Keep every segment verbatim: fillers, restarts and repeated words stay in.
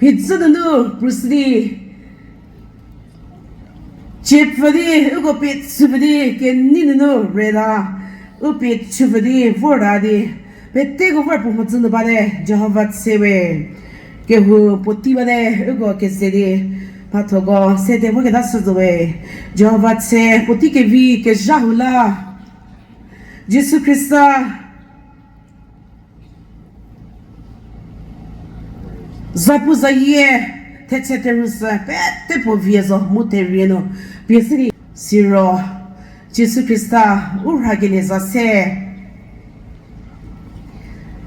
Mhizü nunu prüsidi, cie pfü di, uko pie chüpfü di, kenei nunu reta, u pie chüpfü di, vorta di, peteko vor puo mhodzü nu bate, Jihova tse we. Kehou puotei bate, uko keze di, mhathoko sede voketa shütuo we. Jihova tse, puotei kevi, kezha hou la. Jisu Khrista, zapu zayie, thetse therusü, pete puo vie zo mu therie nu, pie sidi. Siro, Jisu Khrista, u rhakelie za se.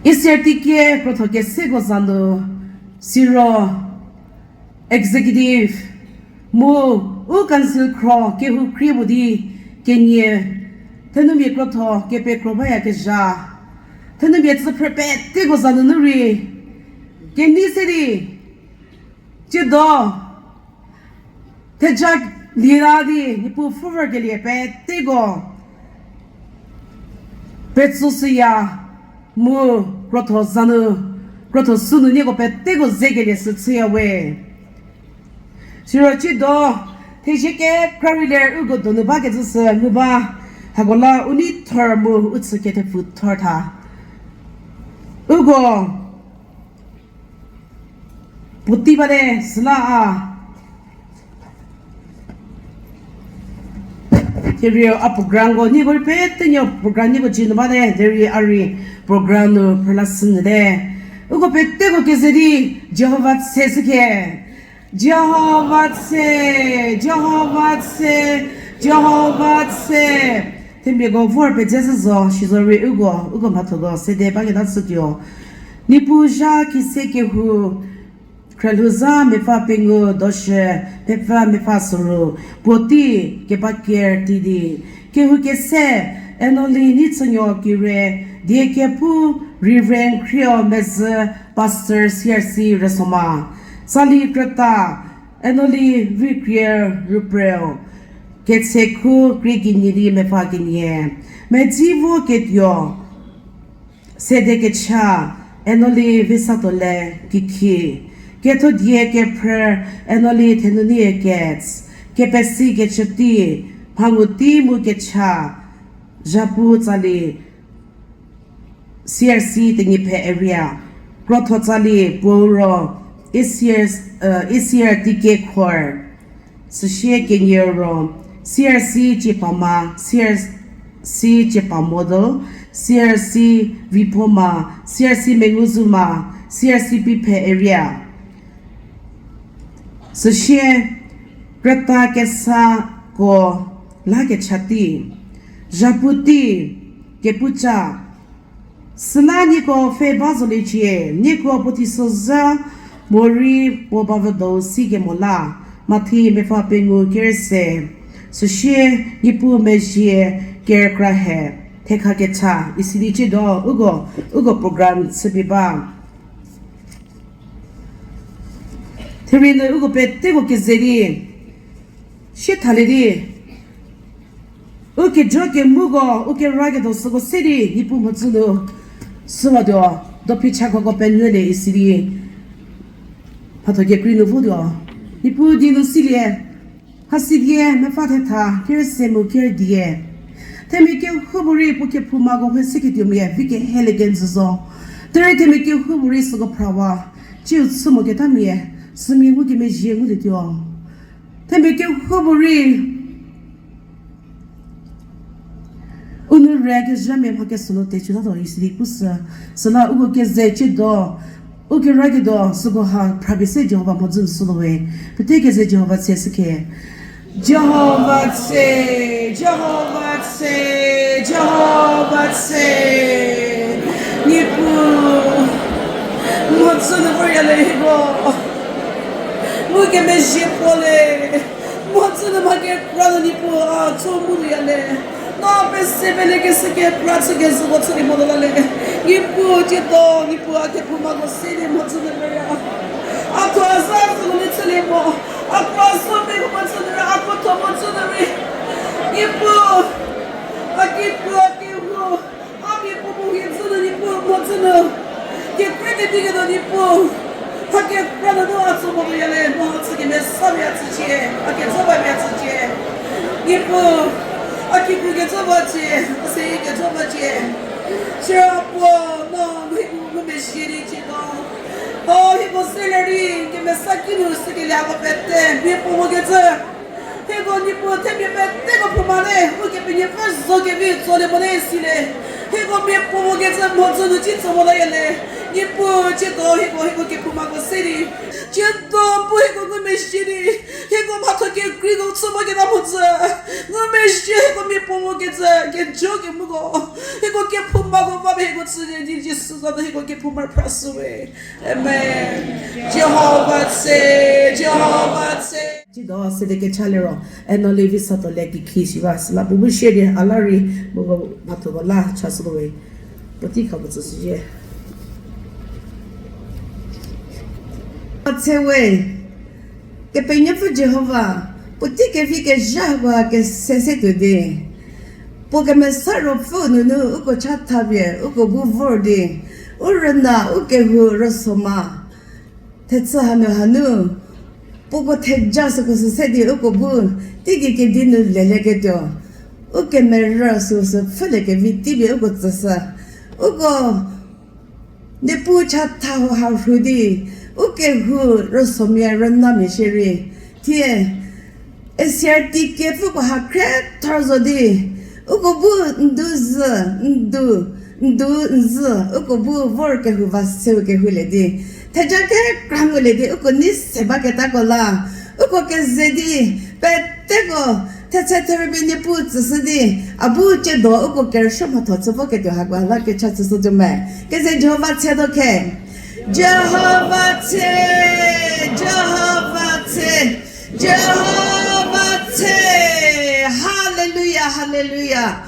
Easter tikie krotho keseko za nu, siro, executive, mu u council khro kehou krie puo di kenie, thenumia krotho kepekro bayakezha, thenumia tsüphrü peteko za nunu rei, kenei se di, tsiedo, theja lieta di, Niepuu pfhüvorkelie peteko petsoshüya, mu krotho za nu, krotho sü nu nieko peteko zekelie sü chüya we. Siro tsiedo, thezie kekra rei ler uko donu bakecü sü ngu ba, hako la u nei thor mu u chü kethepfu thor tha. Uko puotei bate süla a. Derei a programko nieko rei petenuo program nieko cie nu bate, derei a rei program nu phrüla shünyüte. Uko peteko keze di Jihova tse shükhe. Jihova tse, Jihova tse, Jihova tse. Themiako vor pezeshü zo, sizo rei uko, uko mhathoko sede baketa shütuo. Niepuu zha kise kehou, khrelhou zha mepfü pengou doshü, mepfü mepfü soru, puotei keba ker ti di. Kehou kese, Enoli Neitsünuo Kire, die kepu Reverend Khrieo Mezhü, Pastor C R C Rüsoma. Tsali krüta, Enoli Vikrie Rupreo, ketsekhu krie kenie di mepfü kenie. Medzi vo ketuo, sede kecha, Enoli Visatole Kikhi. Kethodie kephrü, Enoli Thenunie Kets. Kepesi kechütei, mhangu tei mu kecha, zhapu tsali, C R C Tenyiphe area. Krotho tsali puo ro, E C R, eh, E C R T K Khor. Süsie kenie ro, C R C Ciepama, C R C Ciepa Model, C R C Viphoma, C R C Menguzuma, C R C Piphe area. Süsie krüta kesako la kecha tei, zhapu tei, kepuca. Süla nieko pfhe ba zoliecie, nieko puo teisozha morei puo bavüdo sikemo la, Mathi mepfü pengou kerüse, süsie Niepuu mezhie kerükra he, thekha kecha, isidi ciedo, uko, uko program chüpie ba. Therei nu uko peteko keze di, sie thalie di, u kejo kemuko, u keraketuo süko se di, Niepuu mhodzü nu, süwatuo, dophi chakhoko penyülie isidi, mhatho kekrei nu votuo, Niepuu die nu silie, hasidie, mepfü thetha, kerüse mu kerüdie. Themia kehoupuorei puo kephoumako he seketuomia, vi kehelie kenjü zo. Derei themia kehoupuorei süko phrawa, ciu chü moketamia, sümia ngukemezhie ngulietuo. Themia kehoupuorei u nou rei kezhamia mha kesünu tecütatuo isidi pushü, süla uko keze ciedo, u keraketuo süko ha phrapie se Jihova mhodzü nu shütuo we, pete keze Jihova tse shükhe. Jihova tse, Jihova tse, Jihova tse, Niepuu, mhodzü nu vorya le hieko, ngukemezhie puo le, mhodzü nu mha kekra nu Niepuu a tso mu tuoya le. No pese pele kese kekra chü kezhüko chülie motuo la le. Niepuu ciedo, Niepuu a kephoumako se di mhodzü nu vorya. A thuo a za süko le chülie mo. A kro a so meko mhodzü nu rei, a kro thuo mhodzü nu rei. Niepuu, a kikru a kehou, a miapuo puo hie dzü nu Niepuu mhodzü nu, kekreikecü nu Niepuu, Hakekra nunu a tsü mo tuoya le, mu tsü kemesa pie a tsücie, a kejo ba pie a tsücie. Niepuu, a kikru kejo ba cie, a se kejo ba cie. Siro puo, no, hieko ngumezhie di ciedo. O, hieko salary, kemesa kinu sikelie hako pete, mia puo mo kecü. Hieko Niepuu themia peteko phouma le, Ukepenuopfü zo kevi tsolie mo le sile. Hieko mia puo mo kecü mhodzü nu ci tso mo la ya le. Niepuu ciedo hieko, hieko kephoumako se di. Ciedo bu hieko ngumezhie di. Hieko mhatho kekreiko chü mo keta mhodzü. Ngumezhie hieko mia puo mo kecü, kejo kemuko. Hieko kephoumako va pie hieko tsülie di Jisu za nu hieko kephouma phrashüwe. Amen. Jihova tse, Jihova tse. Ciedo sede kecha liro, eno levi sato le kikhi shiba, süla puo bu shie di a la rei, puo mhathoko la chashütuowe. Puotei kha puo tsüshüzhie. Tse we, Kepenuopfü Jihova, puotei kevi kezha hako kese se tuo di. Puo kemesa ruopfü nunu uko chatha pie uko bu vor di, u rüna u kehou rüsoma. Thechü hanu hanu, puoko theja süko sü se di uko bu, teigei kedi nu leleketuo. U kemerü süu sü pfhülie kevi tei pie uko tsüshü. Uko Niepuu chatha hau ha rhu di, u kehou rüsomia rünamia shierei. Thie, S C R T kepfüko ha khriethor zo di, uko bu ndu zü, ndu, ndu nzü, uko bu vor kehou va seu kehoulie di. Theja kekra ngulie di, uko nei se baketako la, uko keze di, peteko, thetse therüpie Niepuu tsüshü di, a bu ciedo uko kerüsuo mhatho chü voketuo hako la kecha chüshütuo me. Keze Jihova tse do khe. Jihova tse, Jihova tse, Jihova tse. Hallelujah, hallelujah.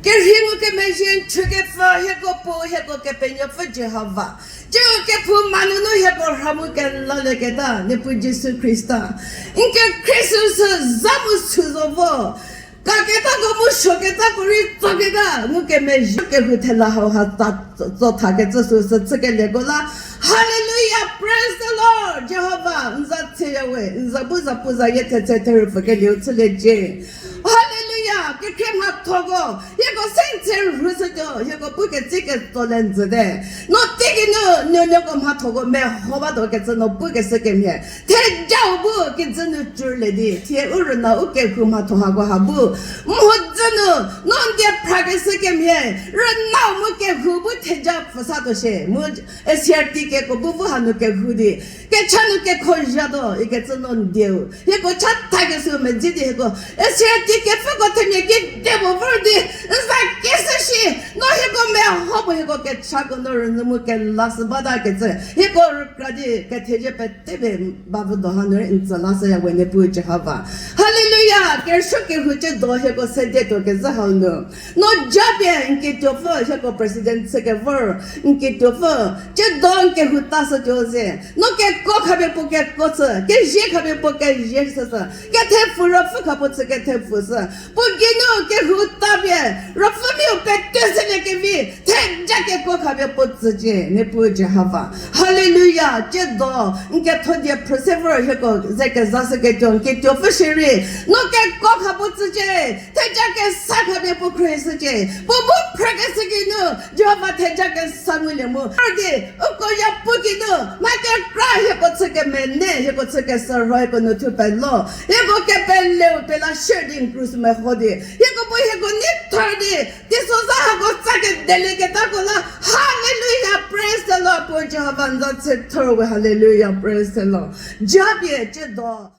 Kerhei ngukemezhie n chükepfü hieko Puo, hieko Kepenuopfü Jihova. Ciedo kephouma nunu hieko rha mu kelaleketa, Niepuu Jisu Khrista. N kekhrie süu sü za mu sü zo vo. Kaketako mu suoketako rei tsoketa, ngukemezhie kehou thela hau ha ta tso thakecü süu sü chükelieko la. Hallelujah, praise the Lord. Jihova, n za tseyawe, n za bu zapuzayie thetse therüpfükelieu chüliecie. Hallelujah, kekhrie mhathoko, hieko se n tse rhushütuo, hieko pukecü ketso le n züte. No teigei nu nuonuoko mhathoko meho batuo kecü no pukeshü kemhie. Thejau bu kijü nu cürlie di, thie u rüna u kehou mhatho hako ha bu. Mhodzü nu, no n die phrakeshü kemhie, rünau mu kehou bu theja pfhüsatuo shie, mu S C R T keko bu vo hanu kehou di. Kecha nu kekhozhatuo, ikecü no n dieu. Hieko chathakeshüu medzi di hieko, S C R T kepfüko themia kedipuo vor di, n za keshü shi, no hieko meho puo hieko kechako no rünyü mu kelashü bata kecü. Hieko rükra di kethezie petepie ba vüdo hanu rei n tsü lashüyawe Niepuu Jihova. Hallelujah! Kerüsuo kehou ciedo hieko sede tuo kezhü hau nu. No japie n kituopfü hieko president chükevor, n kituopfü, ciedo n kehou tashütuo ze. No kekuo khapie puo kekuo chü, kezie khapie puo kezie chüshü. Kethepfu ruopfü kha puo chü kethepfu shü. Puo geinu kehou tapie, ruopfümiau petuoshülie kevi, theja kekuo khapie puo tsücie, Niepuu Jihova. Hallelujah, ciedo, n ketho die phrü se vor hieko ze kezashüketuo n kituopfü shierei. No kekuo kha puo tsücie, theja kesa khapie puo khrieshücie. Puo bu phrakeshü geinu, Jihova theja kesa ngulie mu. Ar di, uko ya pu geinu, mha kekra hieko chü kemene, hieko chü kesürho, hieko nu thu pelo. Hieko kepeleu pela share di n krus meho di. Hieko bu hieko nei thor di, teisozha hako tsa kedelieketako la. Hallelujah, praise the Lord, puo Jihova n za tse thor we, hallelujah, praise the Lord. Japie ciedo.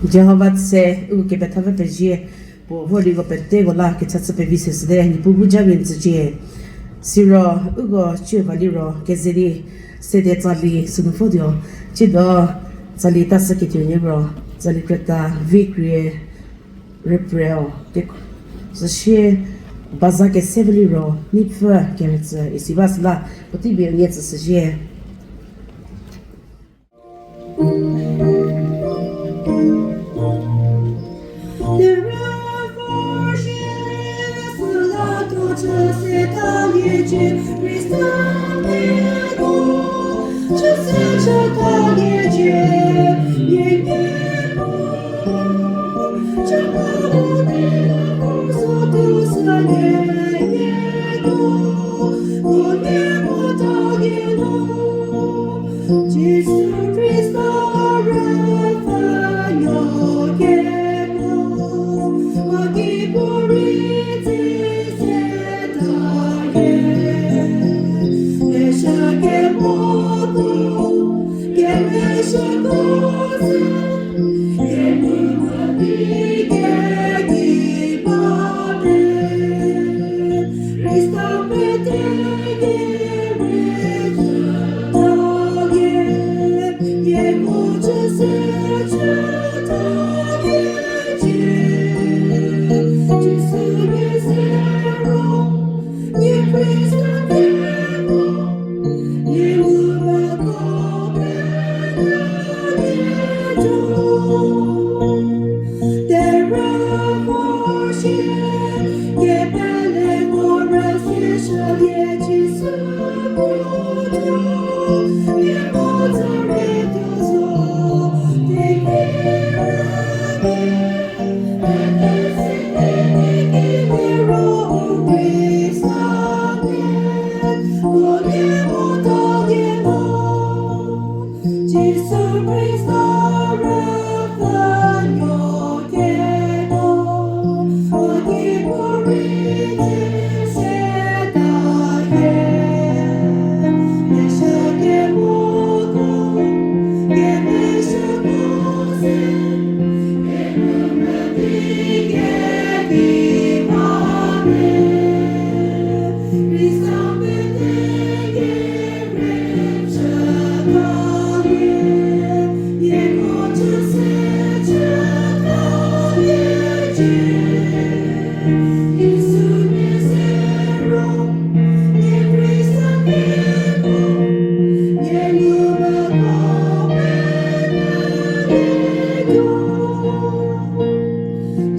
Jihova tse, u kepethapfü pezie, puo vorliko peteko la kecha chü pevi se süte, Niepuu bu japie n tsücie. Siro, uko cie va liro, keze di, sede tsali, sünu votuo, ciedo, tsali tashüketuo nie ro, tsali krüta, vi krie, rüpreo, keko, süsie, baza kese va liro, neipfü, kerütsü, isi ba süla, puotei pie nie tsüshüzhie. Jisu Khrista rüpfhünuo kemo, wa ki puorei tsüse ta ye. Meshü kemo ko, kemeshüko sü, kemhie di kedi ba te. Khrista pete Jisu Khrista rüpfhünuo kemo, wa ki puorei tsüse ta ye. Meshü kemo ko, kemeshüko sü, kemhie di kedi ba te.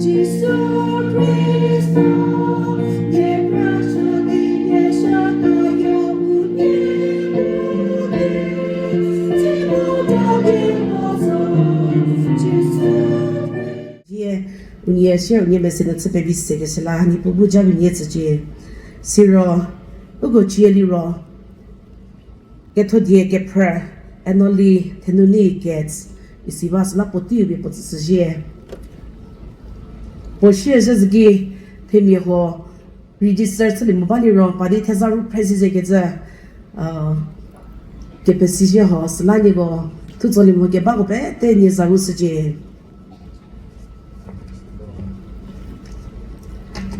Jisu Khrista, nie prashü di nie shaka yo bu nie bu di, ti bu da di mo zo, Jisu Khrista. Ye, unie share unie message nu chü pevi se keshü la, Niepuu bu ja unie tsücie. Siro, uko cie liro, Kethodie kephrü, Enoli Thenuni Gates, isi ba süla puotei pie puo tsüshüzhie. Puo shie zhü züki themia huo register chülie mo ba liro, pa di theza ru presi ze kecü, uh, kepesizhie ho, süla nieko, thutsolie mo kebako pete nie za ru shücie.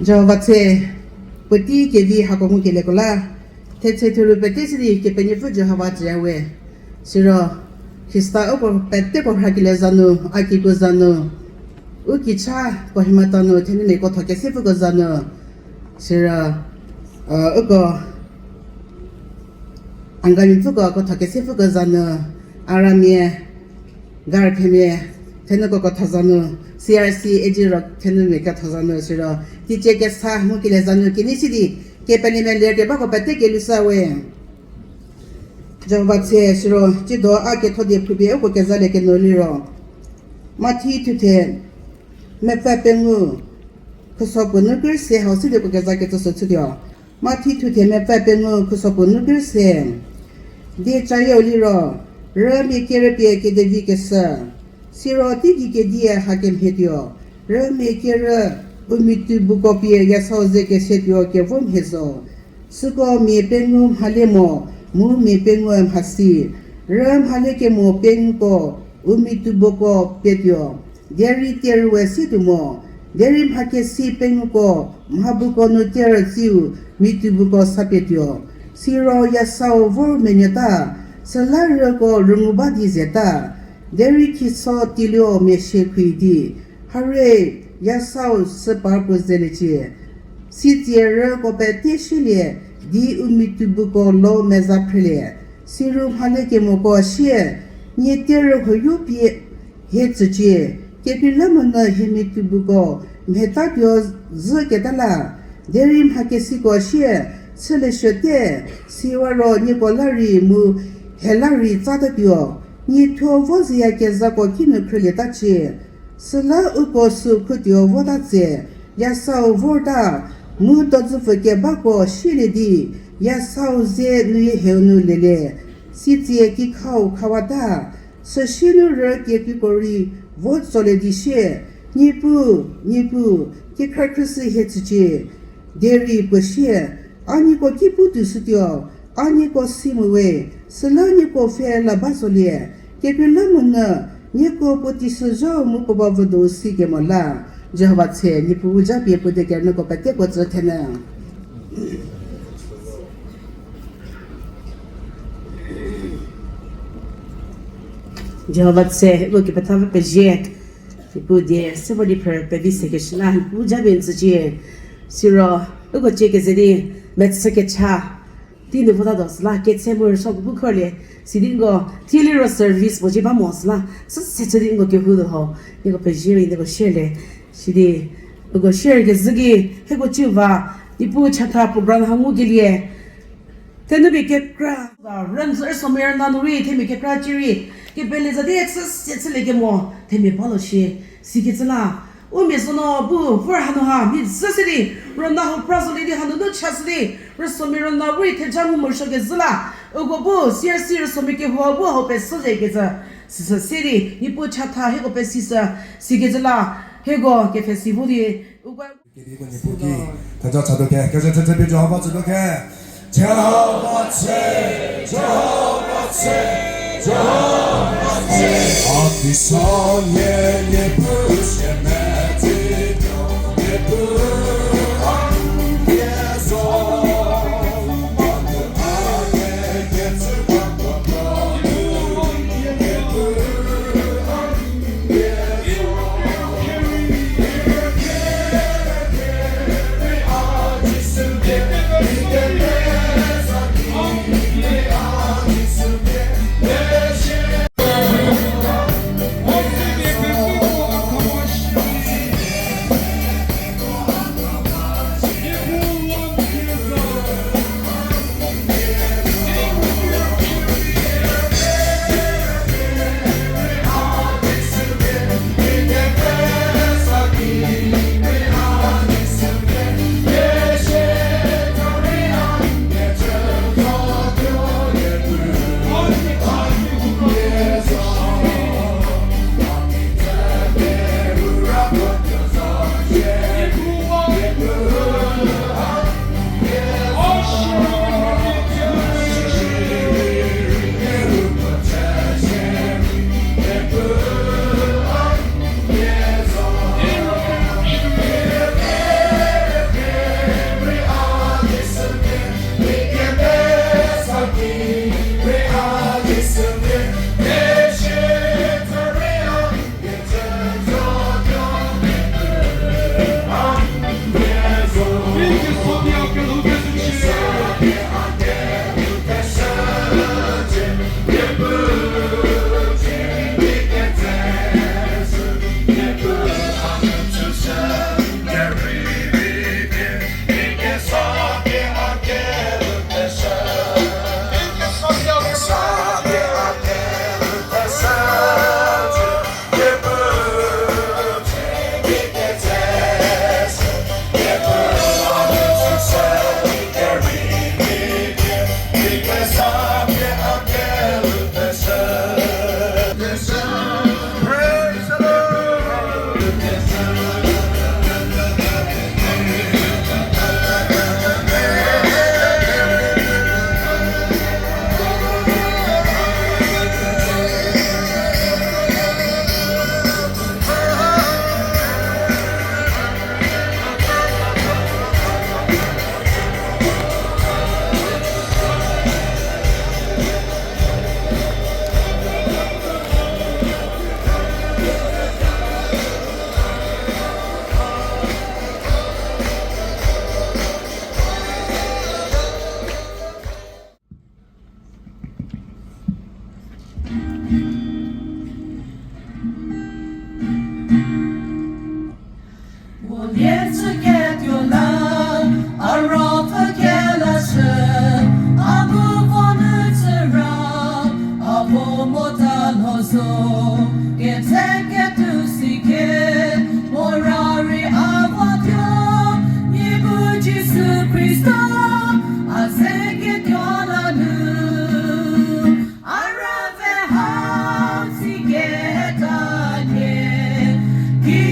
Jihova tse, puotei kevi hako ngukelieko la, thetse thuru pete si di Kepenuopfü Jihova tsüya we. Siro, Khrista uko peteko rhakelie za nu, a kiko za nu, u kicha Kohima ta nu, thenumia ketho kesepfüko za nu, siro, uh, uko Angamimia pfüko ketho kesepfüko za nu, Aramia, Garphemia, thenuko ketho za nu, C R C, A G Rock thenumia ketho za nu, siro, teicie kesa mu kele za nu kenei si di, kepelemia ler kebako pete kelusa we. Jihova tse siro, tsiedo a kethodie phrüpie uko kezalie kenu liro, Mathi thuthe, mepfü pengou, khuso puo nu ker se hau si di uko keza kecü sü chütuo. Mathi thuthe mepfü pengou khuso puo nu ker se. Die chayau liro, rümia kerü pie kedevi keshü. Siro teigei kedie hakemhie tuo. Rümia kerü u mitu buko pie yasau ze kesetuo kevo mhie zo. Süko mia pengou mhale mo, mu mia pengou mhasi. Rü mhale kemo pengouko u mitu buko pie tuo. Derei terüwe si tuo mo, derei mhakesi pengouko mhabuko nu terü tsiu mitu buko sa pie tuo. Siro yasau vor menuota, süla rüko rüngu ba di zeta. Derei khiso tiluo mia sie khrei di, hare, yasau süpa puo zeliecie. Sitsie rüko pete shülie, di u mitu buko lo meza phrelie. Siro mhale kemoko sie, nie terü huoyo pie hie tsücie, kekreilamonyü hie mitu buko mheta tuo zhü keta la, Derei mha kesiko sie, chülieshüte, siwa ro nieko la rei mu hie la rei tsatatuo, niethuo vo zeyakezhako kinu khrülietacie. Süla uko sü khutuo vota tse, yasau vorta, mu dodzüpfü kebako sielie di, yasau ze nuyie heu nu lelie, sitsie kikhau khawata, süsie nu rü kekriko rei vo tsolie di sie, Niepuu, Niepuu, kekhrü khrüshü hie tsücie. Derei puo sie, a nieko ki pu tuo shütuo, a nieko si mu we, süla nieko pfhe la ba zolie, kekreilamonyü, nieko puo teisozha mu puo ba vüdo si kemo la. Jihova tse, Niepuu japie puo de kernuko peteko tsü thenyü. Jihova tse, uko kepethapfü pezie, Niepuu die, se vo di phrü pevi se keshü la, Niepuu japie n tsücie. Siro, uko cie keze di, metsü kecha, tei nu vota do süla, ketse mu rüso kepu khorlie, sidi nko, thie liro service puo cie ba mo süla, süse chü di nko kehou do ho, nieko pezie rei nieko share le, sidi, uko share kezhü ki, hieko ciu va, Niepuu chatha program ha ngukelie, Thenupie kekra za, rünsü rüsomia rüna nu rei themia kekra cierei, kepele za di access se chülie kemo, themia ba lo shie, sikecü la. U mia zono bu, vor hanu ha, mia zhü se di, rüna hau pra zolie di hanunu cha shü di, rüsomia rüna bu rei theja ngu morosuo kezhü la. Uko bu, C R C rüsomia kehou bu hau pesü ze kecü, süsü se di, Niepuu chatha hieko pesishü, sikecü la, hieko kepfhesi vo di, uko Kediko Niepuu ki, theja chatuo khe, keze thethepie Jihova tsütuo khe. Jihova tse, Jihova tse, Jihova tse. A teisonhie Niepuu sie metsituo, Niepuu a nie zo. Khrista, a ze ketuo la nu, a rüve hau si keta nie, ki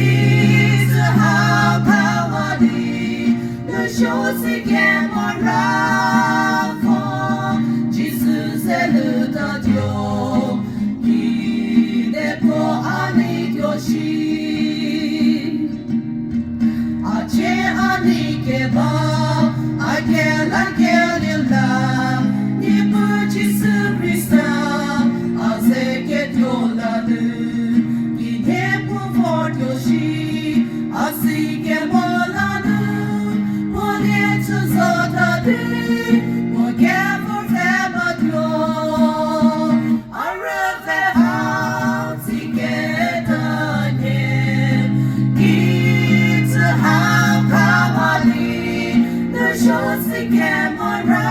tsü hau khawa di, nu suo si kemo ra vo, Jisu ze lutatuo, ki de puo a nei tuo shi. A cie a nei keba, a kela kelie la, Niepuu Jisu Khrista, a ze ketuo la nu, ki nhie puo vortuo shi, a si kemo la nu, puo lie chü zota di, puo kevo pfhe batuo. A rüve hau si keta nie, ki tsü hau khawa di, nu suo si kemo ra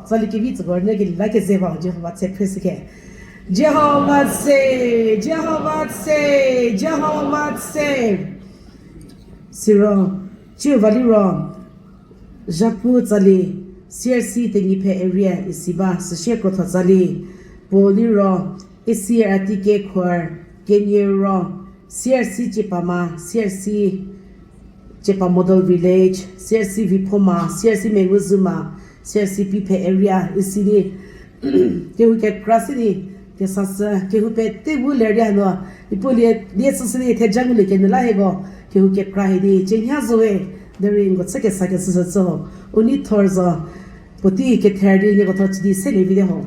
Tsali kevi tsüko rünyü keli la keze ba Jihova tse phreshüke. Jihova tse, Jihova tse, Jihova tse. Siro, ciu va liro, Zhapu tsali, C R C Tenyiphe area isi ba, süsie krotho tsali, puo liro, A C R T K Khor, kenie ro, C R C Ciepama, C R C Ciepa Model Village, C R C Viphoma, C R C Menguzuma, C R C Piphe area isi di, kehou kekra si di, kesasü, kehou pete bu ler di hanu, ipuo lie, lie süsü di theja ngulie kenü la hieko, kehou kekra hi di, cienya zo we, derei nko chü kesa kesüsü chü ho, u nei thor zo, puotei kether di nieko tho chü di selie vi di ho.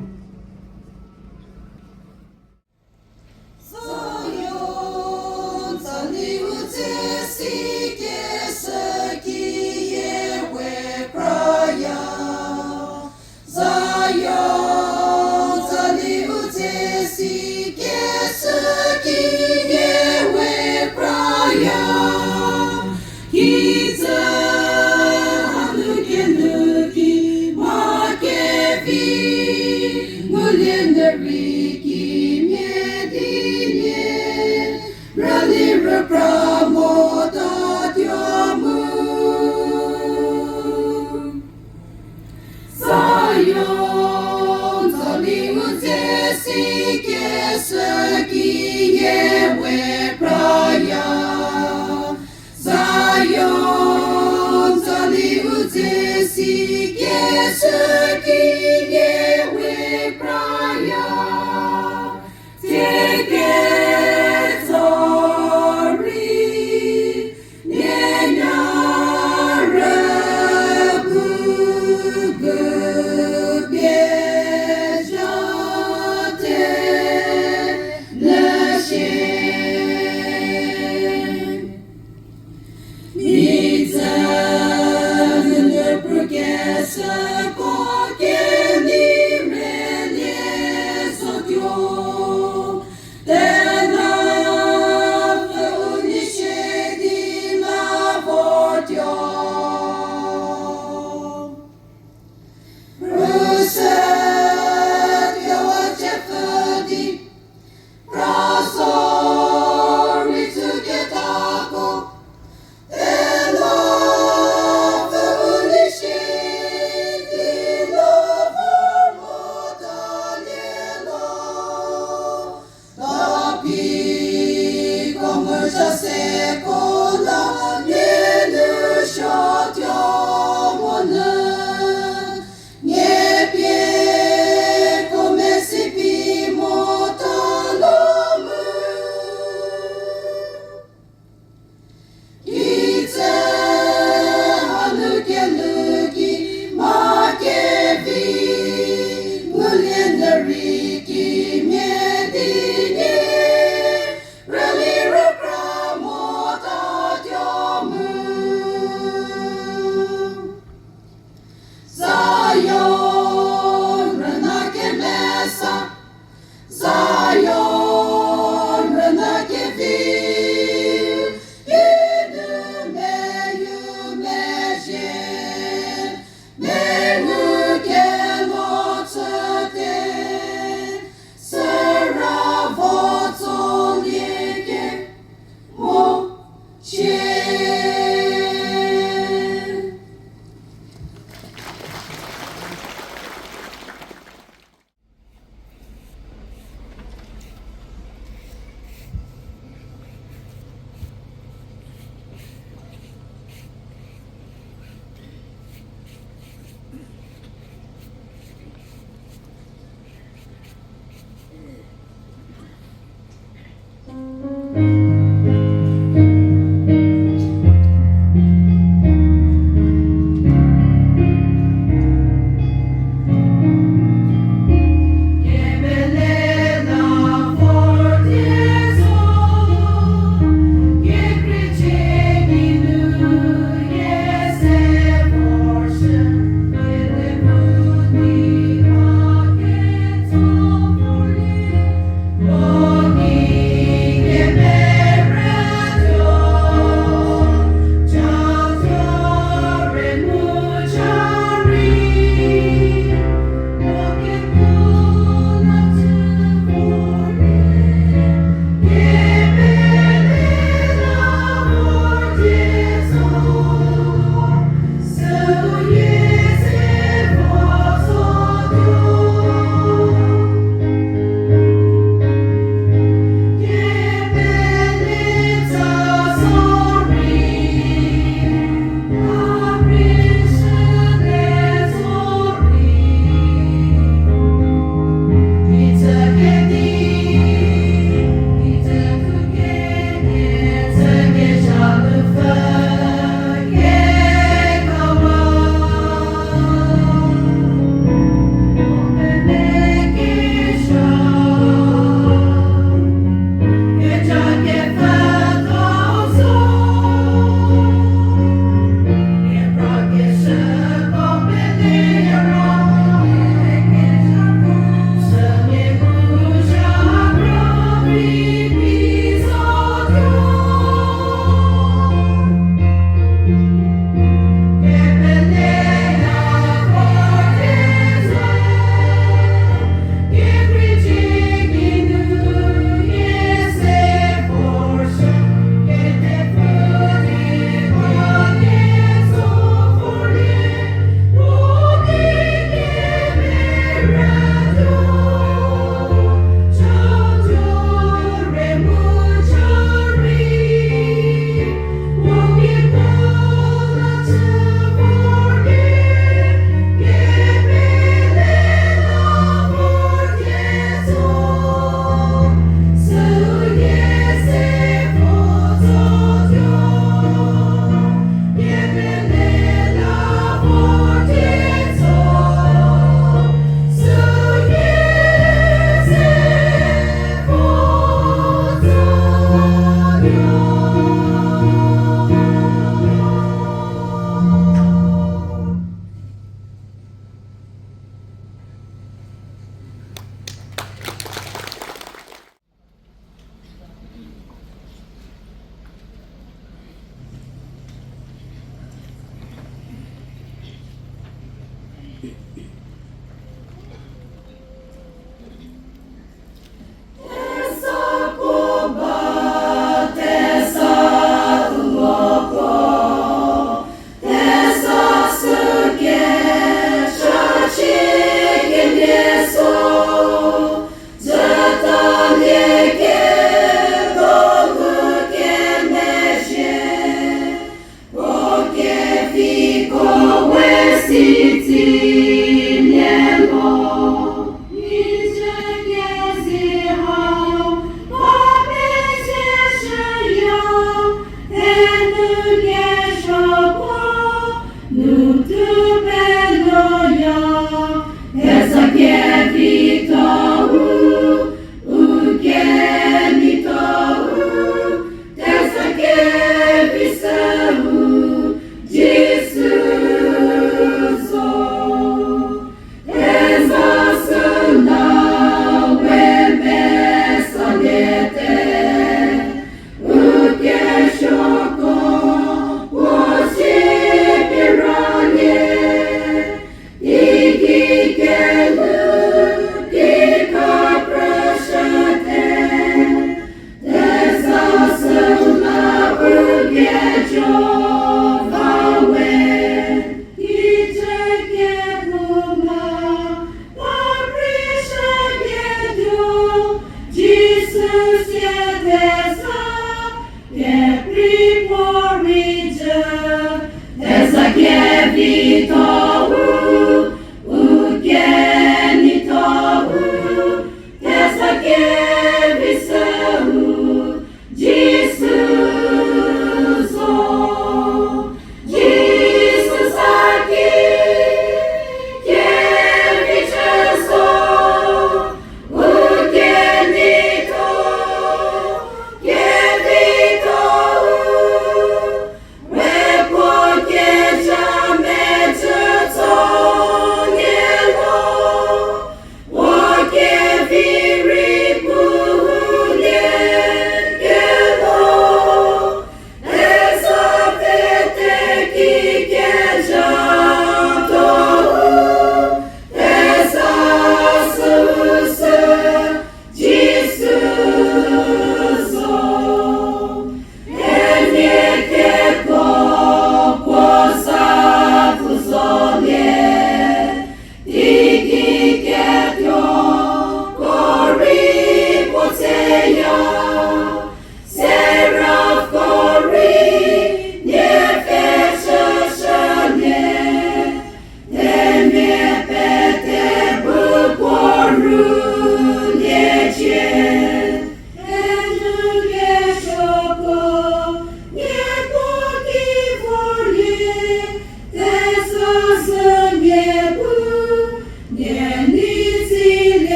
Zion, tsali u dze si kesü kenie we kraya. Zion, tsali u dze si kesü kenie we kraya. Tieketso rei, mianyü rügu pie zha te, leshü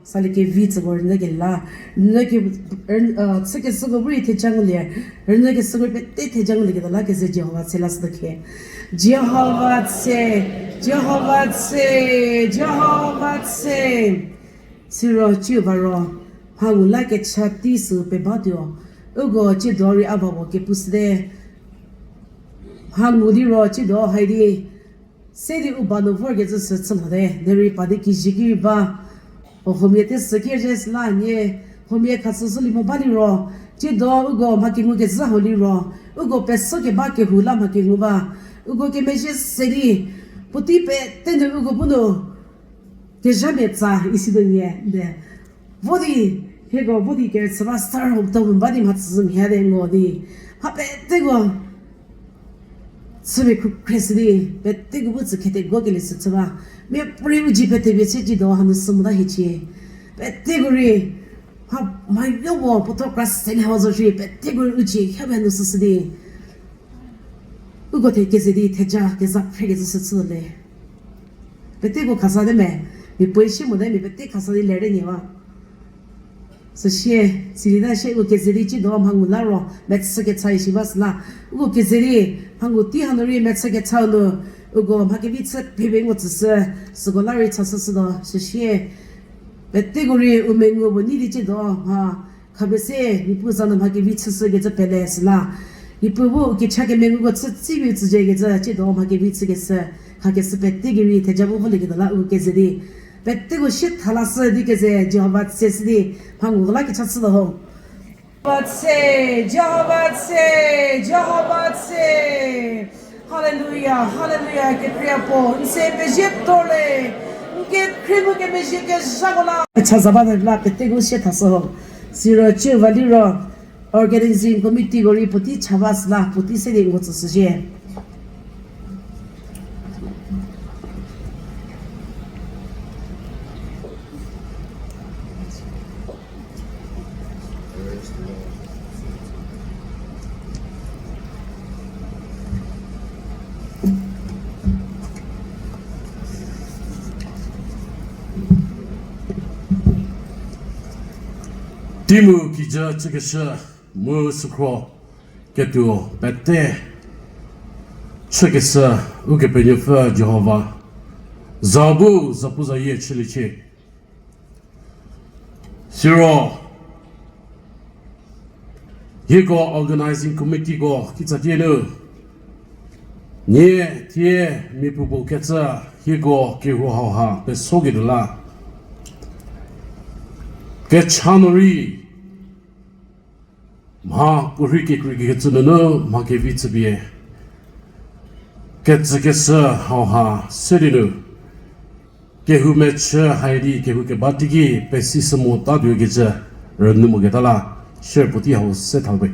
Sali kevi tsüko rünyü kela, rünyü ke, rün-, uh, chü kesüko bu rei theja ngulie, rünyü kesüko pete theja ngulie keta la keze Jihova tse la südo khe. Jihova tse, Jihova tse, Jihova tse. Siro ciu ba ro, mha ngu la kecha tei sü pebatuo, uko ciedo rei a ba bo kepu süte. Mha ngu di ro ciedo hai di, se di u ba nu vorkecü sü chü lhote, derei pa di kizhiki rei ba. O huomia te sü kere süla nie, huomia khasü sü li mo ba liro, ciedo uko mha kengu kezhü hau liro, uko peso keba kehou la mha kengu ba, uko kemezhie se di, puotei pete nu uko bu nu, kezhamia tsa isi do nie de. Vo di, hieko vo di kerüchü ba star ho to ba di mha tsü mhie de ngo di. Mha peteko, chüpie khrükhreshü di, peteko bu tsü khete go kele sü chü ba. Miapuorei u dzie pete pie chü ciedo hanu sü mota hiecie. Peteko rei, mha, mha yo bo puotho kra se le hau zo shi, peteko rei u dzie kha pie hanu süshü di. Uko the keze di theja keza phre kecü sü chülie. Peteko khasa te me, mia puoe shi mote mia pete khasa di ler te nie ba. Süsie, silita shie uko keze di ciedo mha ngu la ro, mechü kecha shi ba süla. Uko keze di, mha ngu tei hanu rei mechü kecha nu, uko mha kevi chü phepie ngo tsüshü, süko la rei chashüshütuo, süsie. Peteko rei u mengu puo nei di ciedo, mha, khapie se, Niepuu za nu mha kevi chüshü kecü pele süla. Niepuu bu u kecha kemenguko chü tsipie tsücie kecü, ciedo mha kevi chükeshü, khakeshü pete kerei, theja bu volieketuo la u keze di. Peteko sie tha lashü di keze, Jihova tseshü di, mha ngu la kecha chütuo ho. Jihova tse, Jihova tse, Jihova tse. Hallelujah, hallelujah, kekreiya puo, n se pezie tuole, n kekhrie mu kemezhie kezhako la. Cha za ba la peteko sie thashü ho. Siro ciu va liro, organizing committee ko rei puotei cha ba süla, puotei se di ngo tsüshücie. Teimu kijü chükeshü mu sükhro ketuo pete chükeshü Ukepenuopfü Jihova, za bu zapuzayie chüliecie. Siro, hieko organizing committee ko kitsatie nu, nie thie mia puopuo kecü hieko kehou hauha pesoketuo la, kecha nu rei mha puorhi kekreikecü nunu mha kevi chüpie kecükeshü hauha se di nu, kehou mechü hai di kehou keba teiki pesishü motatuo kecü rünyü moketa la, share puotei hau se thawe.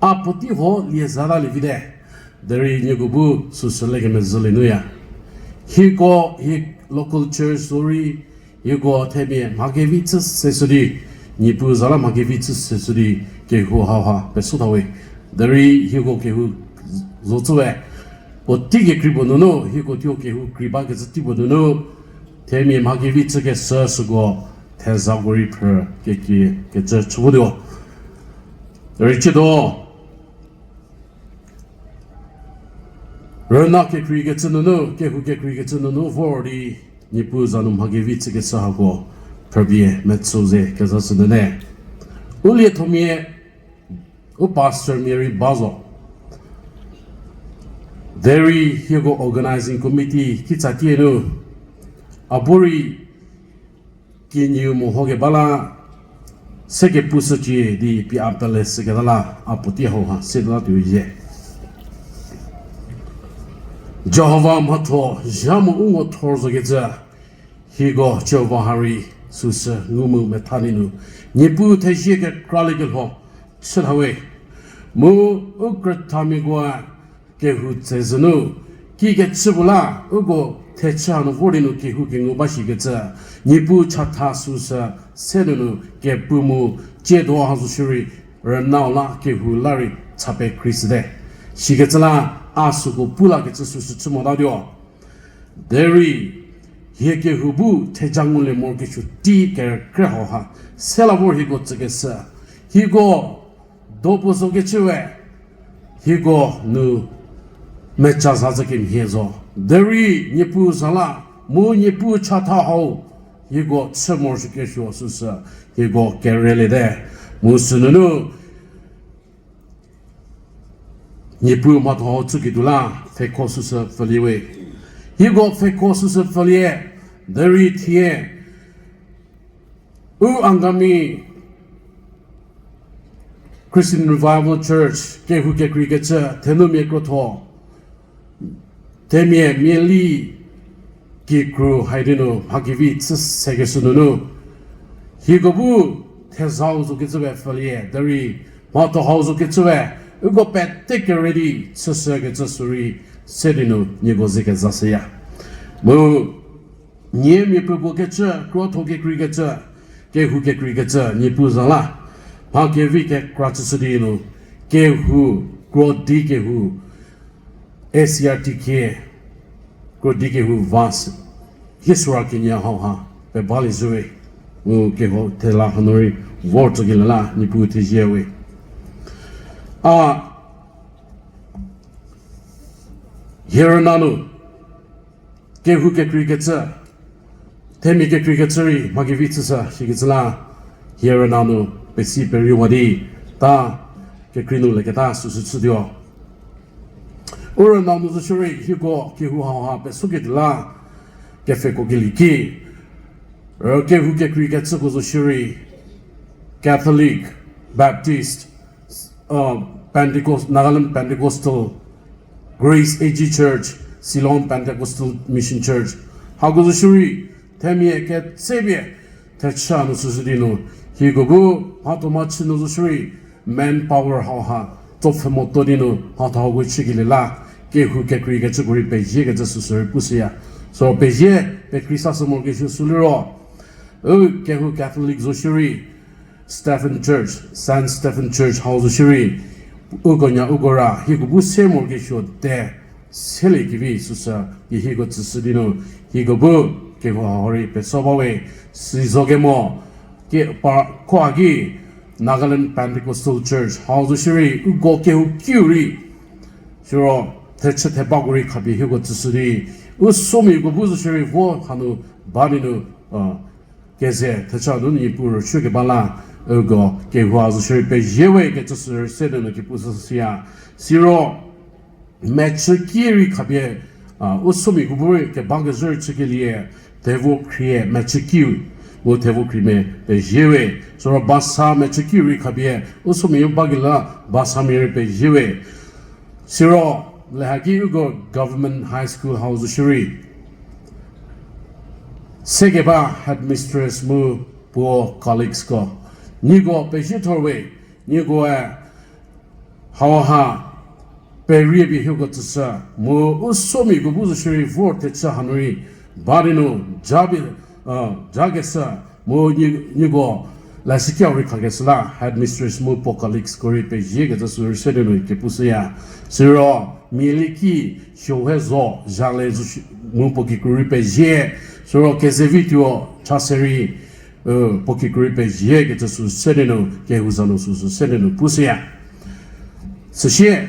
A puotei ho lie za la lievi te, derei nieko bu süsü le kemezhülie nuya. Hieko, hi local church zorei, hieko themia mha kevi chü seshü di, Niepuu za la mha kevi chü seshü di, kehou hauha peso thawe. Derei hieko kehou zo tsüwe. Puotei kekrei puo nunu, hieko thuo kehou krei bakecü tei puo nunu, themia mha kevi chükeshü süko, thezako rei phrü kekie kecü chü votuo. Rei chütuo. Rüna kekreikecü nunu, kehou kekreikecü nunu vor di, Niepuu za nu mha kevi chükeshü hako, phrüpie metsü ze kezashü nune. U liethomia, u pastormia rei ba zo. Derei hieko organizing committee kitsatie nu, a bu rei kenieu mehokeba la, se kepushücie di pie a pele shüketa la, a puotei hauha se la tuo yie. Jihova mhatho zha mu u ngo thor zokecü, hieko Jihova ha rei süsü ngu mu metha ninu, Niepuu thezie kekraliekelho chüthawe. Mu u krütamiakoe kehou tsezhü nu, kikecü puo la, uko thechü hanu vor di nu kehou kengu ba shikecü, Niepuu chatha süsü se nunu kepu mu tsiedo ha zo shierei, rünau la kehou la rei cha pekreishüte. Shikecü la, a süko pu lakecü süsü chü motatuo. Derei, hie kehou bu theja ngulie morokesuo tei kerükrie hauha, se la vor hieko tsükeshü, hieko dopuo zokecüwe, hieko nu mecha za zhü kemhie zo. Derei Niepuu za la, mu Niepuu chatha hau, hieko chü morosuokesuo süsü, hieko kereliete. Mu sünunu, Niepuu mhatho hau chüketuo la, pfheko süsü pfhülie we. Hieko pfheko süsü pfhülie, derei thie, u Angami Christian Revival Church, kehou kekreikecü, thenumia krotho, themia miali kikru hai di nu mha kevi chü sekeshü nunu, hieko bu thezau zokecüwe pfhülie, derei mhatho hau zokecüwe, uko pete kere di chüshükecü sürei se di nu nieko ze kezashüya. Mu nie miapuopuo kecü, krotho kekreikecü, kehou kekreikecü, Niepuu za la, mha kevi kekra chüshü di nu, kehou, krodi kehou, A C R T K, krodi kehou va, hie süra kenie hauha, pebalie zhüwe, mu kehou thela hanu rei vor tsükelie la, Niepuu thezie we. A, hie rüna nu, kehou kekreikecü, themia kekreikecü rei mha kevi chüshü shikecü la, hie rüna nu pesi periwa di, ta kekrei nu leketa süsü chütuo. U rüna nu zo shierei hieko kehou hauha pesoketuo la, kepfheko kelie ki, kehou kekreikecüko zo shierei, Catholic, Baptist, Pentecost, Nagaland Pentecostal, Grace A G Church, Ceylon Pentecostal Mission Church, hako zo shierei, themia ketsepie, thechü nu süsü di nu, hieko bu, mhatho mhachü nu zo shierei, manpower hauha, tsopfhü moto di nu, mhatho hako chükelie la, kehou kekreikecüko rei peziekecü süsü rei pushüya. So pezie, pekrei sashü morokesuo sü liro, u kehou Catholic zo shierei, Stephen Church, Saint Stephen Church hau zo shierei, uko nya uko ra, hieko bu se morokesuo te, selie kevi süsü, pie hieko tsüshü di nu, hieko bu, kehou hau rei peso bawe, sizo kemo, ke pa, khoa ki, Nagaland Pentecostal Church hau zo shierei, uko kehou kiu rei, siro, thechü thebako rei khapie hieko tsüshü di, u somiako bu zo shierei vo hanu ba di nu, keze thechü nu Niepuu rüchü keba la, uko kehou hau zo shierei pezie we kecü sü rei se di nu kepu süshüya. Siro, mechü ki rei khapie, u somiako bu rei keba kezhü rei chükelie, thevo khrie mechü kiu, mu thevo khrie mia pezie we. Siro basa mechü kiu rei khapie, u somia bakela basamia rei pezie we. Siro, lehaki uko Government High School hau zo shierei, sekeba headmistress mu puo colleaguesko, nieko pezie thor we, niekoe hauha perie pie hieko tsüshü, mu u somiako bu zo shierei vor thechü hanu rei ba di nu, ja pie, jakeshü, mu nie, nieko Leshükiau rei khakeshü la headmistress mu puo colleagues ko rei peziekecü sü rüse di nu kepushüya. Siro Mielieki Shohezo Zhale zo shi-, mu puo kikru rei pezie. Siro Kezevituo Chaseri, puo kikru rei peziekecü sü se di nu, kehou za nu süsü se di nu pushüya. Süsie,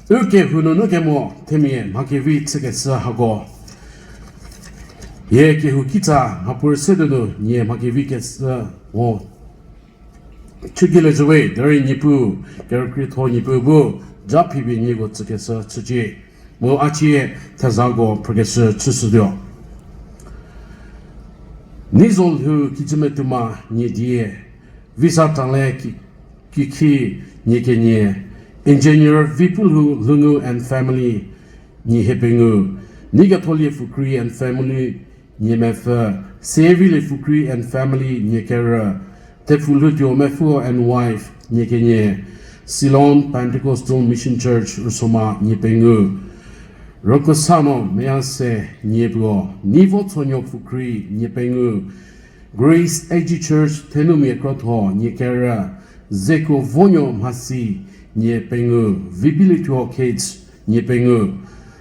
u kehou nunu kemo themia mha kevi chükeshü hako, hie kehou kitsa mhapuorü se di nu nie mha kevi keshü mo. Chükelie zhüwe, derei Niepuu, kerükrietho Niepuu bu, ja phipie nieko tsükeshü chücie. Mu a cie thezako phrükeshü chüshütuo. Neizo lhou Kijümetuoma nie die, Visa Tanle ki-, Kikhi nie kenie, Engineer Vipulhou Lhungu and family nie hiepengou, Neiketholie Fukrei and family nie mepfü, Sevilie Fukrei and family nie kerü, Thepfulhoutuo Mepfü and wife nie kenie, Ceylon Pentecostal Mission Church rüsoma nie pengou, Rükusano Meyase nie puo, Neivotshonuo Fukrei nie pengou, Grace A G Church Thenumia Krotho nie kerü, Zekuo Vonuo Mhasi nie pengou, Vibilietuo Cates nie pengou,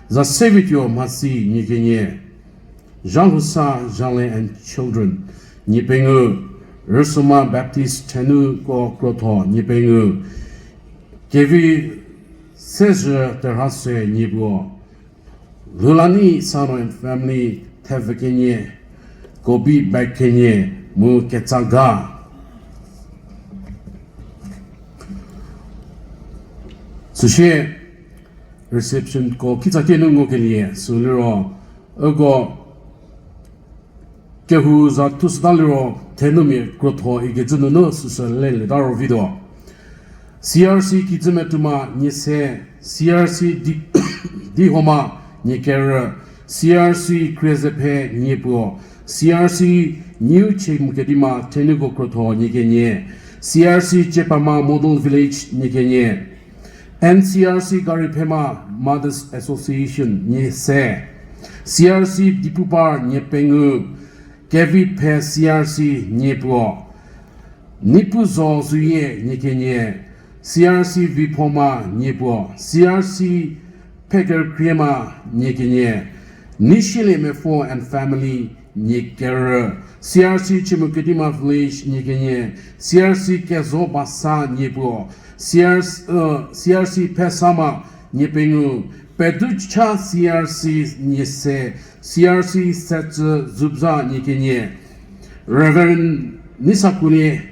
Zasevituo Mhasi nie kenie, Zhahusa Zhale and children nie pengou, Rüsoma Baptist Thenuko Krotho nie pengou, Kevi Sezhü Terhase nie puo, Lhulani Sano and family thevü kenie, Kobi bag kenie, mu ketsa ga. Süsie receptionko kitsatie nu ngukelie sü liro, uko kehou za thushüta liro Thenumia Krotho ikecü nunu süsü lelieta ro vituo. C R C Kijümetuoma nie se, C R C Di-, Dihoma nie kerü, C R C Kriezephe nie puo, C R C New Chemkedima Thenuko Krotho nie kenie, C R C Chepama Model Village nie kenie, N C R C Gariphema Mothers Association nie se, C R C Dipupar nie pengou, Keviphe C R C nie puo, Nipuzo Zuyie nie kenie, C R C Viphoma nie puo, C R C Phekerkriema nie kenie, Neishilie Mepfü and family nie kerü, C R C Chemkedima Village nie kenie, C R C Kezo Basa nie puo, C R C, uh, C R C Phesama nie pengou, Peducha C R C nie se, C R C Setsü Zubza nie kenie, Reverend Nisakulie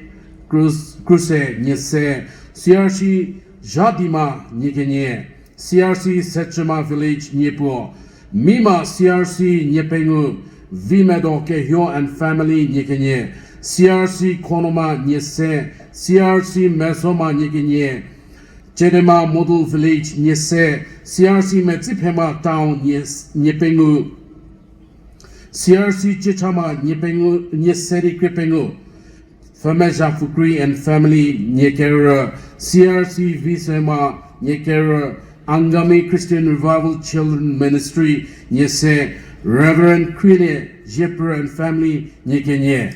Krus-, Kruse nie se, C R C Zhadima nie kenie, C R C Sechüma Village nie puo, Mima C R C nie pengou, Vimedo Kehio and family nie kenie, C R C Khonoma nie se, C R C Mezoma nie kenie, Chedema Model Village nie se, C R C Metsiphema Town nie, nie pengou, C R C Chiechama nie pengou, nie se di krie pengou, Pfhümezha Fukrei and family nie kerü, C R C Visema nie kerü, Angami Christian Revival Children Ministry nie se, Reverend Khrilie Zieprü and family nie kenie,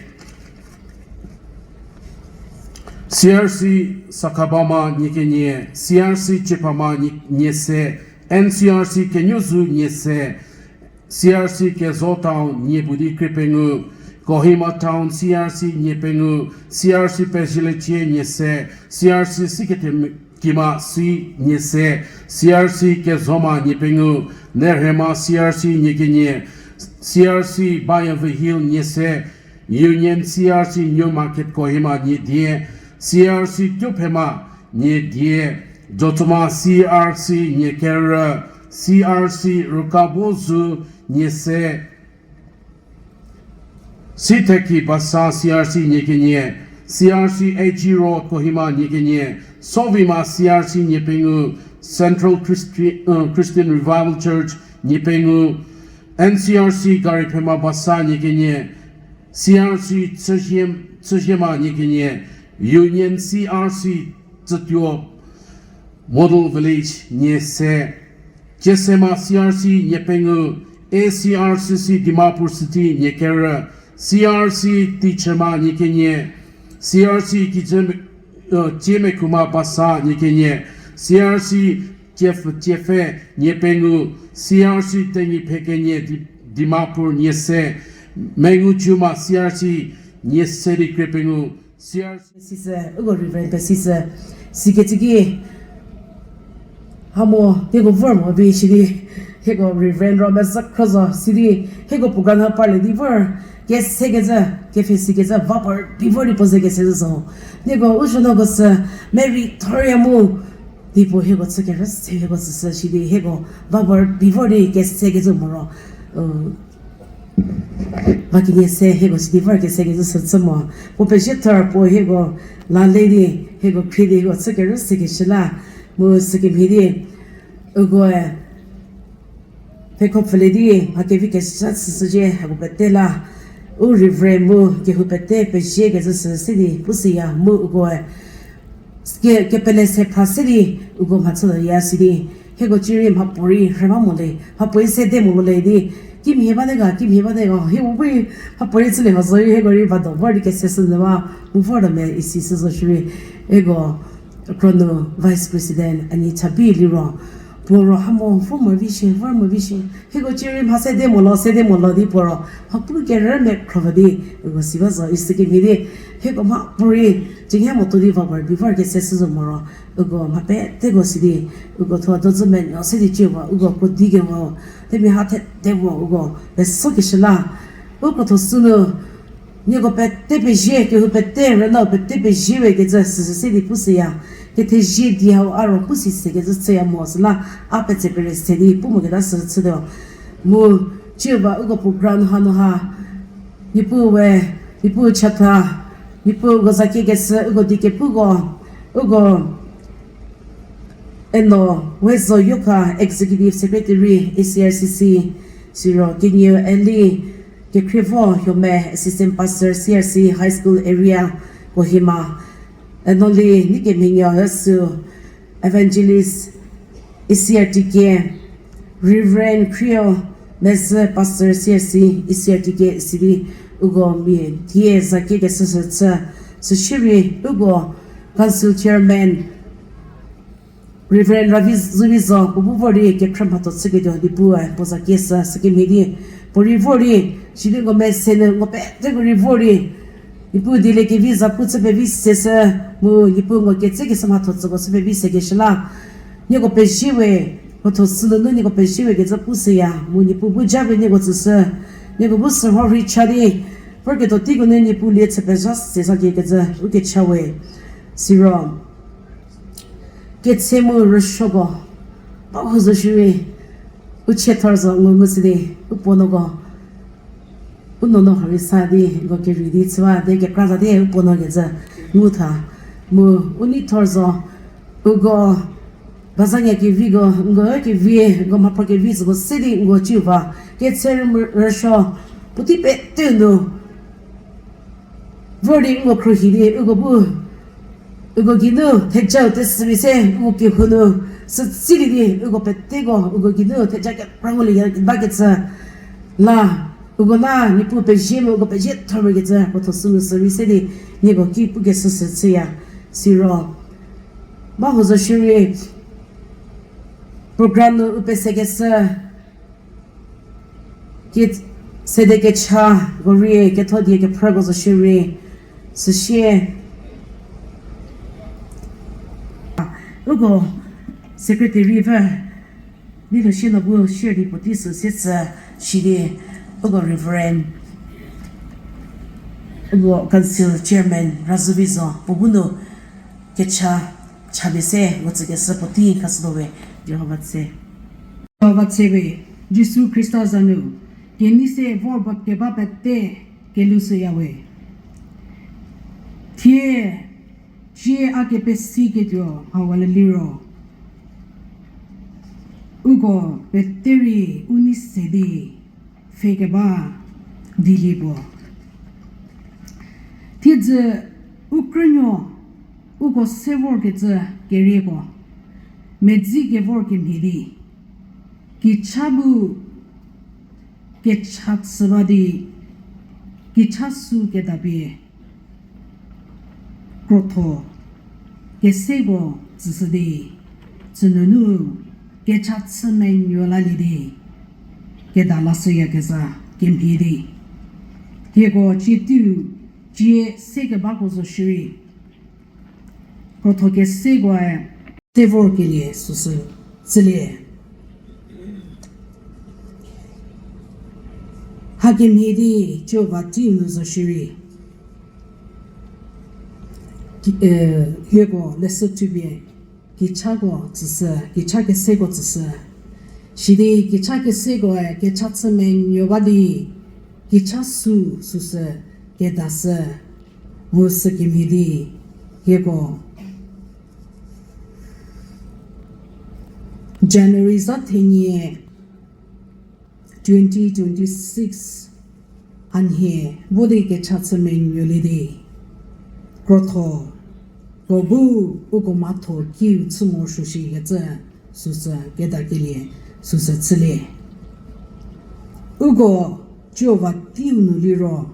C R C Sakhabama nie kenie, C R C Chiepama nie, nie se, N C R C Kenyüzü nie se, C R C Kezo Town nie puo di krie pengou, Kohima Town C R C nie pengou, C R C Pezhielie Chie nie se, C R C Siketemkima si nie se, C R C Kezoma nie pengou, Nerhema C R C nie kenie, C R C Bayavü Hill nie se, Union C R C New Market Kohima nie die, C R C Tuophema nie die, Jotsoma C R C nie kerü, C R C Rükabo Zü nie se, Sitheki Basa C R C nie kenie, C R C A G Road Kohima nie kenie, Sovima C R C nie pengou, Central Christi-, uh, Christian Revival Church nie pengou, N C R C Gariphema Basa nie kenie, C R C Chühie-, Chühiema nie kenie, Union C R C Tsütuo Model Village nie se, Chiesema C R C nie pengou, A C R C C Dimapur City nie kerü, C R C Tichüma nie kenie, C R C Kijü, uh, Ciemekhuma Basa nie kenie, C R C Tiepfü, Tiepfü nie pengou, C R C Tenyiphe kenie Di-, Dimapur nie se, Mengu Chuma C R C nie se di krie pengou, C R C. Pesisü, uko Reverend pesisü, sikecü ki, hamo, hieko vor mo vi shidi, hieko Reverend ro mezhü khro zo, sidi, hieko program ha parlie di vor, kese kezhü, kepfhe sikecü, va par di vor di puo ze kese zo. Nieko, u zho no ko sü, Mary Toria mu, di puo hieko chü kerü se hieko tsüshü shidi, hieko, va par di vor di kese kezhü moro, uh, va kenie se hieko sidi vor kese kezhü sü chü mo. Puo pezie thor puo hieko la le di hieko khrie di hieko chü kerü se keshü la. Mu sükemhie di ukoe pfhekhopfülie di mha kevi kesa chüshücie hako pete la. U Reverend mu kehou pete pezie kezhü sü se di pushüya mu ukoe ke, kepele se phra se di, uko mha chüya sidi, hieko cierei mhapuorei rhüma mo le, mhapuorei sede mo le di, kimhie bate ga, kimhie bate ga, hieko bu mhapuorei chülie mha zorei hieko rei va do vor di kese sü nyü ba, mu vor do me isi sü zo shierei, hieko kronu Vice President Annie Thabi liro, puo ro hamo vor mo vi shie, vor mo vi shie, hieko cierei mha sede mo lo, sede mo lo di puo ro, mhapuorei kerü mekhro va di, uko si ba zo, isükemhie di, hieko mhapuorei, cinghe motuo di va par di vor kese sü zo moro, uko mha peteko sidi, uko thuo dozü menuo se di ciewa, uko krodi kewa, themia ha thete vo, uko peso keshü la, u krotho sünu, nieko pete pezie, kehou pete, rüna pete pezie we kecü süsü se di pushüya, kethezie di hau a ro pusi se kecü chüya mo süla, a petse pere se di pu mo keta sü chütuo. Mu, ciewa uko program hanu ha, Niepuu we, Niepuu chatha, Niepuu uko zakie keshü, uko diekepuko, uko eno, Wezo Yoka, Executive Secretary, E C R C C, siro Kenieu Eli, Kekhrie vo Hiome, Assistant Pastor, C R C High School Area, Kohima, eno li Nikemhienuo Üsü, Evangelist, E C R T K, Reverend Khrieo Mezhü, Pastor, C R C, E C R T K, sidi uko mia die zakie keshü sü chü, süshierei uko Council Chairman, Reverend Ravi Zuvizo, puo bu vor di kekhrü mhatho chüketuo di puoe puo zakie sü, sükemhie di, puo rei vor di, sidi uko mese nu, uko peteko rei vor di, Niepuu dieliekevi zapu chü pevi seshü, mu Niepuu uko ketse keshü mhatho tsüko chü pevi sekeshü la. Nieko pezie we, krotho sünunu nieko pezie we kecü pushüya, mu Niepuu bu ja we nieko tsüshü, nieko bu sürho rei cha di, vorketuo teiko nu Niepuu lie chü pezha se zakie kecü, u kecha we. Siro. Ketse mu rüsuoko, ba huo zo shierei, u chie thor zo ngu ngu sidi, u puo nuoko, u nuonuo ha rei sa di, uko kerei di chü ba, de kekra za di u puo nuo kecü, ngu tha, mu u nei thor zo, uko, bazanya keviko, uko kevi, uko mhaphro kevi süko se di uko ciu ba, ketse mu rüsuo, puotei pete nu, vor di uko khruohi di, uko bu, uko geinu thejau tesümi se, uko kehou nu, sütsili di, uko peteko, uko geinu theja kekra ngulie bakecü, la, uko la, Niepuu pezie mu, uko pezie thor mokecü, krotho sünu sürei se di, nieko ki pukeshü sü chüya, siro. Ba huo zo shierei, program nu u pesekeshü, ki sede kecha, gorie, ketho die kephrüko zo shierei, süsie. Uko secretary pfü, di lo shie no bu share di puotei sü se tsü shidi, uko Reverend, uko Council Chairman Razüvizo, puo bu nu kecha, chapie se, uko tsükeshü puotei khashütuo we, Jihova tse. Jihova tse we, Jisu Khrista za nu, kenei se vor ba keba pete kelushüya we. Thie, cie a kepesiketuo hawaleliro, uko pete rei u nei se di, pfhe keba dilie puo. Thiedzü u krünuo uko se vorkecü kerieko, medzi kevor kemhie di, kicha bu kecha chü ba di, Kicha sü kedapie krotho keseko tsüshü di, tsünunu kecha chü menuo lalie di keda lashüyakezha kemhie di, hieko cie teiu cie sekebako zo shierei krotho kesekoe se vorkelie süsü chülie. Hakemhie di Jihova teiu nu zo shierei, hieko leshü thupie kichako tsüshü, kicha keseko tsüshü. Sidi kicha kesekoe kecha chü menuo ba di, kicha sü süsü kedashü, mu sükemhie di hieko January za thenie twenty twenty-six anhie vo di kecha chü menuolie di, krotho ko bu uko mhatho kiu chü morosuo shikecü süsü kedakelie süsü chülie. Uko Jihova teiu nu liro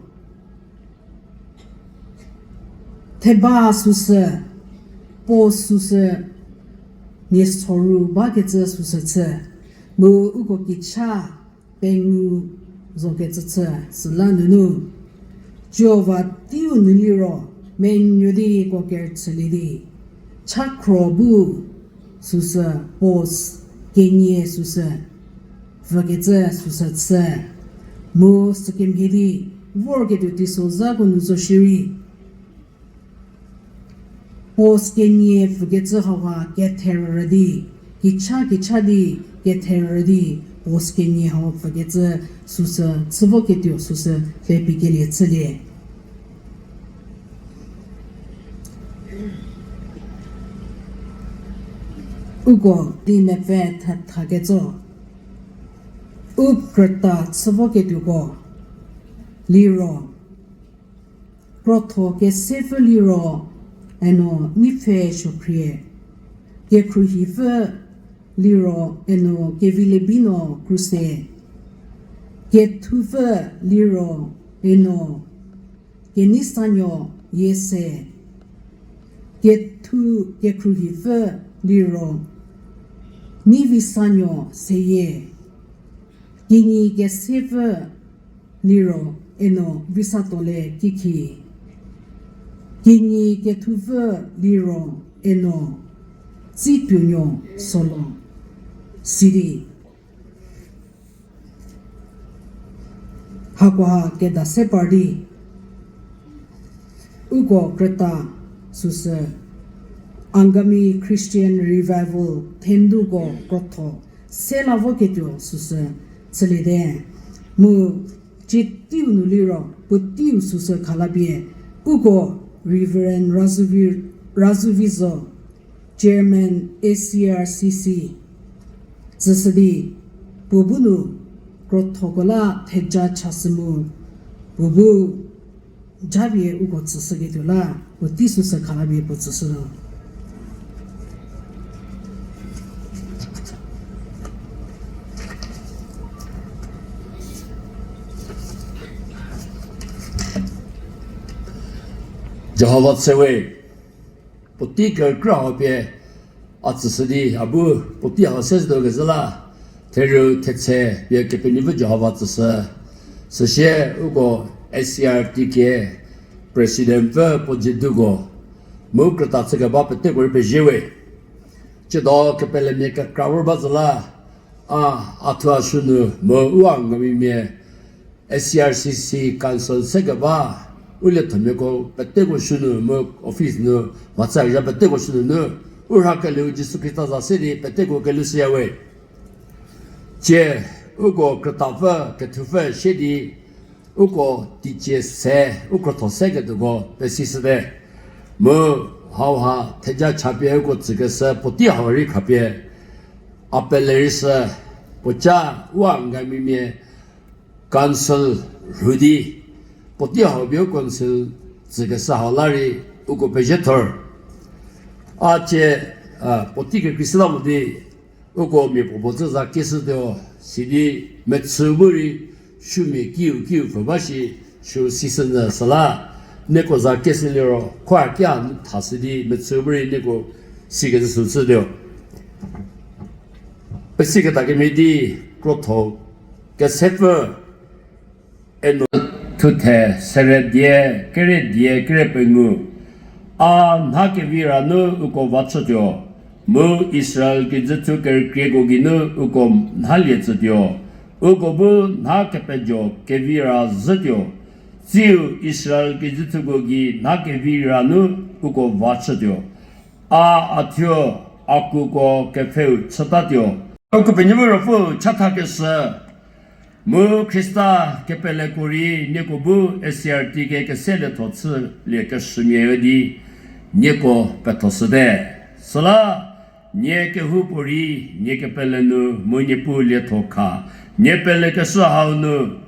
theba süsü, puo süsü, mia soru bakecü süsü chü, mu uko kicha pengou zokecü chü, süla nunu Jihova teiu nu liro menuo di ko kerüchülie di, chakhro bu süsü, puo kenie süsü pfükecü süsü chü, mu sükemhie di vorketuo teisozhako nu zo shierei puo kenie pfükecü hauha ketherü di, kicha kicha di ketherü di, puo kenie hau pfükecü süsü chü voketuo süsü pepikelie chülie. Uko di mepfü thetha ketso, u krüta chü voketuoko liro, krotho kesepfü liro eno Neipfhe Suokhrie, kekhruohipfü liro eno Kevilebi no Kruse, kethupfü liro eno Keneisanuo Yiese, kethu kekhruohipfü liro Neivisanuo Seyie, kinyi kesepfü liro eno Visatole Kikhi, kinyi kethupfü liro eno Tsituonuo Solo. Sidi hakoha keda se par di uko krüta süsü Angami Christian Revival Thenduko krotho se la voketuo süsü chüliete. Mu cie teiu nu liro puoteiu süsü khalapie uko Reverend Razuvi, Razuvizo, Chairman A C R C C, tsüshü di puo bu nu krothoko la theja chashü mu puo bu japie uko tsüshüketuo la puotei süsü khalapie puo tsüshü nu. Jihova tse we, puotei kerükra hau pie a tsüshü di a bu puotei hau se zütuo kezhü la, therü thetse pie Kepenuopfü Jihova tsüshü. Süsie uko S C R T K Presidentpfü puo jieduko mu krüta chükeba peteko rei pezie we. Tsiedo kepelemia kekra vor ba zü la, a, a thuo a sü nu mu u Angamimia S C R C C Council sekeba u liethomiako peteko sü nu mu office nu mhatsa kezha peteko sü nunu u rhakelieu Jisu Khrista za se di peteko kelushüya we. Tsie uko krütapfü kethupfü sie di uko teicie se, u krotho seketuoko pesishüte. Mu hauha theja chapie uko tsükeshü puotei hau rei khapie a pele rei shü, puoca u Angamimia council rhu di puotei hau pie u council tsükeshü hau la rei uko pezie thor. A tsie, a, puotei kekrei shüla mo di uko mia puopuo tsü za kieshütuo, sidi mechü bu rei shümia kiu kiu pfü ba shi, Sü sisü nyü süla, nieko za kesi liro, khoa kia thasi di metsü bu rei nieko sikecü sü chütuo. Pesiketa kemhie di, krotho, kesepfü, eno thuthe, sere die, kere die, kere pengou. A nha kevira nu uko va chütuo, mu Israel kijüthu kerükrieko geinu uko nhalie tsütuo, uko bu nha kepejo kevira zhütuo, tsiu Israel kijüthuko gei nha kevira nu uko va chütuo. A a thuo, a kuko kepfheu chütatuo. Ukepenuopfü Ruopfü chatha keshü, mu Khrista kepeleko rei nieko bu S C R T ke kese lietho chülie keshümia di, nieko pethoshüte. Süla, nie kehoupuorei, nie kepele nu, mu Niepuu lietho kha, nie pelekeshü hau nu,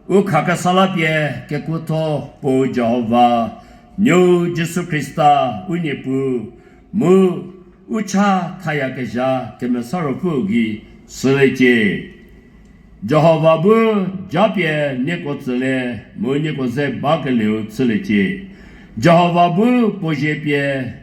u khakesa la pie kekuotho Puo Jihova, Nuou Jisu Khrista, u Niepuu, mu u cha thayakezha Kemesa Ruopfü gei shüliecie. Jihova bu japie nieko tsülie, mu nieko ze bakelieu chüliecie. Jihova bu puo zie pie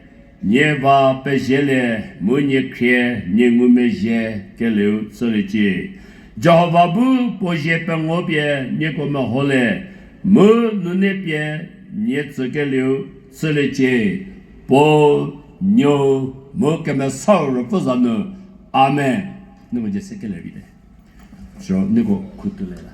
nie va pezielie, mu nie khrie nie ngumezhie kelieu chüliecie. Jihova bu puo zie pengo pie nieko meholie, mu nune pie nie tsükelieu chüliecie. Puo, Nuou, mu Kemesau Ruopfü za nu. Amen. Nieko dzie se kelie vite. Siro nieko khutulie la.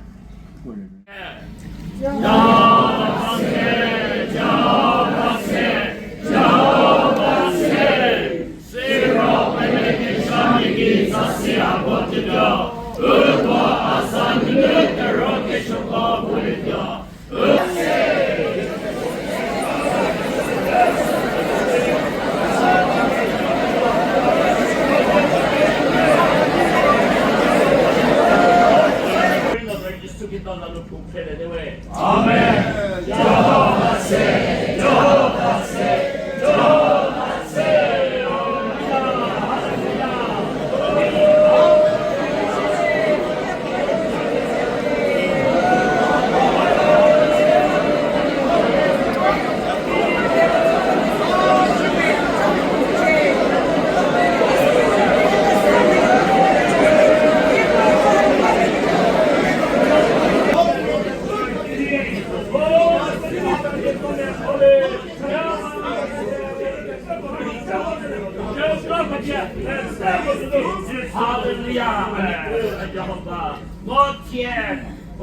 Amen. Jihova se, Jihova se, Jihova se. Hallelujah. Mo thie, o,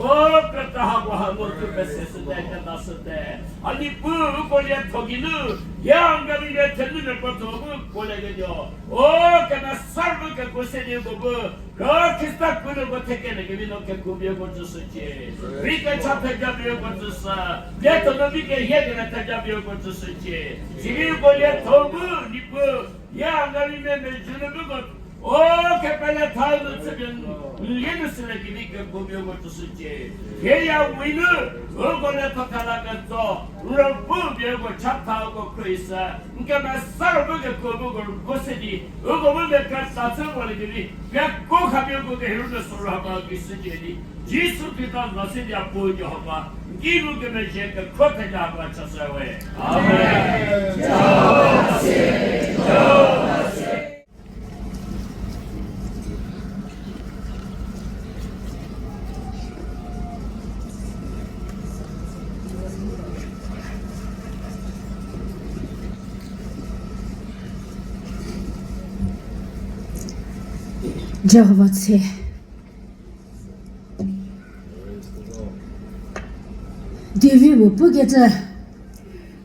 keta hako ha mo tu pese süte, keta süte. A Niepuu, uko lietho geinu, ya ngami le thenu le kotho bu ko le ketuo. O, kena sarü kekuo se di uko bu, Khrista krünuoko thekelie kemhie no kekuo pie uko tsüshücie. Rei kecha theja pie uko tsüshü. Lietho no vi kehie kele theja pie uko tsüshücie. Sidi uko lietho bu, Niepuu, ya ngami me mezhü nu bu ko O kepele thau nu chüpie n lie nu süle kevi kekuo pie uko tsüshücie. Hie ya winu, uko le thokhala ketso, n rüpfü pie uko chatha uko khruohishü, n kemesa rüpfü kekuo bu uko rüpfü se di, uko bu mia kesa chü mo le kevi, mia ko khapie uko kehiru keso ro hapa ki shücie di, Jisu Khrista za se di a Puo Jihova, n ki bu kemezhie kekhro theja hapa chashü we. Amen. Jihova tse. David-e pukecü,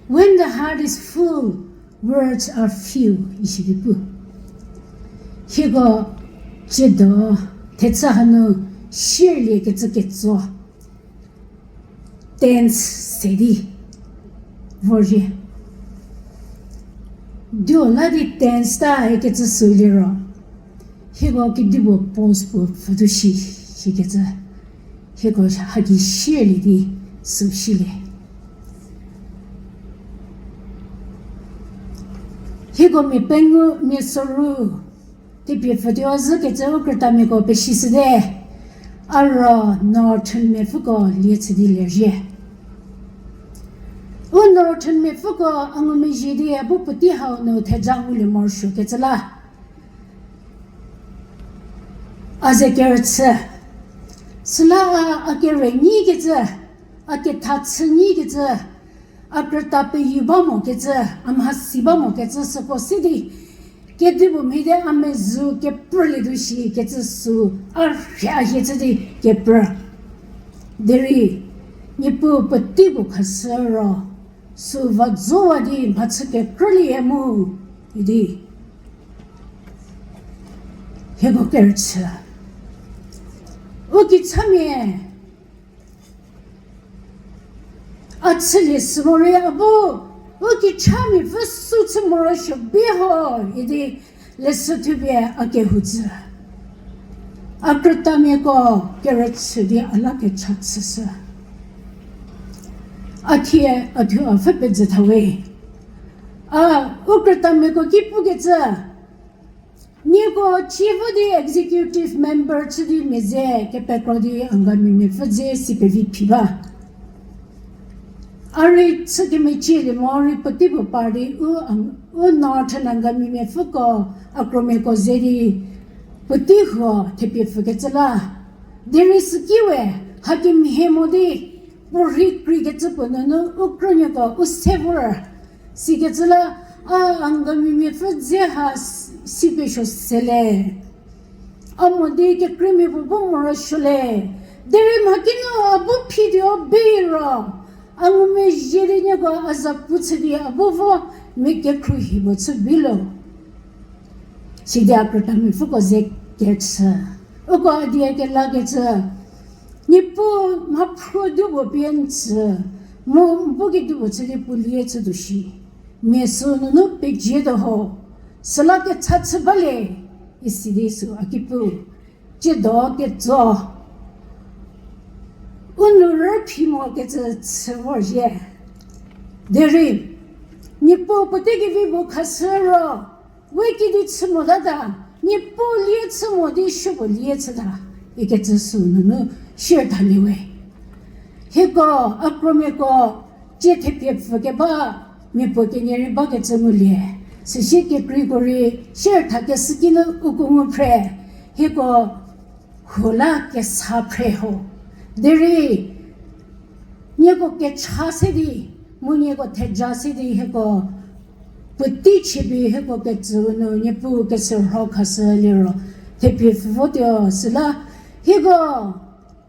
When the heart is full, words are few, isidi pu. Hieko tsiedo thetsü hanu shierlie kecü ketso, tense se di vorzhie. Duo la di tense ta ikecü sü liro, hieko kedipuo pause puo pfütuo shi, shikecü. Hieko haki shierlie di sü shilie. Hieko mia pengou mia soru, tepie pfütuo zhükecü u krütamiako pesishüte, a ro Northern miapfüko lie chü di lerzhie. U Northern miapfüko a ngumezhie di a bu puotei hau nu theja ngulie morosuokecü la. A ze kerüchü. Süla a, a kere nyikecü, a ketha chü nyikecü, a krüta peyu ba mokecü, a mhasi ba mokecü süko si di, kedipuo mhie di a mezhü keprülie tuo shikecü sü a rhie a hie chü di keprü. Derei, Niepuu puotei puo khashü ro, sü va zowa di mhachü kekrülie mu, idi. Hieko kerüchü. U kichamia, a chülie sü morei a bu, u kichamia pfü sü chü morosuo bi ho, idi leshü thupie a kehou tsü. A krütamiako kerüchü di a la kecha chüshü. A thie a thuo a pfü pezü thawe. A, u krütamiako ki pukecü. Nieko chie vo di executive member chü di mia ze kepekro di Angamimia pfü dze si pevi phi ba. A rei chü kemecilie mo rei puotei puo par di u, u Northern Angamimia pfüko a kromiako ze di puotei huo thepie pfükecü la. Derei süki we, hakemhie mo di, puorhi kreikecü puo nunu u krünuoko u se vor. Sikecü la, a Angamimia pfü dze ha s-, si pesuo sele. A mo di kekreimia puo bu morosuole. Derei mhakinu a bu phi di u bi ro. A ngumezhie di nieko a za pu chü di a bu vo mia kekhruohi puo chü bi lo. Sidi a krütamiapfüko ze kechü. Uko a die kelakecü. Niepuu mhaphruo di puo pie n tsü. Mu n bu kedipuo chü di puo lie chütuo shi. Mia sü nunu pejietuo ho. Süla kecha chü bale. Isi di sü a ki pu. Tsiedo ketso. U nu rüphi mokecü chü vorzhie. Derei, Niepuu puotei kevi bu khashü ro, we kidi chü motata, Niepuu lie chü mo di supuo lie chüta, ikecü sü nunu sier thalie we. Hieko, a kromiako, tsie thepie pfükeba, miapuo kenie rei bakecü ngulie. Süsie kekreiko rei sier thakeshü kinu uko ngu phre, hieko huo la kesa phre ho. Derei, nieko kecha se di, mu nieko theja se di hieko puotei chie pie hieko kecüu nu Niepuu kesürho khashü liro, thepie pfü votuo süla, hieko,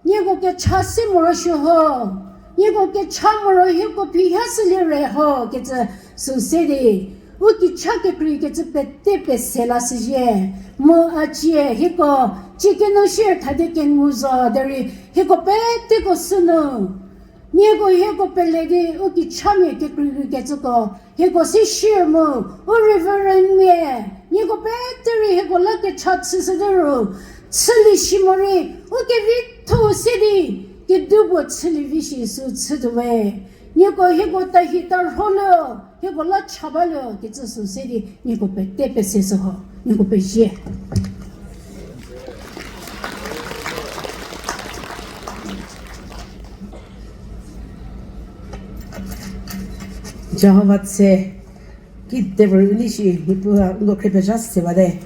nieko kecha se morosuo ho, nieko kecha moro hieko phi ha shülie re ho, kecü sü se di, u kicha kekreikecü pete pese lashüzhie, mu a cie hieko, tsie kenu sier thadi kengu zo derei, hieko peteko sünu. Nieko hieko pele di u kichamia kekreikecüko, hieko si sier mu, u Reverendmia, nieko pete rei hieko la kecha chüshüte ru, chülie shi morei, u kevitho se di, kedipuo chülie vi shi sü chütuo we. Nieko hieko tahi tarho lo, hieko la cha ba lo, kecü sü se di, nieko pete pese shü ho, nieko pezie. Jihova tse, kide vor u nei shi, Niepuu a nko khrie pezha se bate.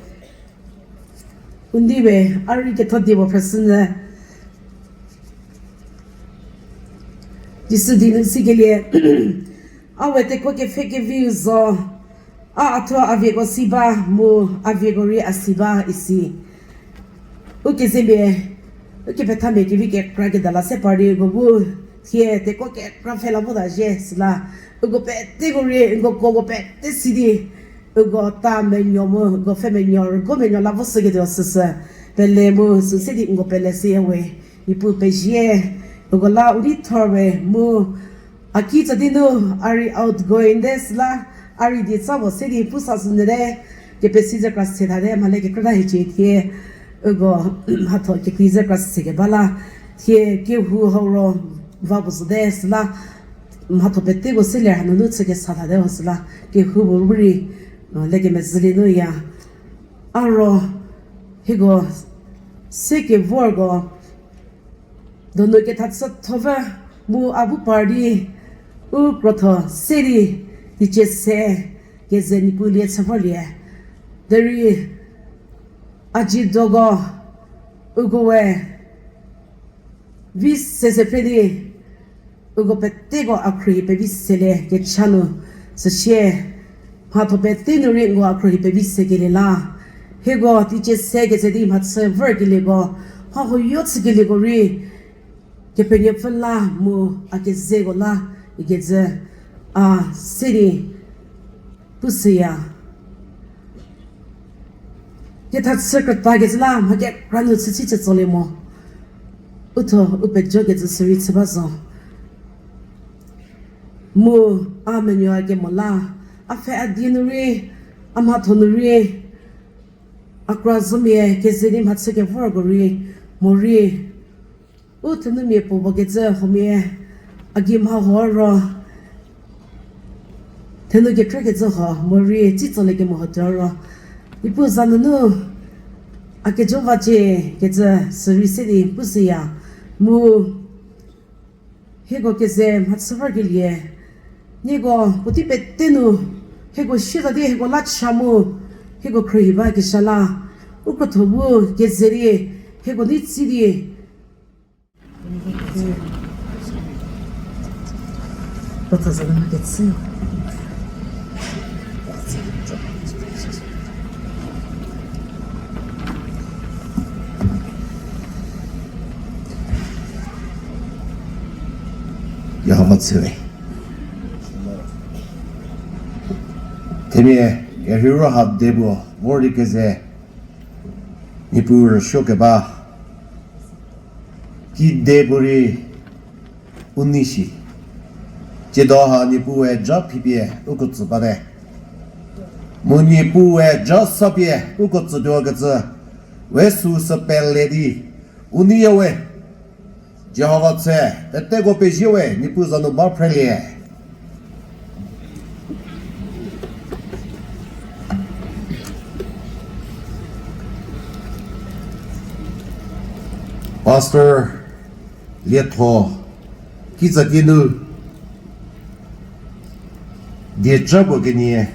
U nei we, a rei ketho die puo phrüshünyü. Jisu di nu sikelie, a we tekuo kepfhe keviu zo, a a thuo a vieko si ba, mu a vieko rei a si ba isi. Ukezemia, ukepethamia kevi kekra keda la se par di uko bu, thie tekuo kekra pfhe la vota zhie süla, uko peteko rei, uko kuoko pete si di, uko ta menuo mu, uko pfhe menuo, uko menuo la vo shüketuo süsü, pele mu, sü se di uko pele shüya we, Niepuu pezie, uko la u nei thor we mu, a ki tsa di nu, a rei outgoing te süla, a rei die tsa puo se di pu sa sünyü te, kepesi ze kra se thate, mhale kekrüta hiecie thie, uko, mhatho kekrei ze kra se keba la, thie kehou hau ro, va puo zote süla, mhatho peteko se ler hanunu chü kesa thate ho süla, kehou bu rei, le kemezhülie nu ya. A ro, hieko, se kevorko, donu ketha chütho pfü mu a bu par di, U krotho se di teicie se keze Niepuu lie chü vorlie. Derei a ji doko uko we vi se se phre di uko peteko a khruohi pevi selie kecha nu, süsie mhatho pete nu rei nko a khruohi pevi sekelie la. Hieko teicie se keze di mhachü vorkelieko, mha huoyo chükelieko rei Kepenuopfü la mu a kezeko la ikecü a se di pushüya. Ketha chü krüta kecü la mha kekra nu chüsi chü tsolie mo. Uthuo u pejo kecü sürei chü ba zo. Mu a menuo a kemo la, a pfhe a die nu rei, a mhatho nu rei, a kra zomia keze di mhachü kevorko rei, morei u thenumia puo bo kecü huomia, a gei mha huo ro, thenu kekhrie kecü huo, morei tsi tsolie kemo huo tuo ro, Niepuu za nunu a kejo vacie kecü sürei se di pushüya. Mu hieko keze mhachü vorkelie, nieko puotei pete nu hieko sieta di hieko la cha mu hieko khruohi ba kesha la, u krotho bu keze di hieko nei tsi di Jihova tsüwe. Themia kerheiro ha de puo vor di keze Niepuu rüsuo keba kide puorei u nei shi. Tsiedo ha Niepuue ja phipie uko tsü bate. Mu Niepuue ja sapie uko tsütuo kecü, we süu sü pele di u neiya we. Jihova tse, peteko pezie we, Niepuu za nu ba phrelie. Pastor Lietho, kitsa kinu dieca puo kenie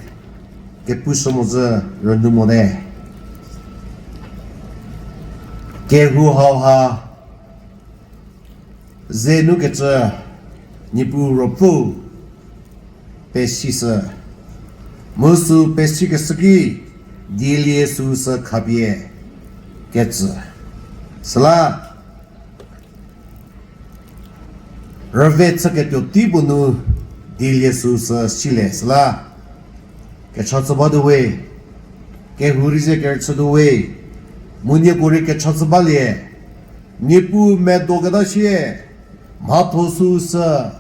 kepushü mozü rünu mote. Kehou hauha ze nu kecü Niepuu ruopfü pesishü. Mu süu pesikeshü ki dielie süu sü khapie kecü. Süla rüve chüketuo tei puo nu dielie süu sü silie süla kecha chü batuo we, kehou rei ze kerüchütuo we, mu nieko rei kecha chü balie, Niepuu medo keta sie, mhatho süu sü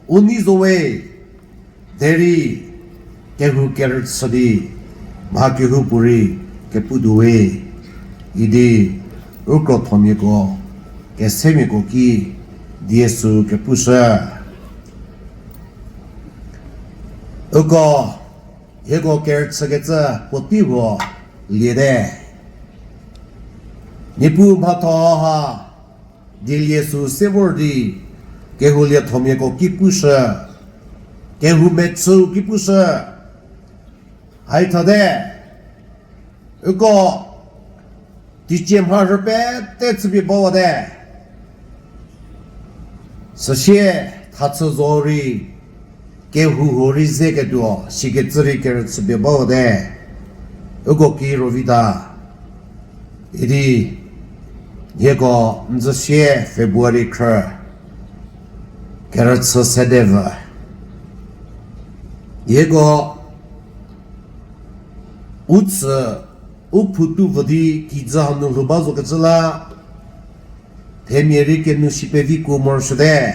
u nei zo we, derei kehou kerüchü di, mha kehoupuorei keputuo we, idi u krothomiako, kesemiako ki, die süu kepushü. Uko, hieko kerüchükecü puotei huo liete. Niepuu mhatho hauha dielie süu se vor di, kehou liethomiako ki pushü, kehou mechüu ki pushü. Haithate, uko teicie mharhü pete chüpie bawate. Süsie thachü zo rei, kehou huo rei ze ketuo sikecü rei kerüchüpie bawate. Uko ki rovita. Idi, hieko n zhüsie February khrü kerüchü sedevü. Hieko u tsü u phutu vü di kijü hanu lhou ba zokecü la, themia rei kenu si pevi kuo morosuote.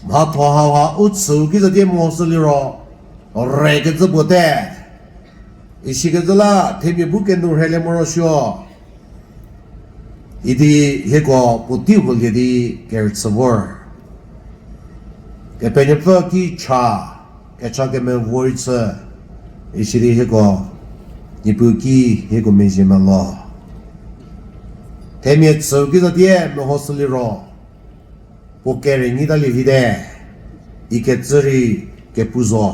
Mhatho hauha u tsüu kizatie mehoshü liro, rekecü puote. Isikecü la themia bu kenu rhelie morosuo. Idi hieko puotei huo lie di kerüchü vor. Kepenuopfü ki cha, kecha kemevorei chü, isidi hieko, Niepuu ki hieko mezhie melo. Themia tsüu kizatie mehoshü liro, puo kere nyitalie vite. ikecü rei kepu zo.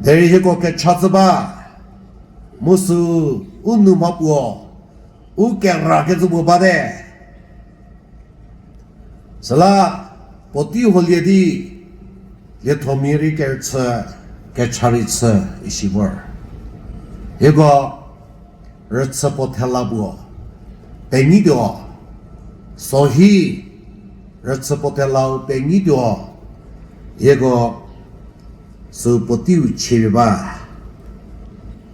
Derei hieko kecha chü ba, mu sü u nou mha puo, u kera kecü puo bate. Süla puotei holie di, liethomia rei kerüchü, kecha rei chü, isi vor. Hieko rüchü puo thela puo penyituo, sohi rüchü puo thelau penyituo, hieko sü puoteiu chie ba,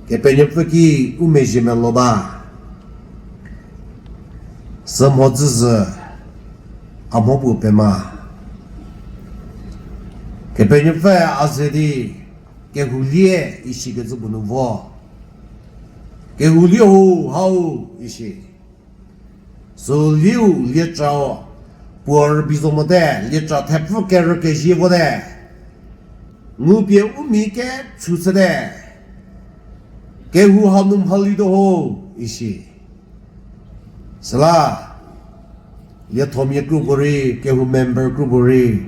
Kepenuopfü ki u mezhie melo ba, sü mhodzüzü a mho puo pema. Kepenuopfü a ze di kehoulie isikecü puo nu vo. Kehoulie ho hau isi. Sü lieu lieca puo rübei zo mote, lieca thepfü kerü kezie vote. Ngupie u mi kechü chüte. Kehou hanu mhalituo ho isi. Süla liethomia kru puorei, kehou member kru puorei,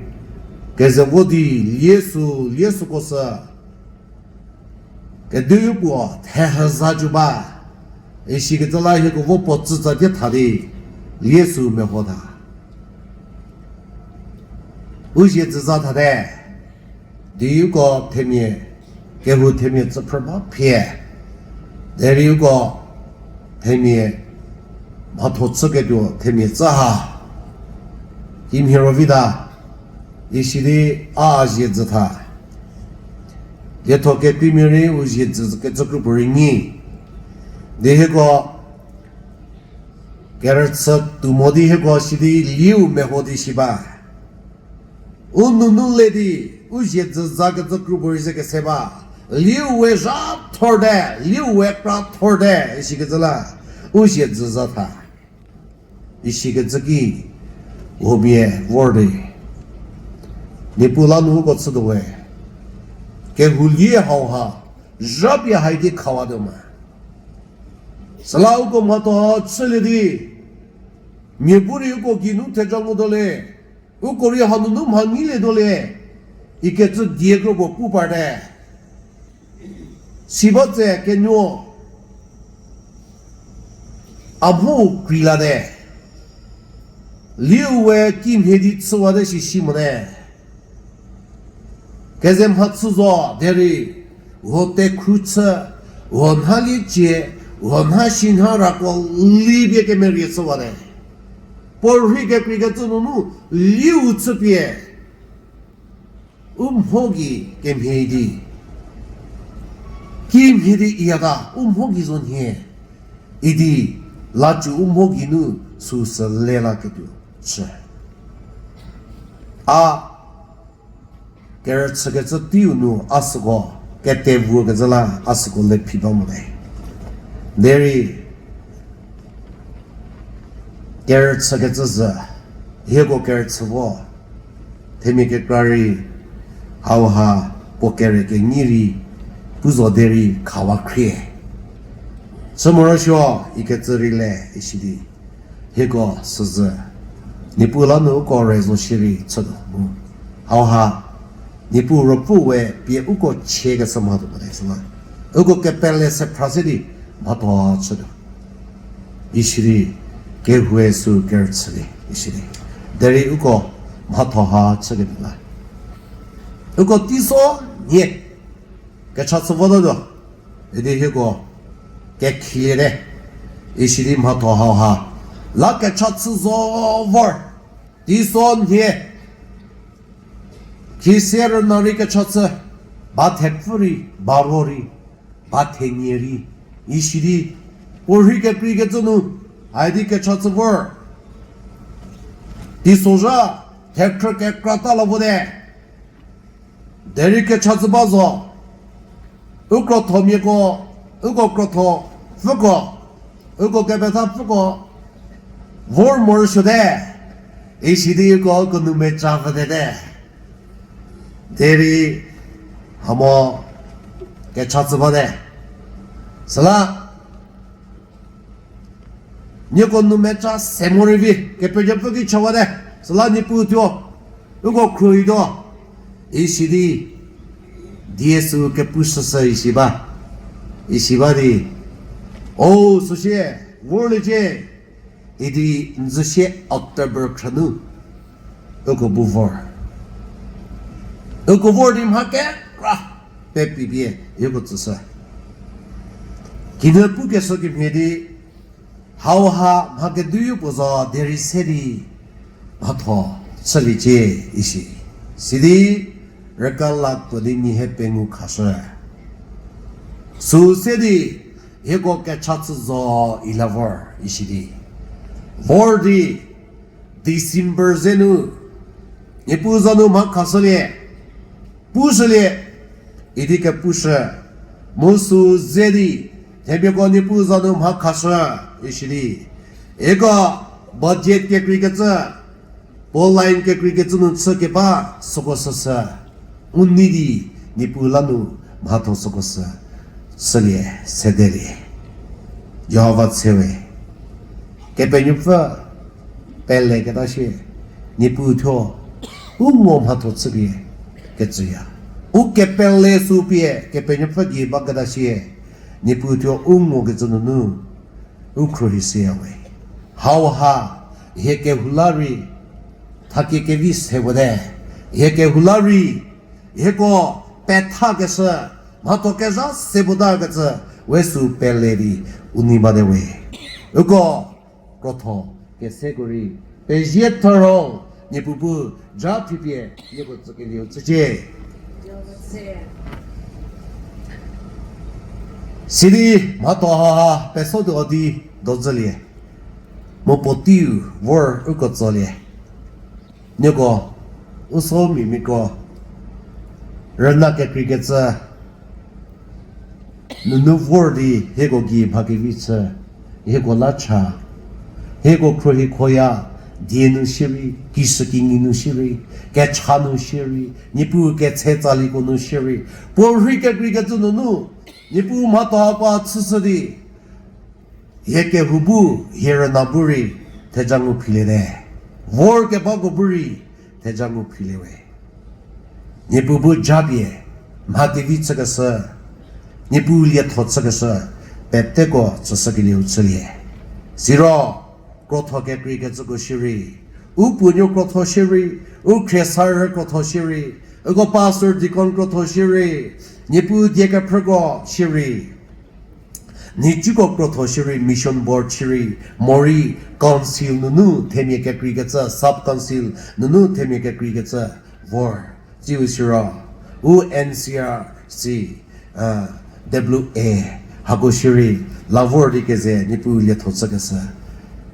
keze vo di lie sü, lie süko sü kediu puo thehüza cü ba, isikecü la hieko vo puo tsütsa tie tha di, lie sü meho tha. U zie dzüza thate, di uko themia, kehou themia tsüphrü ba phie, derei uko themia mhatho chüketuo themia tsü ha, kimhie ro vi ta, isi di a zie dzü tha. Lietho kekreimia rei u zie dzü kecü kru puorei nyi. Di hieko kerüchü tuo mo di hieko sidi lieu meho di shi ba. U nunu le di, u zie dzüza kecü kru puorei ze kese ba. Lieu we zha thorte, lieu we kra thorte, isikecü la, u zie dzüza tha. Isikecü ki, huomia vor di, Niepuu la nu uko chütuo we. Kehoulie hauha, zhapie hai di khawatuo ma. Süla uko mhatho chülie di, mia bu rei uko geinu theja ngutuo le, uko rei hanunu mha ngilietuo le, ikecü die kro puo pu parte. Siba tse kenuo a mho krei late. Lieu we kimhie di chüwate shi si mote. Keze mhachü zo derei, huo tekhru chü, huo nha liecie, huo nha shi nha rako lipie kemerie chüwate. Puorhi kekreikecü nunu lieu chüpie u mho gei kemhie di, kimhie di iyata u mho gei zo nhie idi, lacü u mho geinu süsü le laketuo chü. A kerüchükecü teiu nu a süko ketevuokecü la a süko le phi ba mote. Derei kerüchükecü zü, hieko kerüchü vo, themia kekra rei, hauha puo kere kenyi rei, pu zo derei khawa khrie. Chü morosuo ikecü rei le isi di, hieko süzü, Niepuu la nu uko re zo shierei chütuo mu. Hauha, Niepuu Ruopfü we pie uko chiekeshü mhatuo mote süla, uko kepele se phra se di mhatho chütuo. Isi di, kehoue sü kerüchü di, isi di. Derei uko mhatho ha chüketuo la, uko teiso nhie kecha chü votatuo. Idi hieko kekhiliete. Isi di mhatho hauha la kecha chü zo vor. Teiso nhie, khise rüna rei kecha chü, ba thepfü rei, ba ro rei, ba thenie rei, isi di, puorhi kekreikecü nu, haidi kecha chü vor. Teisozha, thekhrü kekra ta la vote. Derei kecha chü ba zo. U krothomiako, uko krotho pfüko, uko kepethapfüko vor morosuote. Isi di uko uko nou meca pfütete. Derei hamo kecha chü bate. Süla nieko nou meca se morei vi, Kepenuopfü ki chawate. Süla Niepuu thuo. Uko khruohituo, isi di, die sü kepushüshü isi ba, isi ba di, o, süsie, vorliecie, idi nzüsie October khrünu, uko bu vor. Uko vor di mha kekra pepipie uko tsüshü. Kinu pukeshü kemhie di, hauha mha keduyo puo zo derei se di mhatho chüliecie isi. Sidi rüka la puo di nie hie pengou khashü. Sü se di hieko kecha chü zo ila vor isi di. Vor di December ze nu, Niepuu za nu mha khashülie, pushülie, idi kepushü, mu sü ze di, themiako Niepuu za nu mha khashü, isi di. Hieko budget kekreikecü, puo line kekreikecü nu chü keba süko süsü, u nei di Niepuu la nu mhatho süko sü, sülie, sedelie. Jihova tsewe. Kepenuopfü peleketa shie, Niepuu thuo u ngo mhatho chüpie kecüya. U kepele sü pie Kepenuopfü gei baketa shie, Niepuu thuo u ngokecü nunu u khruohi shüya we. Hauha, hie kehou la rei, thakie kevi se puo te, hie kehou la rei, hieko pethakeshü, mhatho kezha se puo ta kecü, we sü pele di u nei bate we. Uko krotho keseko rei pezie thor ho, Niepuu bu ja phipie nieko tsükelieu chücie. Sidi mhatho haha pesotuo di dozülie, mu puoteiu vor uko tsolie. Nieko, u somia miako, rüna kekreikecü nunu vor di hieko gei mha kevi chü, hieko la cha, hieko khruohi khoya, die nu shierei, kishükinyi nu shierei, kecha nu shierei, Niepuu ketse tsaliko nu shierei, puorhi kekreikecü nunu, Niepuu mhatho hako chüshü di, hie kehou bu, hie rüna bu rei, theja ngu philiete. Vor kebako bu rei, theja ngu philie we. Niepuu bu japie, mha kevi chükeshü, Niepuu lietho chükeshü, peteko tsüshükelieu chülie. Siro, krotho kekreikecüko shierei, u puonuo krotho shierei, u khriesarü krotho shierei, uko pastor deacon krotho shierei, Niepuu die kephrüko shierei, nhicuko krotho shierei, mission board shierei, morei council nunu themia kekreikecü, sub council nunu themia kekreikecü vor. Tsiu siro, u N C R C, WA, hako shierei, la vor di keze Niepuu lietho chükeshü,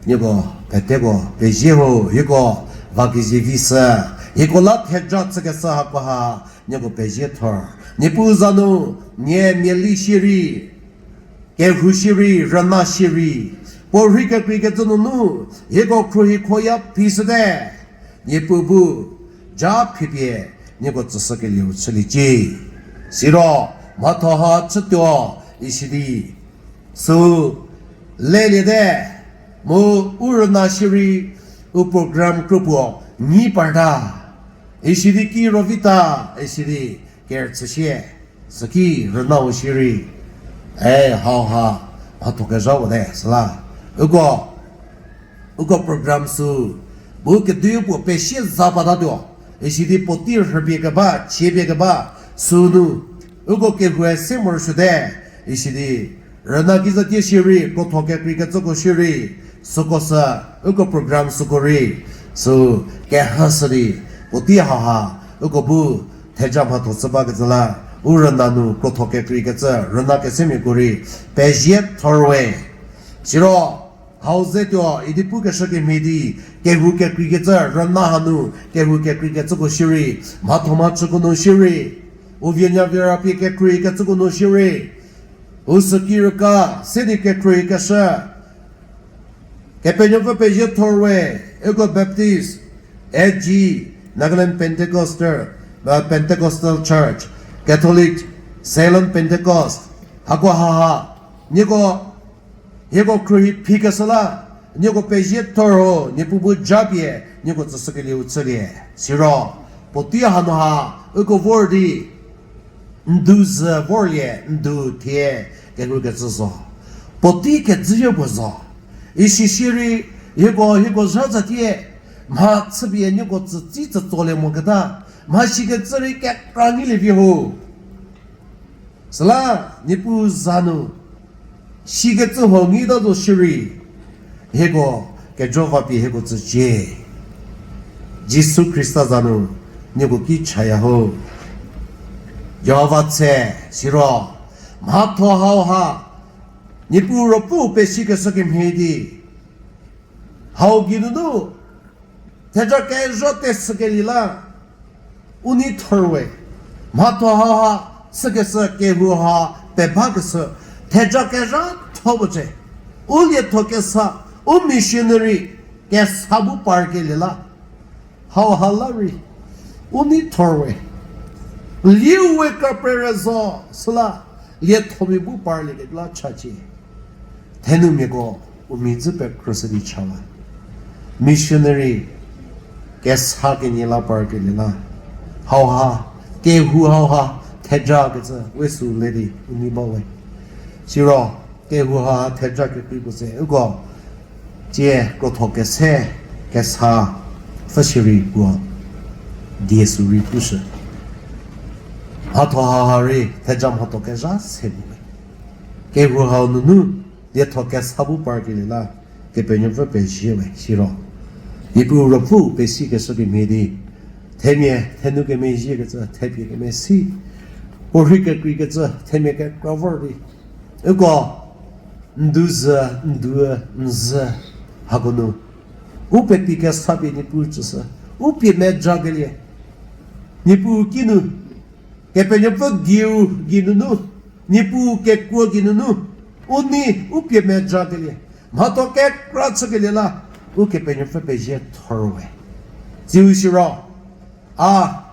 nieko peteko pezie ho, hieko va kezie vi sü, hieko la theja chükeshü hakoha, nieko pezie thor. Niepuu za nu, nie miali shierei, kehou shierei, rüna shierei, puorhi kekreikecü nunu, hieko khruohi khoya phi shüte, Niepuu bu, ja phipie, nieko tsüshükelieu chüliecie. Siro, mhatho ha chütuo, isi di, sü, leliete, mu u rüna shierei, u program kropuo, nyi parta, isi di ki rovita, isi di, kerüchüsie, süki rünau shierei, e, hauha, mhatho kezha wote, süla, uko, uko program sü, bu kedipuo pesie za patatuo, isi di puotei rhüpie keba, chiepie keba, sünu, uko kehoue se morosuote, isi di, rüna kizatie shierei, krotho kekreikecüko shierei, süko sü, uko program süko rei, sü, kehüshü di, puotei haha, uko bu, theja mhatho chü bakecü la, u rüna nu krotho kekreikecü, rüna kesemiako rei, pezie thor we. Siro, hau ze tuo idi pukeshü kemhie di, kehou kekreikecü, rüna hanu, kehou kekreikecüko shierei, mhatho mhachüko nu shierei, u vienya vira pie kekreikecüko nu shierei, u süki rüka, se di kekreikeshü, Kepenuopfü pezie thor we, uko Baptist, A G, Nagaland Pentecostal, uh, Pentecostal Church, Catholic, Ceylon Pentecost, hako haha, nieko, hieko khruohi phikeshü la, nieko pezie thor ho, Niepuu bu japie, nieko tsüshükelieu chülie, siro, Puotei hanu ha, uko vor di, ndu zü vorlie, ndu thie, kehou kecü zo. Puotei kedzüyo puo zo. Isi shierei, hieko, hieko zha zatie, mha chüpie nieko tsütsi tsütsolie moketa, mha shikecü rei kekra ngilie vi ho. Süla, Niepuu za nu, shikecü huo ngi ta zo shierei, hieko, kejo va pie hieko tsücie. Jisu Khrista za nu, nieko ki chaya ho. Jihova tse, siro, mhatho hauha, Niepuu Ruopfü pesikeshü kemhie di, hau geinunu, theja kezha teshükelie la, u nei thor we, mhatho hauha, chükeshü kehou ha, pebakeshü, theja kezha tho puo cie, u lietho kesa, u missionary, kesa bu parkelie la, hauha la rei, u nei thor we, liu we kaprere zo, süla, liethomia bu parliekelie la chacie. Thenumiako, u mia dzü pekrüshü di chawa. Missionary, kesa kenie la parkelie la. Hauha, kehou hauha, theja kecü, we sü le di, u nei ba we. Siro, kehou ha theja kekrei puo se, uko, tie krotho kese, kesa, pfü shierei puo, die sü rei pushü. Mhatho hauha rei, theja mhatho kezha se bu we. Kehou hau nunu, lietho kesa bu parkelie la, Kepenuopfü pezie we siro. Niepuu Ruopfü pesikeshü kemhie di, themia, thenu kemezhiekecü, thepie kemesi. Puorhi kekreikecü, themia kekra vor di. Uko, ndu zü, ndu, nzü, hako nu. U pepi kesa pie Niepuu tsüshü. U pie mejakelie. Niepuu kinu. Kepenuopfü dieu geinunu, Niepuu kekuo geinunu, u nei u pie mejakelie, mhatho kekra chükelie la, Ukepenuopfü pezie thor we. Tsiu siro, a,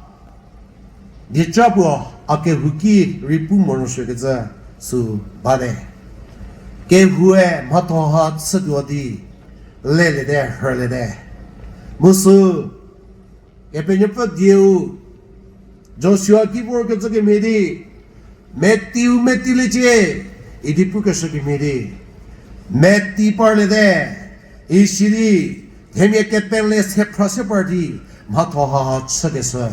dieca puo a kehouki rei pu morosuokecü sü bate. Kehoue mhatho ha chütuo di, leliete, rhüliete. Mu sü, Kepenuopfü dieu, Joshua ki vorkecü kemhie di, meti u meti liecie, idi pukeshü kemhie di, meti parliete, isidi, themia kepele se phra se par di, mhatho ha chükeshü,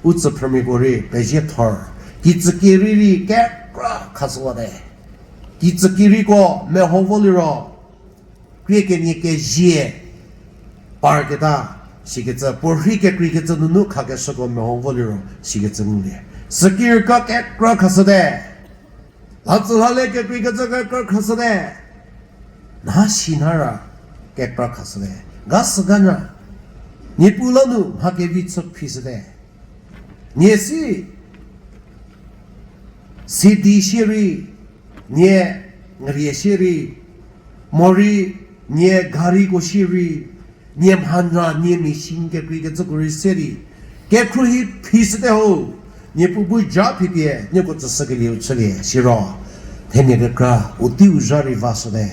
u tsüphrümiako rei pezie thor, kitsüki rei rei kekra khashüwate, kitsüki reiko meho vo liro, krie kenie kezie parketa, sikecü, puorhi kekreikecü nunu khakeshüko meho vo liro, sikecü ngulie. Süki rei ka kekra khashüte. Latsü lale kekreikecü kekra khashüte. Nha si nha ra kekra khashüte. Ga sü ga nha. Niepuu la nu mha kevi chü phishüte. Nie si, sidi shierei, nie nrie shierei, morei, nie gariko shierei, nie mhanya, nie machine kekreikecüko rei se di, kekhruohi phishüte ho, Niepuu bu ja phipie nieko tsüshükelieu chülie siro, themia kekra u teiu zha rei vashüte.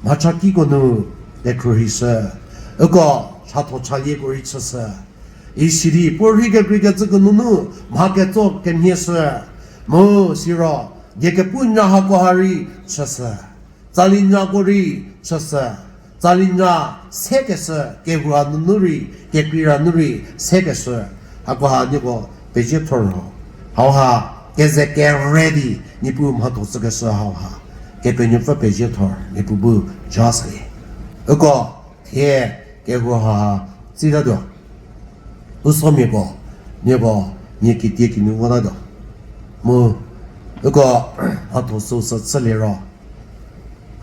Mhachakiko nu kekhruohishü, uko chatho chalieko rei chüshü. Isidi puorhi kekreikecüko nunu mha ketso kemhieshü. Mu siro, diekepu nya hako ha rei chüshü. Tsali nyako rei chüshü. Tsali nya sekeshü, kehou ha nunu rei, kekreira nu rei sekeshü. Hako ha nieko pezie thor ho. Hauha, keze kere di, Niepuu mhatho chükeshü hauha. Kepenuopfü pezie thor, Niepuu bu ja salie. Uko, thie, kehou ha, tsitatuo. U somiako, nieko, nie kitie kinu votatuo. Mu, uko, mhatho süu sü chülie ro.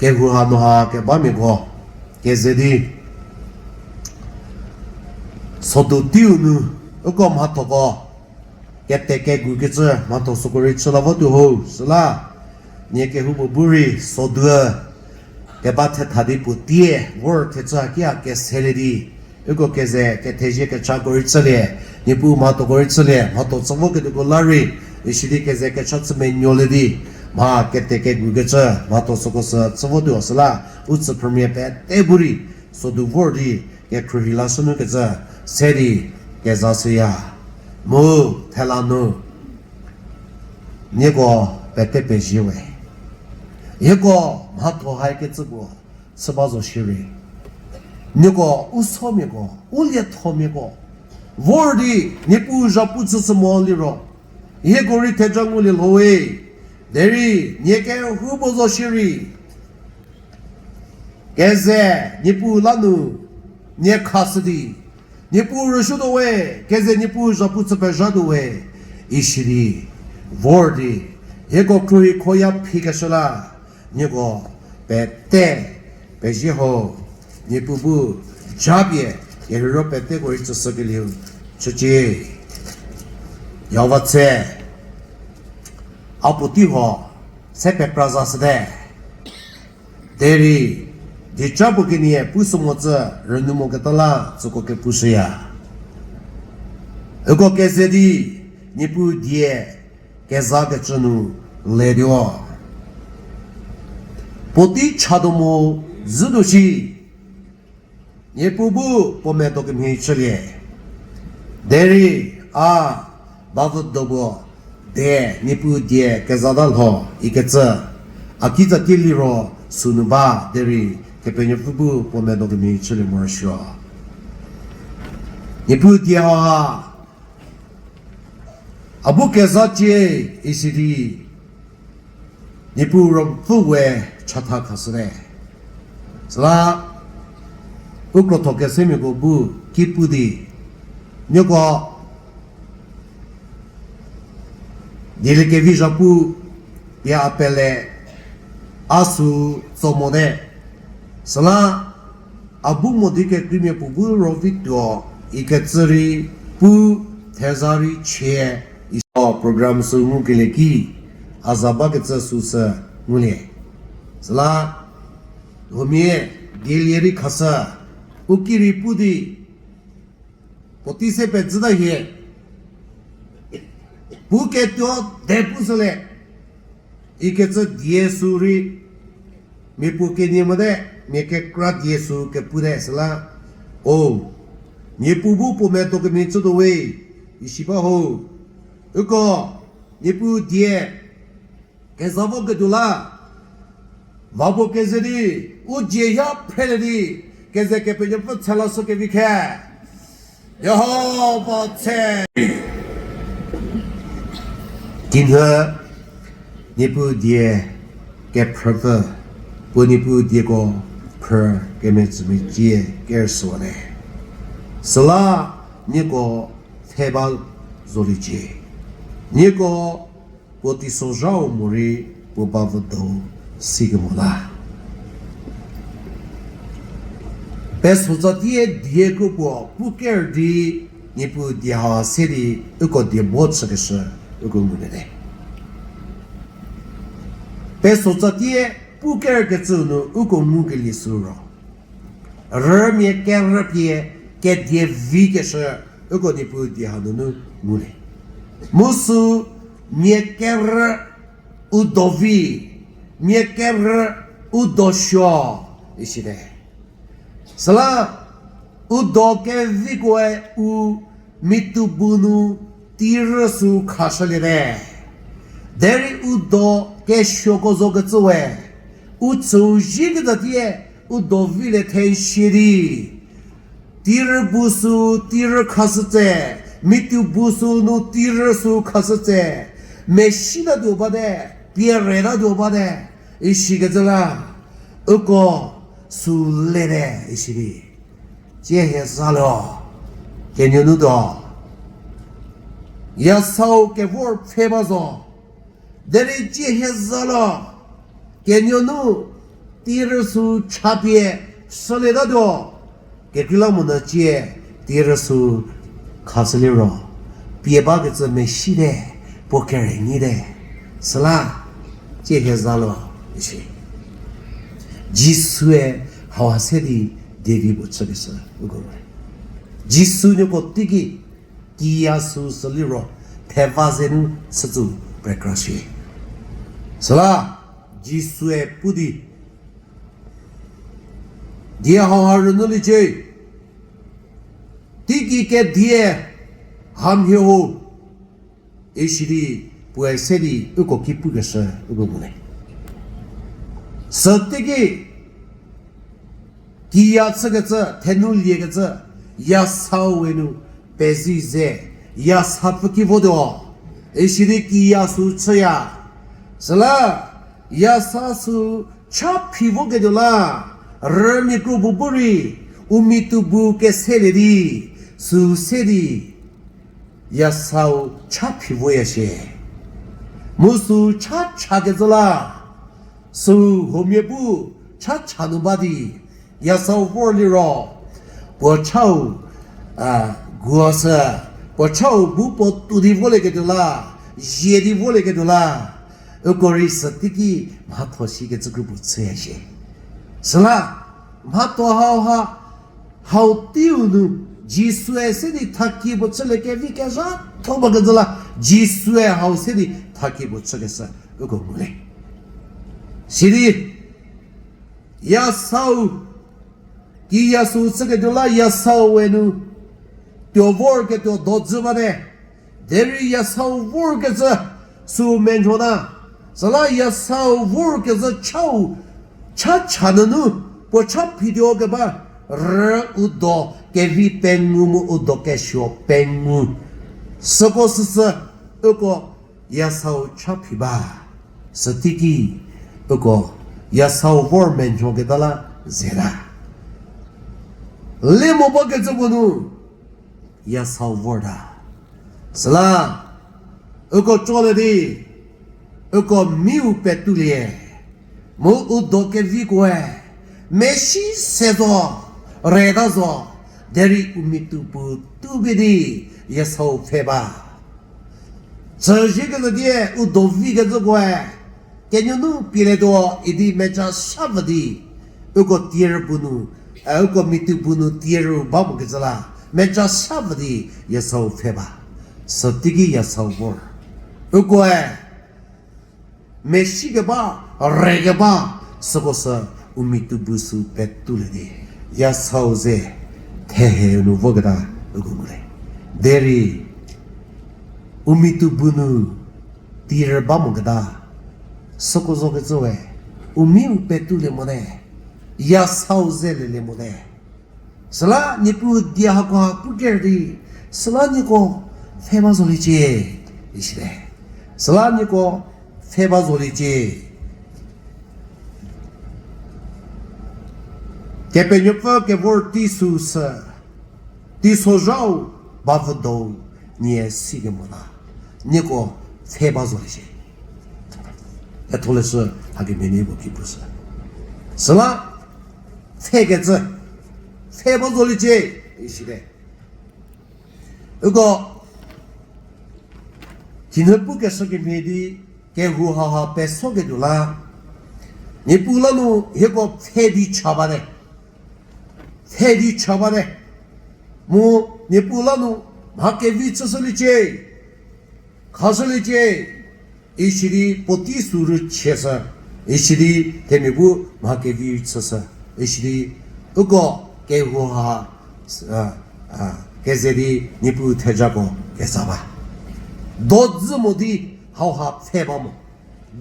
Kehou hanu ha kebamiako, keze di, sodu teiu nu, uko mhathoko, kete kegu kecü mhatho süko rei chü la votuo ho, süla, nie kehoupuo bu rei sodu, keba thetha di puo tie, vor thechü haki a keselie di, uko keze kethezie kechako rei chülie, Niepuu mhathoko rei chülie, mhatho chü voketuoko la rei, isidi keze kecha chü menuolie di, mha kete kegu kecü mhatho süko sü chü votuo süla, u tsüphrümia pete bu rei, sodu vor di, kekhruohi lashü nu kecü, se di, keza shüya. Mu thela nu, nieko pete pezie we. Hieko mhatho haikecü puo chü ba zo shierei, nieko u somiako, u liethomiako vor di Niepuu zhapu chüshü mo liro, hieko rei theja ngulie lho we. Derei nie kehoupuo zo shierei, keze Niepuu la nu nie khashü di, Niepuu rüsuotuo we, keze Niepuu zhapu chü pezhatuo we, isi di vor di hieko khruohi khoya phikeshü la, nieko pete pezie ho. Niepuu bu japie kerheiro peteko rei tsüshükelieu chücie. Jihova tse, a puotei huo se pekra zashüte. Derei dieca puo kenie pushü mocü rünyü moketa la tsüko kepushüya. Uko keze di Niepuu die kezakecü nu letuo, puotei chatuo mo zhütuo shi, Niepuu bu puo medo kemhie chülie. Derei a bavüdo puo de Niepuu die kezata lho ikecü a kitsatie liro sünu ba derei Kepenuopfü bu puo medo kemhie chülie morosuo. Niepuu die ha a bu kezacie isi di Niepuu Ruopfü we chatha khashüte. Süla u krotho kesemiako bu ki pu di, nieko dieliekevi zhapu pie a pele, a sü tso mote. Süla a bu mo di kekreimia puo bu ro vituo ikecü rei pu theza rei chie, isi program sü ngukelie ki a za bakecü süsü ngulie. Süla huomia dielie rei khashü, u ki rei pu di puotei se pezüta hie, pu ketuo de pushülie ikecü die sü rei, mia puo kenie mote, mia kekra die sü kepute süla, o, Niepuu bu puo medo kemhie chütuo we, isi ba ho. Uko Niepuu die keza voketuo la, va puo keze di, u dzie ha phrelie di, keze Kepenuopfü tshelashü kevi khe. Jihova tse. Kinhü Niepuu die kephrüpfü, puo Niepuu dieko phrü kemetsümecie kerüsuote. Süla nieko pfhe ba zoliecie. Nieko puo teisozhau morei puo bavüdo sikemo la, pesotsatie die kropuo pu ker di Niepuu die ha se di uko die bo chükeshü uko nguliete. Pesotsatie pu kerkecü nu uko ngukelie sü ro, rümia kerü pie kedie vikeshü uko Niepuu die hanunu ngulie. Mu sü mia kerü u do vi, mia kerü u do suo, isite. Süla u do kevikoe u mitu bu nu tirü sü khashüliete. Derei u do kesuoko zokecü we, u tsüu zhie ketatie u do vilie thesie di, tirü bu sü tirü khashütse, mitu bu sü nu tirü sü khashütse, mesitatuo bate, pie retatuo bate, isikecü la, uko sü lete isi di. Tsie hie za lo, kenuo nu do. Yasau kevor pfhe ba zo. Derei tsie hie za lo, kenuo nu tirü sü chapie shülietatuo. Kekreilamonyü tsie tirü sü khashüliro, pie bakecü mesite, puo kerei nyite. Süla tsie hie za lo, isi. Jisue hau ha se di David puo chükeshü uko re. Jisu nieko teiki kiya sü süliro, theva ze nu sütsu pekra shie. Süla Jisue pu di, die hau ha rünyüliecie. Teiki kedie Hamhie ho, isidi puoe se di uko ki pukeshü uko ngu le. Süteiki kiya chükecü, thenu liekecü, yasau we nu pezi ze, yasa pfü ki votuo, isidi kiya sü chüya. Süla yasa sü cha phi voketuo la, rümia kro bu bu rei, u mi tuo bu keselie di, sü se di, yasau cha phi voya shie. Mu sü cha chakecü la, sü huomia bu cha cha nu ba di, yasau vor liro, puo chau, a, guo sü, puo chau bu puo tuo di volieketuo la, zie di volieketuo la, uko rei süteiki mhatho shikecü kro bu chüya shie. Süla, mhatho hauha, hau teiu nu, Jisue se di thakie puo chülie kevi kezhatho bakecü la, Jisue hau se di thakie puo chükeshü uko ngu le. Sidi, yasau, kiya sü chüketuo la yasau we nu, tuo vorketuo dojü bate. Derei yasau vorkecü sü menhota. Süla yasau vorkecü chau, cha cha nunu, puo cha phituo keba, rü u do kevi pengou mu u do kesuo pengou. Süko süsü, uko yasau cha phi ba. Süteiki, uko yasau vor menhoketa la zeta. Le mo bakecü puo nu, yasau vorta. Süla, uko tsolie di, uko miu petulie, mu u do kevikoe, mesi se zo, reta zo, derei u mi tuo bu tuo bi di, yasau pfhe ba. Tsüzhie kezhü die u do vi kezhükoe, kenuonu pielietuo idi meja sa pfü di, uko tier bu nu, e, uko mi tuo bu nu tier ba mo kezhü la, meja sa pfü di yasau pfhe ba. Süteiki yasau vor. Ukoe, mesi keba, re keba, süko sü u mi tuo bu sü petulie di, yasau ze, thehe nu voketa, uko ngu le. Derei, u mi tuo bu nu, tier ba moketa, süko zo kecü we, u miu petulie mote, yasau ze lelie mote. Süla Niepuu die hakoha pu ker di, süla nieko pfhe ba zoliecie, isite. Süla nieko pfhe ba zoliecie. Kepenuopfü kevor tei süsü, teisozhau ba vüdou nie sikemota, nieko pfhe ba zoliecie. Ketholeshü hakemhie nieko ki pushü. Süla pfhekecü, pfhe ba zoliecie, isite. Uko, thinhie pukeshü kemhie di, kehou haha pesoketuo la, Niepuu la nu hieko pfhe di cha bate. Pfhe di cha bate. Mu Niepuu la nu mha kevi chüshüliecie, khashüliecie, isidi puotei sü rüchieshü, isidi themia bu mha kevi chüshü, isidi uko kehou ha, a, a, keze di Niepuu thejako keza ba. Dojü mo di hauha pfhe ba mo.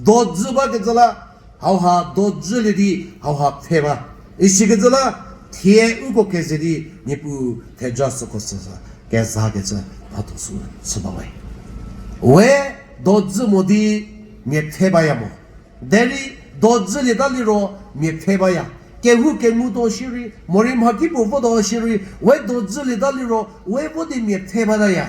Dojü bakecü la, hauha dojülie di hauha pfhe ba. Isikecü la, thie uko keze di Niepuu theja süko süsü, kezakecü mhatho sü chü ba we. We dojü mo di mia pfhe baya mo. Derei dojülieta liro mia pfhe baya. Kehou kengutuo shierei, morei mhakipuo votuo shierei, we dojülieta liro, we vo di mia pfhe bataya.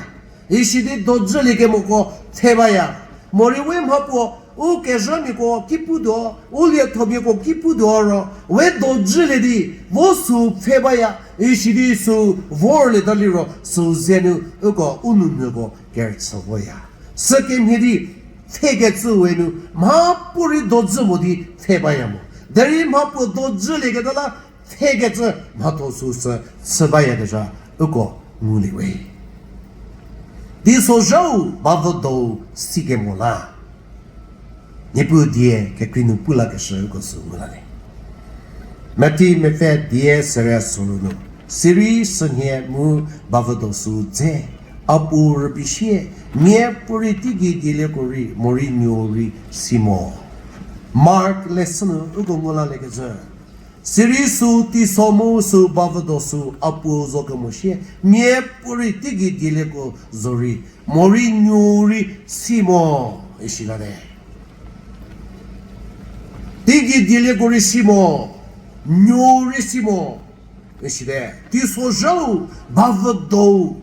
Isidi dojülie kemoko pfhe baya. Morei we mhapuo, u kezhamiako ki putuo, u liethomiako ki putuo ro, we dojülie di, vo sü pfhe baya, isidi sü vorlieta liro, sü zenu uko u nounyüko kerüchü voya. Sükemhie di, pfhekecü we nu, mhapuorei dojü mo di pfhe baya mo. Derei mhapuo dojülieketa la, pfhekecü mhatho süsü chü bayakezha uko ngulie we. Teisozhau ba vüdou sikemo la, Niepuu die kekrei nu pu lakeshü uko sü ngu lalie. Mathi mepfü die serie soru nu, sirei sünhie mu ba vüdou sü dze, A puo rübei sie, miapuorei teigei dielieko rei morei nuou rei si mo. Mark leshü nu uko ngu laliekezhü. Sirei sü teiso mu sü bavüdo sü a puo zo kemo sie, miapuorei teigei dielieko zorei morei nuou rei si mo, isi late. Teigei dielieko rei si mo, nuou rei si mo, isite. Teisozhau, bavüdou,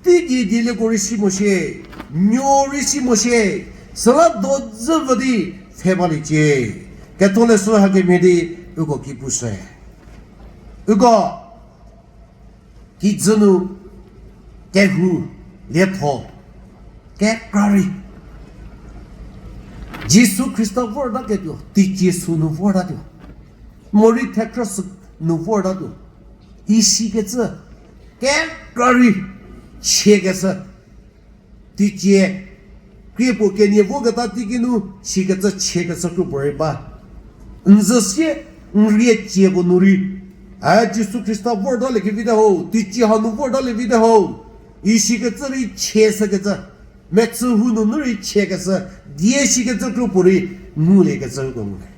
teigei dielieko rei si mo shie, nuou rei si mo shie, süla dodzü vü di pfhe baliecie. Ketholeshü hakemhie di uko ki pushü. Uko kijü nu kehou, lietho, kekra rei Jisu Khrista vortaketuo, teicie sü nu vortatuo, morei thekhrü sü nu vortatuo, isikecü kekra rei chiekeshü, teicie, krie puo kenie voketa teiki nu sikecü chiekeshü kro puorei ba. N zü sie, n rie cieko nu rei, a Jisu Khrista vortaliekevi te ho, teicie hanu vortalievi te ho, isikecü rei chieshükecü, mechü hu nunu rei chiekeshü, die sikecü kro puorei nguliekecü uko ngulie.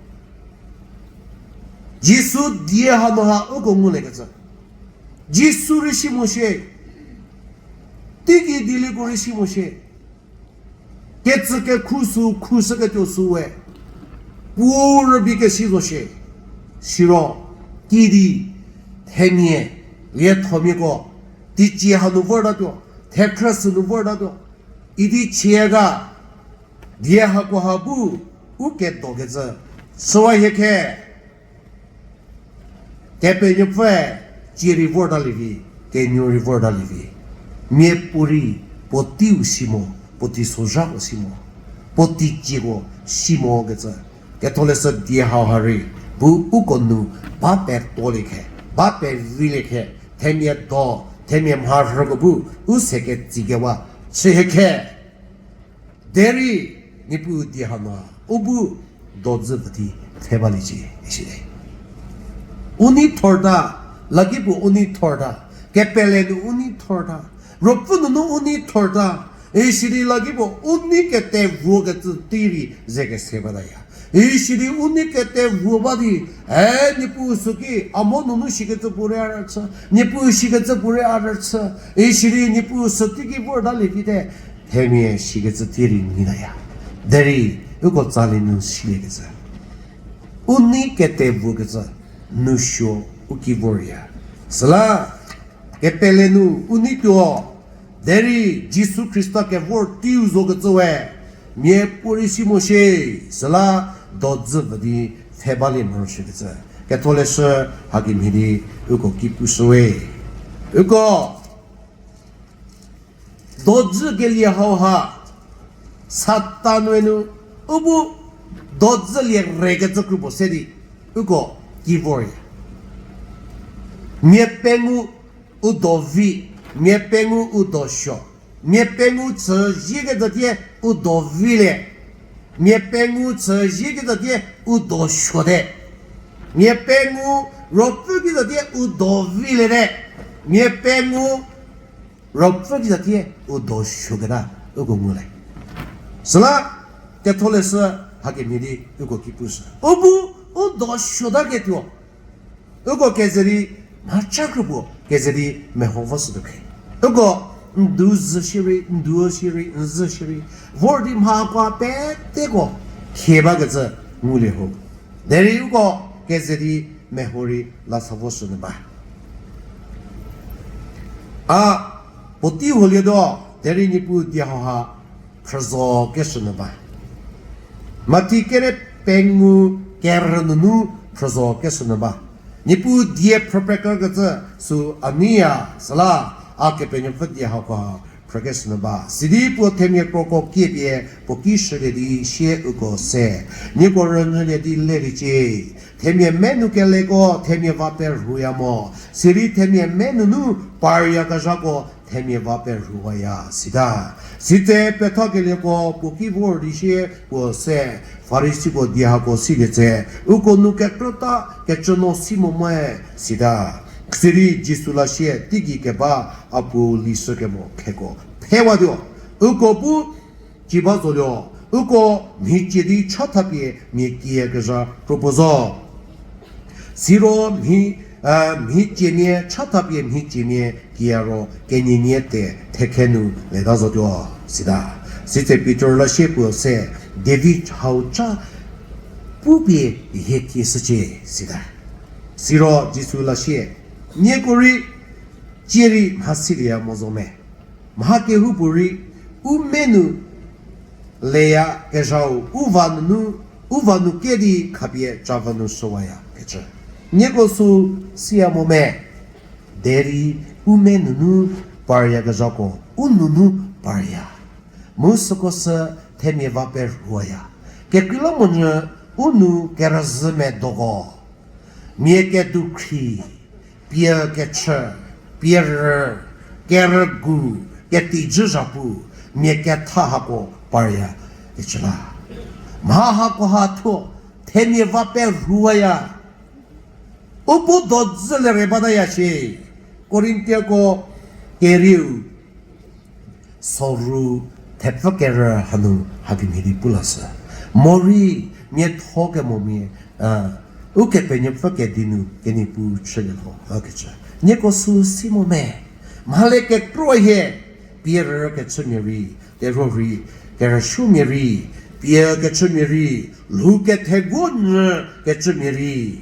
Jisu die hanu ha uko nguliekecü. Jisu rei si mo shie, teigei dielieko rei si mo shie, kecü kekhu sü khushüketuo sü we, puo rübei kesi zo shie, siro, kidi, themia, liethomiako, teicie hanu vortatuo, thekhrü sü nu vortatuo, idi chie ga, die hako ha bu, u kedokecü, süwa hie khe, Kepenuopfüe, cie rei vortalievi, kenuo rei vortalievi, miapuorei, puoteiu si mo, puo teisozhako si mo, puo teicieko si mokecü, Ketholeshü die hau ha rei, bu uko nu, ba petoliekhe, ba pevilie khe, themia do, themia mharhüko bu, u se ketsi kewa, chü hie khe, derei, Niepuu die hanu, u bu dodzü vü di pfhe baliecie, isite. U nei thorta, lakipuo u nei thorta, kepele nu u nei thorta, ruopfü nunu u nei thorta, isidi lakipuo u nei kete vuokecü tei rei ze kese bataya. Isidi u nei kete vuo ba di, e, Niepuu süki a mo nunu sikecü puorei a rüchü, Niepuu sikecü puorei a rüchü, isidi Niepuu sü teiki vortalievi te, themia sikecü tei rei nitaya. Derei, uko tsalie nu siliekecü, u nei kete vuokecü, nousuo u ki vorya. Süla, kepele nu u nei tuo, derei Jisu Khrista kevor teiu zokecü we, miapuorei si mo shie, süla dodzü vü di pfhe balie morosuokecü. Ketholeshü hakemhie di uko ki pushüwe. Uko dodzü kelie hau ha, Satan we nu, u bu dodzülie rekecü kro puo se di, uko ki vorya. Mia pengou u do vi, mia pengou u do suo, mia pengou chüziekecü tie u do vilie, mia pengou chüziekecü tie u do suote, mia pengou ruopfü kecü tie u do viliete, mia pengou ruopfü kecü tie u do suoketa uko ngulie. Süla, Ketholeshü hakemhie di uko ki pushü. U bu u do suotaketuo, uko keze di mhacha kro puo keze di meho vo shütuo khe. Uko n du zhü shierei, n duo shierei, n zhü shierei, vor di mha kua peteko khie bakecü ngulie ho. Derei uko keze di meho rei la sa vo shünyü ba. A, puotei huolietuo, derei Niepuu die hau ha phrüzo keshünyü ba. Mathi kere pengou kerü nunu phrüzo keshünyü ba. Niepuu die phrüpekakecü sü a neiya, süla a Kepenuopfü die hako phrükeshünyü ba. Sidi puo themia kroko kiepie puo ki shülie di sie uko se, nieko rünyülie di leliecie. Themia menu keleko themia va perhuoya mo, sirei themia me nunu paryakezhako themia va perhuowaya, sita. Sitse pethakelieko puo ki vor di sie puo se, Farisiko die hako silie tse, uko nu kekrüta kecü no si mo moe, sita. Sirei Jisu la sie, teigei keba a puo lishükemo kheko phewatuo. Uko bu ci ba zotuo, uko mhicie di chathapie mia kiyakezha kropuo zo. Siro mhi, mhiciemia chathapie mhiciemia kiya ro kenienie te thekhe nu leta zotuo, sita. Sitse Pitor la sie puo se, David hau ca pupie hie kieshücie, sita. Siro Jisu la sie, nieko rei cie rei mhasilieya mo zo me. Mha kehoupuorei u me nu leyakezhau u va nunu, u va nu ke di khapie ca va nu shüwayakecü nieko sü siya mo me. Derei u me nunu paryakezhako u nunu parya. Mu süko sü themia va perhuaya. Kekreilamonyü u nu kerüzhü medoko, mia kedukhri, pie kechü, pie rü, kerügu, ketijü zhapu, mia ketha hako parya kecü la. Mha hakoha thuo themia va perhuaya. U bu dodzü le re bataya shie. Korintiako kerieu soru thepfü kerü hanu hakemhie di pu lashü. Morei miatho kemomia, Ukepenuopfü kedi nu kenipu chülie lho, ükecü. Nieko sü si mo me. Mhale kekro hie, pie rü kechümia rei, terhuo rei, kerüshümia rei, pie kechümia rei, lhou ketheguonyü kechümia rei.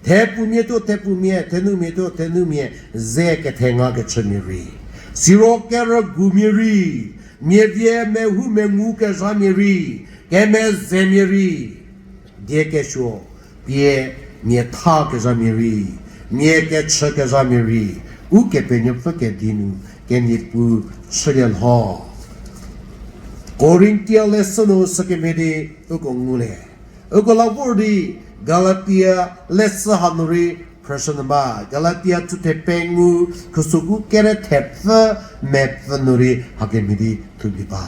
Thepfumia tuo thepfumia, thenumia tuo thenumia, ze kethenga kechümia rei. Siro kerügumia rei, mia vie mehou mengu kezhamia rei, kemezemia rei. Die kesuo, pie mia tha kezhamia rei, mia kechü kezhamia rei, Ukepenuopfü kedi nu kenipu chülie lho. Korintia leshü nu sükemhie di uko ngulie. Uko la vor di Galatia leshü hanu rei phrüshü nyü ba, Galatia thuthe pengou, khusoku kere thepfü mepfü nu rei hakemhie di thupie ba.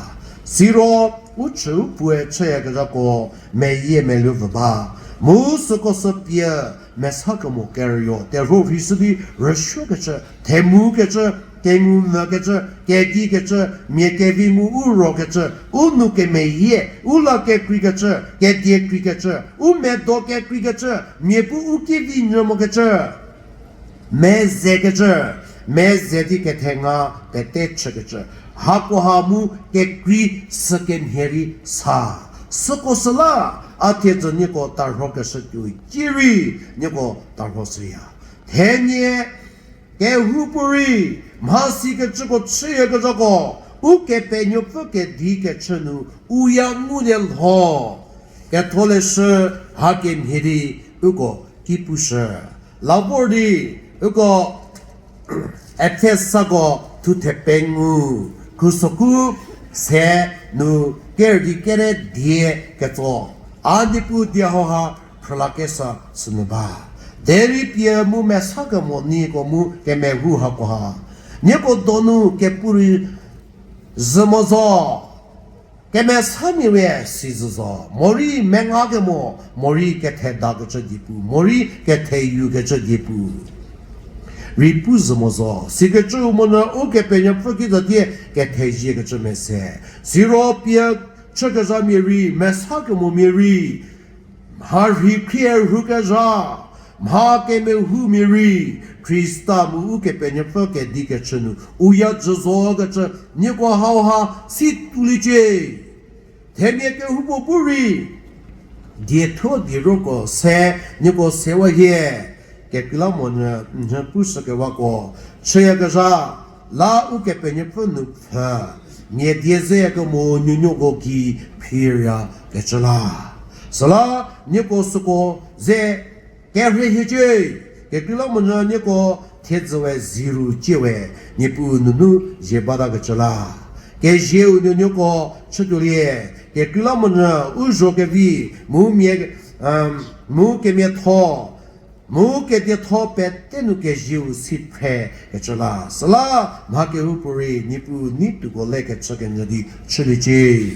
Siro u chü u puoe chüyakezhako meyie meluo vü ba. Mu süko sü pie mesa kemo kerüyo terhuo rhishü di rüsuokecü, themukecü, kengumvükecü, kedikecü, mia kevi ngu u rokecü, u nou kemeyie, u la kekreikecü, kedie kreikecü, u medo kekreikecü, mia bu u kevi nyü mokecü, mezekecü, meze di kethenga pete chükecü, hakoha mu kekrei sükemhie rei sa. Süko süla, a thiedzü nieko tarhokeshü tuoi ki rei nieko tarhoshüya. Thenie kehoupuorei mhasikecüko chüyakezhako Ukepenuopfü kedi kechü nu u ya ngulie lho. Ketholeshü hakemhie di uko ki pushü. La vor di uko Efesako thuthe pengou, khusoku se nu kerüdi kere die ketso, a Niepuu die hauha phrülakesa sünu ba. Derei pie mu mesa kemo nieko mu kemehou hakoha, nieko donu kepu rei zhü mo zo. Kemesamia we si zhü zo, morei menga kemo, morei kethedakecü diepu, morei ketheyukecü diepu rei pu zhü mo zo. Sikecüu monyü Ukepenuopfü kitsatie ketheziekecü mese. Siro pie chükezhamia rei, mesa kemomia rei, mharhi khrie rhukezha, mha kemehoumia rei, Khrista mu Ukepenuopfü kedi kechü nu u ya jü zokecü nieko hauha si tuoliecie. Themia kehoupuo bu rei dietho dieroko se nieko sewa hie, kekreilamonyü nhü pushükewako chüyakezha la Ukepenuopfü nu pfhü, mia die zeyakemo nuonuoko gei phiyakecü la. Süla nieko süko ze kerhei hiecie, kekreilamonyü nieko thiedzü we ziru ciewe Niepuu nunu zie batakecü la. Kezieu nuonuoko chütuolie, kekreilamonyü u zho kevi mu mia, mu kemiatho mu kedietho pete nu kezieu si phrekecü la. Süla mha kehoupuorei Niepuu nei tuoko lekecü kenyü di chüliecie.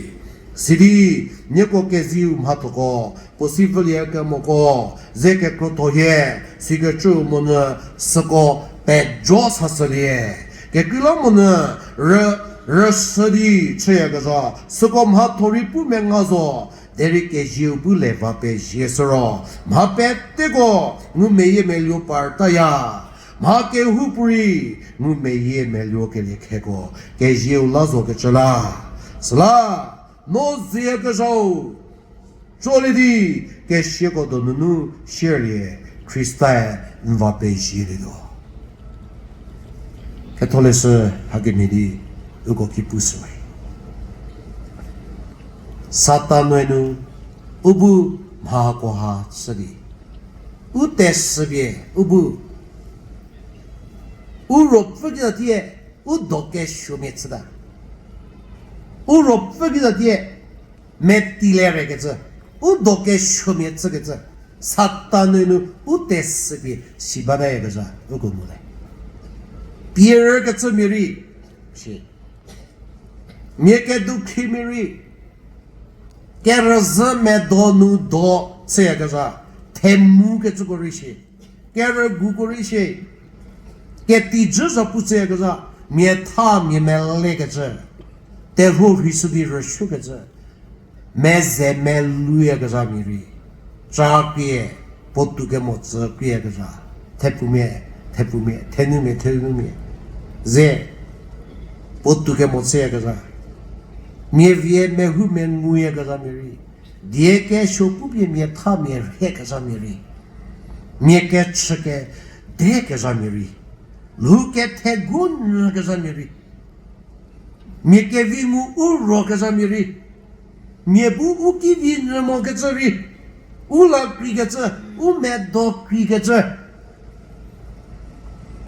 Sidi nieko kezieu mhathoko puo si vülie kemoko ze kekrotho hie, Sikecü monyü süko pejo sashülie. Kekreilamonyü rü, rüshü di chüyakezha, süko mhatho rei pu menga zo, derei kezieu bu le va pezie shü ro, mha peteko ngumeyie meluo partaya. Mha kehoupuorei ngumeyie meluo keliekhieko kezieu la zokecü la. Süla, no zeyakezhau colie di, kesiako donunu sierlie, Khrista-e n va pezielietuo. Ketholeshü hakemhie di, uko ki pushüwe. Satan-e nu, u bu mha hakoha chü di, u tesüpie, u bu, u ruopfü kizatie, u do kesuomia chüta. U ruopfü kizatie, meti le rekecü, u do kesuomia chükecü, Satan-e nu u tesüpie si batayakezha uko ngu le. Pierükecümia rei, si. Mia kedukhimia rei, kerüzhü medo nu do chüyakezha, themukecüko rei shie, kerüguko rei shie, ketijü za pu chüyakezha, mia tha mia melekecü, terhuo rhishü di rüsuokecü, meze meluyakezhamia rei, ca krie, puotou kemo tsü krieyakezha, thepfumia, thepfumia, thenumia, thenumia, ze, puotou kemo chüyakezha, mia vie mehu menguyakezhamia rei, die kesuo pupie mia tha mia rhekezhamia rei, mia kechü kedekezhamia rei, lhou kethegu nyükezhamia rei, mia kevi ngu u ruokezhamia rei, mia bu u ki vi nyü mokecü rei, u la kreikecü, u medo kreikecü.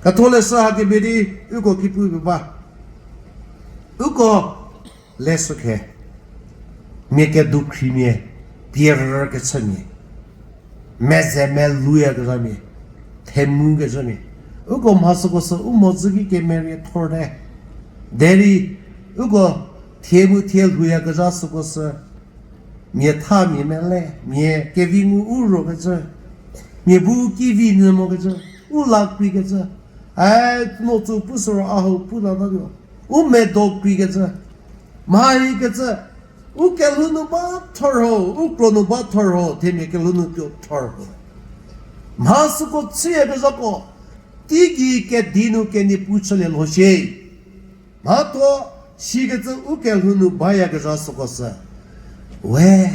Ketholeshü hakemhie di, uko ki pu ba. Uko leshü khe, mia kedukhimia, pierükechümia, meze meluyakezhamia, themukecümia, uko mha süko sü u mhodzü ki kemerie thorte. Derei uko thie mu thie lhouyakezha süko sü, mia tha mia mele, mia kevi ngu u ruokecü, mia bu ki vi nyü mokecü, u la kreikecü, ai, no tsü pushü ro a hau pu latatuo, u medo kreikecü, mha hikecü, u kelhou nu ba thor ho, u kro nu ba thor ho, themia kelhou nu tuo thor ho. Mha süko chüyakezhako, teigei kedi nu kenie pu chülie lho shie. Mhatho sikecü u kelhou nu bayakezha süko sü, we,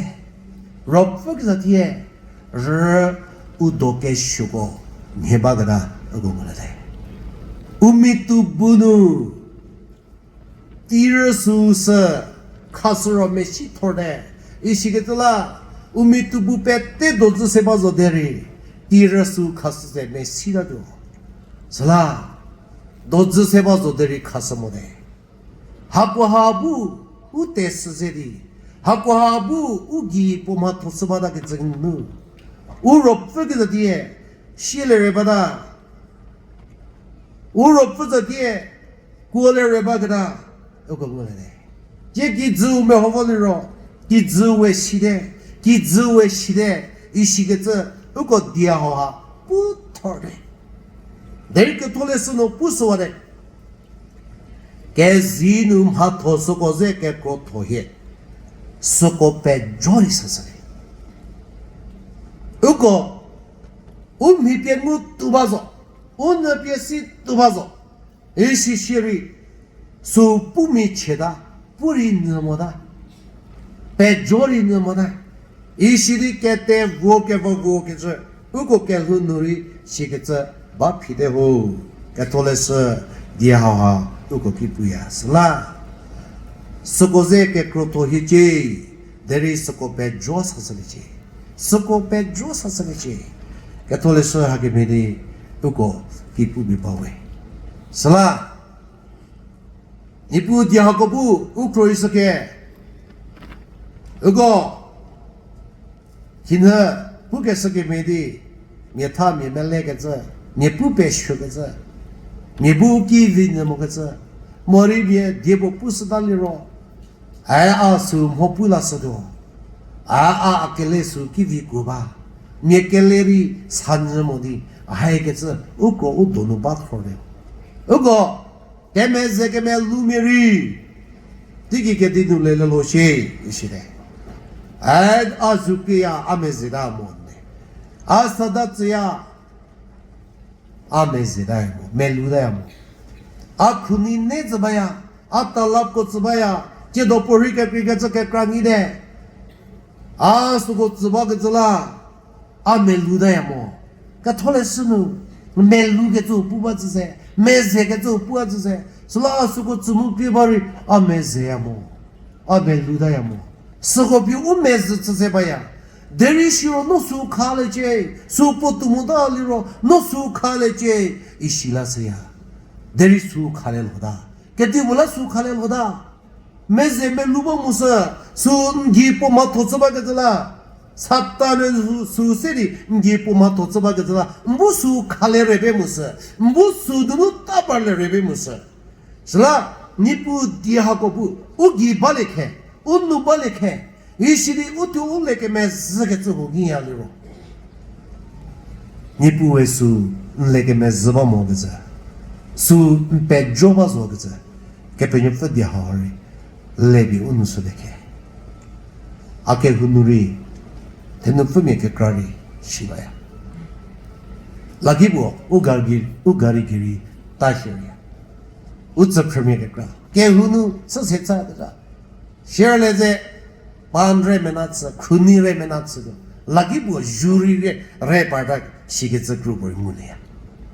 ruopfü kizatie, rü u do kesuoko mhie baketa uko ngulie te. U mitubu nu, tirü süu sü khashü ro mesi thorte, isikecü la, u mitubu pete dozü se ba zo derei, tirü süu khashü se mesi tatuo. Süla, dozü se ba zo derei khashü mote. Hakoha bu u tesü ze di, hakoha bu u gei puo mhatho shü batakecü nu, u ruopfü kizatie, sielie re bata, u ruopfü zatie, kuolie re baketa, uko ngulie te. Tie kijüu meho vo liro, kijüu we site, kijüu we site, isikecü, uko die hauha pu thorte. Derei Ketholeshü nu pushüwate. Kezei nu mhatho süko ze kekrotho hie, süko pejo rei sashülie. Uko, u mhi pie ngu tuo ba zo, u nyü pie si tuo ba zo, isi sierei, süu pu michieta, pu rei nyü mota, pejo rei nyü mota, isi di kete vuo kevo vuokecü, uko kelhou nu rei sikecü ba phite ho, Ketholeshü die hauha uko ki puya. Süla, süko ze kekrotho hiecie, derei süko pejo sashüliecie. Süko pejo sashüliecie. Ketholeshü hakemhie di uko ki pu bi ba we. Süla, Niepuu die hako bu u khro rei shüke, uko, thinhü, pukeshü kemhie di, mia tha mia melekecü, mia pu pesuokecü, mia bu ki vi nyü mokecü, morei mia die puo pushüta liro, a a süu mho pu lashütuo, a a a kele süu ki vi kuo ba, mia kele rei sa nyü mo di, Haikecü, uko u donu ba thor le. Uko, kemeze kemelumia rei, teigei kedi nu lelelo shie, isite. A, a zu kieya, a mezeta mo ne. A sada tsüya, a mezeta mo, melutaya mo. A khunhie ne tsü baya, a talapko tsü baya, tsiedo puorei kekreikecü kekra nyi te. A süko tsü bakecü la, a melutaya mo. Ketholeshü nu, melukecü pu ba tsü se, mezekecü pu a tsü se, süla a süko tsü mu krie ba rei, a mezeya mo, a melutaya mo. Süko pie u mezhü chü se baya. Derei siro no sü khalecie, sü puotou mota liro no sü khalecie, isi la shüya. Derei sü khale lhota. Kedipuo la sü khale lhota. Meze melu ba mu sü, sü n gei puo mhatho chü bakecü la. Satan-e sü, sü se di n gei puo mhatho chü bakecü la. N bu sü khale rei pe mu sü. N bu sü donu ta parle rei pe mu sü. Süla, Niepuu die hako bu, u gei balie khe, u nou balie khe, isi di u tuo u le kemezhükecü huo nyiya liro. Niepuue sü n le kemezhü ba mokecü, sü n pejo ba zokecü, Kepenuopfü die hau rei, le pie u nou shülie khe. A kehou nu rei, thenupfümia kekra rei, shi baya. Lakipuo, u gari, u gari gei rei, ta shierei. U tsüphrümia kekra. Kehou nu, sü se tsa keta. Shierei le ze, pan rei mena chü, khunhie rei mena chütuo. Lakipuo, zhurei rei, rei parta, shikecü kru puorei ngulieya.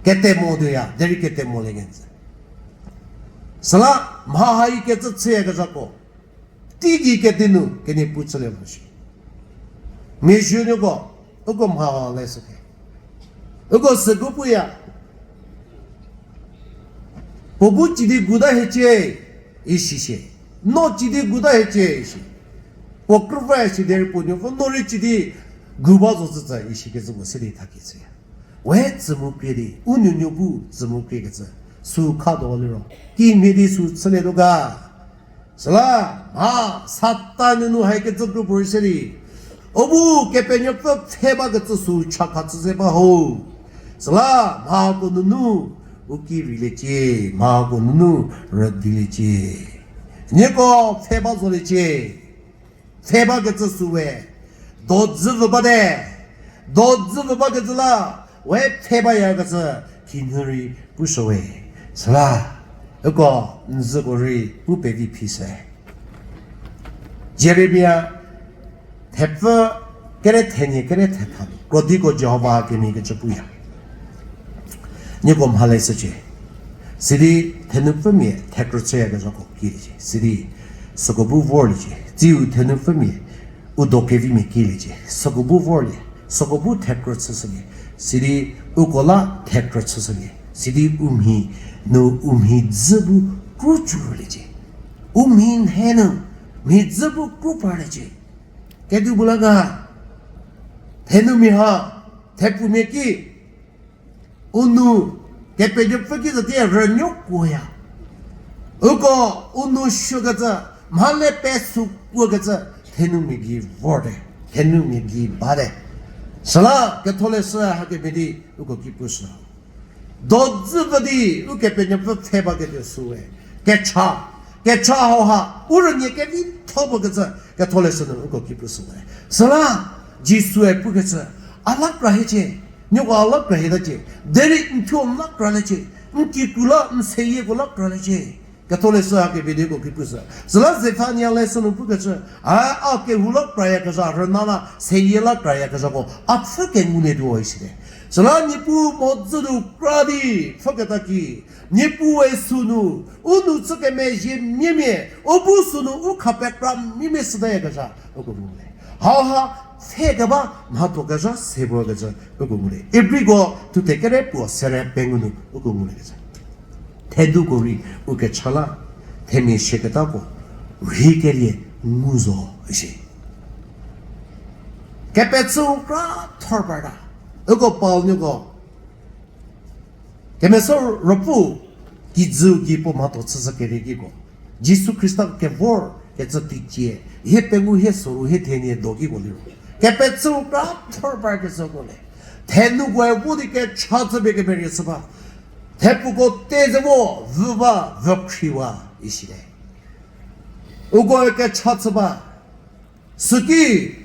Kete mo tuoya, derei kete molie kenjü. Süla, mha haikecü chüyakezhako. Teigei kedi nu kenie pu chülie mo shi. Mia zhünuoko, uko mha le shü khe. Uko süko puya. Puo bu cidi guta hiecie, isi shie. No cidi guta hiecie, isi. Puo krüva isi derei puo nuopfü no rei cidi gu ba zo tsütsü, isikecü puo se di thaki chüya. We tsü mu krie di, u nuonuo bu tsü mu kriekecü. Sü khatuo liro. Kimhie di sü chülietuo ga. Süla, mha, Satan nunu haikecü kru puorei se di. U bu Kepenuopfü pfhe bakecü sü chakha chü se ba ho. Süla, mhako nunu, u ki reiliecie, mhako nunu, rüdiliecie. Nieko pfhe ba zoliecie. Pfhe bakecü süwe, dodzü vü bate, dodzü vü bakecü la, we pfhe bayakecü, khinhie rei pushüwe. Süla, uko n züko rei pu pevi phi se. Jeremia, thepfü, kere thenie, kere thetha nu, krodiko Jihova kemhiekecü puya. Nieko mha le shücie. Sidi thenupfümia thekrü chüyakezhako kiliecie. Sidi süko bu vorliecie. Tsiu thenupfümia u do kevimia kiliecie. Süko bu vorlie. Süko bu thekrü chüshülie. Sidi uko la thekrü chüshülie. Sidi u mhi nu u mhi dzü bu kru chüliecie. U mhi nhie nu mhi dzü bu kru parliecie. Kedipuo la ga, thenumia ha, thepfumia ki, u nou, Kepenuopfü ki zotie rünuokuoya. Uko, u nou suokecü, mha le pesuokuokecü, thenumia gei vorte, thenumia gei bate. Süla, ketholeshü hakemhie di, uko ki pushü. Dodzü vü di, Ukepenuopfü pfhe baketuo süwe. Kecha, kecha hauha, u rünie kevitho puo kecü, ketholeshü nu uko ki pushüwe. Süla, Jisue pukecü, a la kra hiecie, nieko a la kra hietacie, derei n thuo n la kraliecie, n kikru la n seyieko la kraliecie. Ketholeshü hakemhie di uko ki pushü. Süla Zefania leshü nu pukecü, a, a kehou la krayakezha, rüna la seyie la krayakezhako, a pfhü kengulietuo isite. Süla Niepuu mhodzü nu kra di pfhüketa ki, Niepuue sünu, u nou chü kemezhie miemie, u bu sünu u khapekra miemie sütayakezha, uko ngulie. Hauha, pfhe keba, mhatho kezha, se puo kezha, uko ngulie. Ibriko, thuthe kere puo sere pengou nu, uko nguliekezha. Theduko rei, u kecha la, themia siaketako, rheikelie, ngu zo, isi. Kepechüu kra thor parta. Uko Paul nieko. Kemesa Ruopfü kijü gei puo mhatho chüshü keriekiko. Jisu Khrista kevor kecü teicie, hie pengou hie soru hie thenie do kiko liro. Kepechüu kra thor parkecüko le. Thenukoe vo di kecha chüpie kemerie chü ba. Thepfuko te ze vo, vü ba, vü khriwa, isite. Ukoe kecha chü ba. Süki,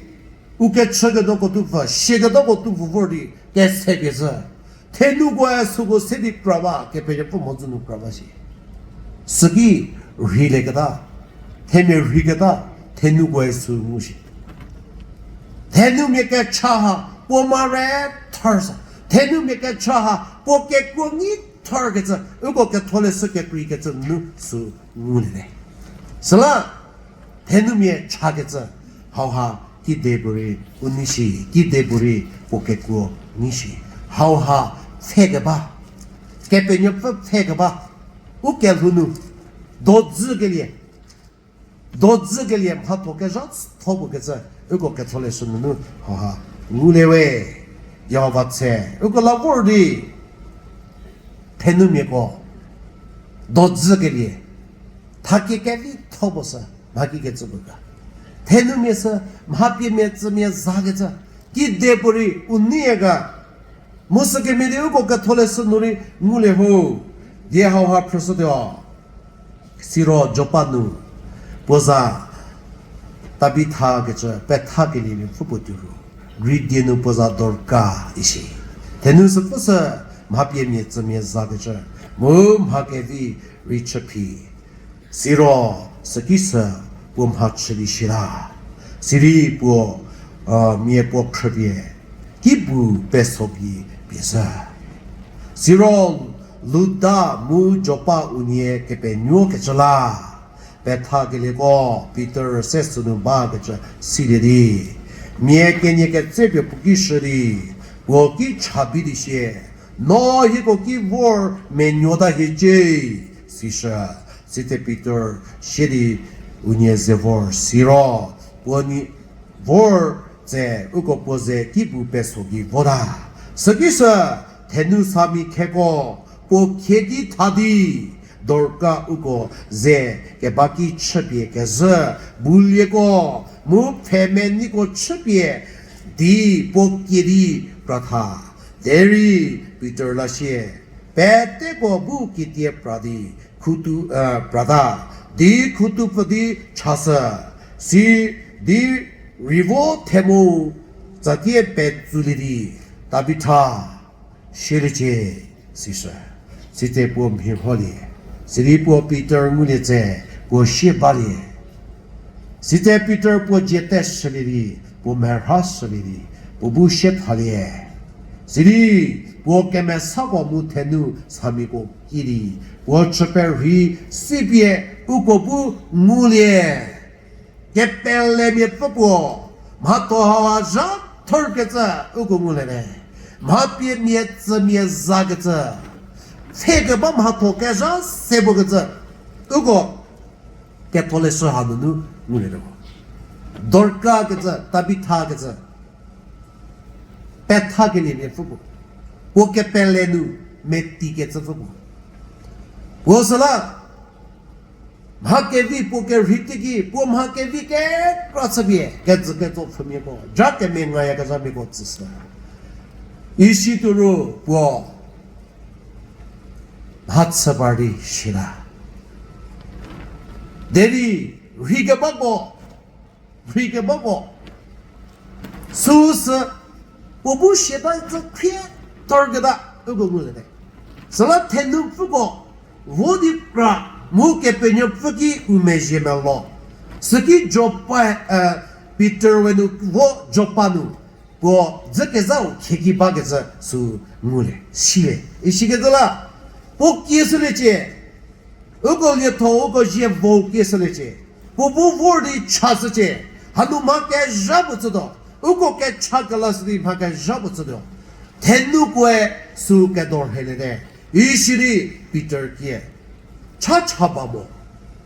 u kechüketuoko tupfü, siaketuoko tupfü vor di, kese pie zhü. Thenukoe süko se di kra ba, Kepenuopfü mhodzü nu kra ba shi. Süki, rheilieketa, themia rheiketa, thenukoe sü ngu shi. Thenumia kecha ha, puo mare thar sa. Thenumia kecha ha, puo kekuo ngi thar kecü, uko ketholeshü kekreikecü nu sü ngulie te. Süla, thenumia chakecü, hauha kidepuorei u nei shi, kidepuorei puo kekuo nei shi. Hauha pfhe keba, Kepenuopfü pfhe keba, u kelhou nu, dodzükelie, dodzükelie mhatho kezhatho puo kecü, uko ketholeshü nunu hauha ngulie we, Jihova tse, uko la vor di, thenumiako, dodzükelie, thakie kevitho puo sü, mhaki kecü puo ga. Thenumia sü, mha pie mia tsümia zakecü, kidepuorei u nei ga, mu sükemhie di uko ketholeshü nu rei ngulie ho, die hauha phrüshütuo. Siro Jopa nu, puo za Tabitha kecü pethakelie miapfü puo tuo ru, Greek die nu puo za Dorka isi. Thenu süpfü sü mha pie mia tsümia zakecü, mu mha kevi rei chüphi. Siro süki sü puo mha chü di shita. Sirei puo, mia puo khrüpie, kibu peso gei pie zhü. Siro Luda mu Jopa unie kepenuokecü la, pethakelieko Pitor se sünu bakecü silie di, mia kenie ketsepie puo ki shü di, puo ki cha bi di sie, no hieko ki vor menuota hiecie, sishü. Sitse Pitor sie di unie ze vor siro, puo nie vor tse uko puo ze kibu peso gei vota. Süki sü thenu sami kheko puo khie ki tha di, Dorka uko ze keba ki chüpie kezhü, bulieko mu pfhemeniko chüpie di puo kie di pra tha. Derei Pitor la sie, peteko bu kietie pra di, khutu, prata di khutupfü di chashü, si di rei vo themu tsatie petsulie di, Tabitha, sieliecie, sishü. Sitse puo mhi rholie, sirei puo Pitor ngulie tse, puo sie balie. Sitse Pitor puo dzie teshülie di, puo merha shülie di, puo bu sie thalie. Sirei puo kemesako mu thenu samiko ki di, puo chü perhei sipie uko bu ngulie. Kepelemia pfü puo, mhatho hauha zha thorkecü uko ngulie te. Mha pie mia tsümia zakecü, pfhe keba mhatho kezha se puo kecü, uko ketholeshü hanunu ngulie te. Dorka kecü, Tabitha kecü, pethakelie mia pfü puo, puo kepele nu meti kecü pfü puo. Puo süla, mha kevi puo kerhei teiki, puo mha kevi kekra chüpie, kejü ketso pfhümiako, ja kemengayakezhamiako tsüshü. Isi tuo ru puo mha chü par di shita. Derei rheikebako, rheikebako süsü, puo bu siata zü khrie thorketa uko ngulie te. Süla thenupfüko vo di kra mu Kepenuopfü ki u mezhie melo. Süki Jopa, Pitor we nu vo Jopa nu puo dzükezhau khieki bakecü sü ngulie, silie. Isikecü la, puo kie shüliecie, uko lietho uko zie vo kie shüliecie. Puo bu vor di chashücie. Hanu mha kezha puo chütuo. Uko kecha kelashü di mha kezha puo chütuo. Thenukoe sü kedorhelie te. Isidi Pitor kie, cha cha ba mo,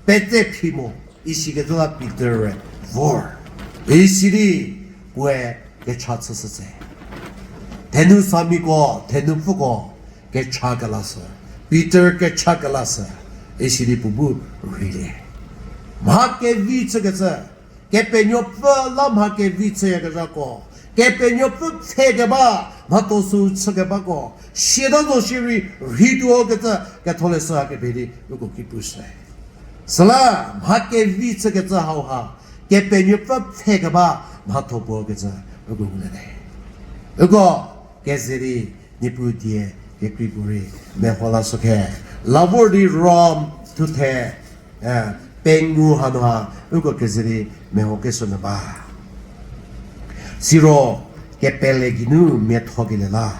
petse phi mo, isikecü la Pitor-e vor. Isidi puoe kecha chüshütse. Thenu samiko, thenupfüko kecha kelashü, Pitor kecha kelashü, isidi puo bu rheilie. Mha kevi chükecü, Kepenuopfü la mha kevi chüyakezhako, Kepenuopfü pfhe keba, mhatho sü chükebako, siata zo shierei rheituo kecü Ketholeshü ha kepie di uko ki pushü. Süla mha kevi chükecü hauha, Kepenuopfü pfhe keba mhatho puo kecü uko ngulie te. Uko keze di Niepuu die kekrei puorei meho la sü khe, la vor di Rom thuthe, eh, pengou hanu ha uko keze di meho kesuo nyü ba. Siro kepele geinu miathokelie la,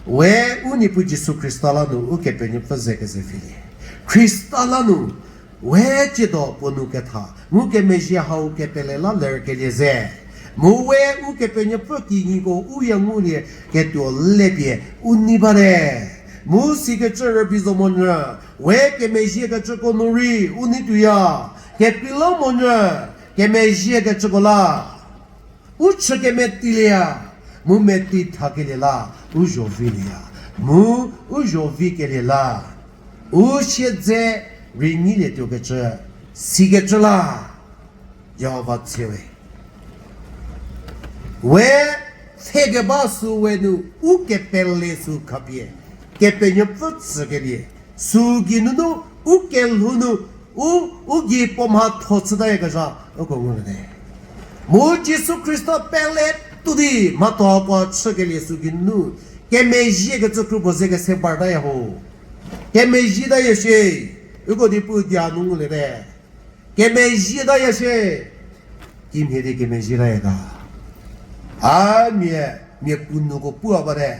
we u Niepuu Jisu Khrista la nu Ukepenuopfü ze keze vilie. Khrista la nu we tsiedo puo nu ketha ngukemezhie hau kepele la lerkelie ze, mu we Ukepenuopfü kinyiko u ya ngulie ketuo lepie u nei bate. Mu sikecü rübei zo monyü, we kemezhiekecüko nu rei u nei tuoya, kekreilamonyü kemezhiekecüko la u chü kemetilie ya, mu meti thakelie la u zho vilie ya, mu u zho vikelie la u siedze rei nyilie tuokecü, sikecü la Jihova tse we. We pfhe keba sü we nu u kepele sü khapie Kepenuopfü tsükelie, sü geinunu u kelhou nu u, u gei puo mhatho chütayakezha uko ngulie te. Mu Jisu Khrista pele tuo di mhatho puo chükelie sü geinu kemezhiekecü kru puo ze kese partaya ho. Kemezhietaya shie, uko di pu dia nu ngulie te. Kemezhietaya shie. Kimhie di kemezhietaya ga? A mia, mia puo nuko pu a bate,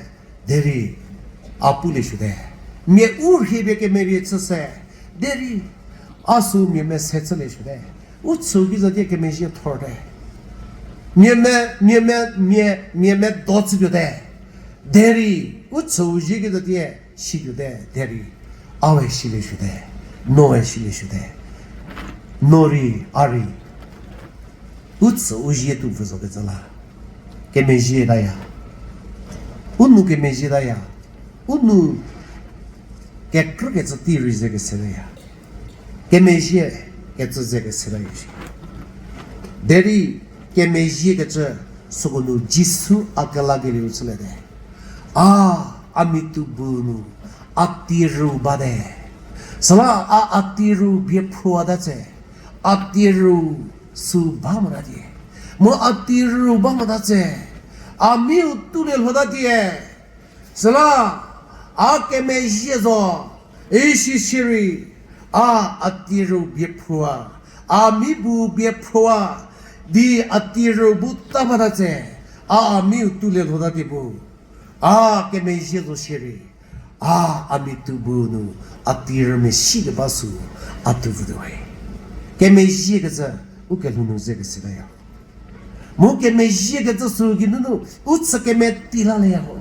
derei a pulie suote. Mia u rhie pie kemerie chü se, derei a sü mia mese chülie suote. U chüu ki zatie kemezhie thorte. Mia me, mia me, mia, mia medo chütuote. Derei u chüu zie ki zatie situote, derei a we silie suote, no we silie suote, no rei a rei u chü u zie tuo pfü zokecü la kemezhietaya. U nou kemezhietaya. U nou kekrükecü tei rei ze kesetaya. Kemezhie kecü ze kesetaya shi. Derei kemezhiekecü süko nu Jisu a kelakelieu chüliete. A, a mitou bu nu a tiru bate. Süla a, a tiru bie phrüwata tse, a tiru sü ba mota tie. Mu a tiru ba mota tse, a miu tulie lhota tie. Süla a kemezhie zo, isi shierei, a, a tiru bie phrüwa, a mi bu bie phrüwa, di a tiru bu ta bata tse, a, a miu tulie lhota tie bu, a kemezhie zo shierei, a, a mitou bu nu a tiru mesi keba sü a tuo vütuo we. Kemezhiekecü u kelhou nu ze kesetaya. Mu kemezhiekecü sü geinunu u chü kemeti lalieya ho.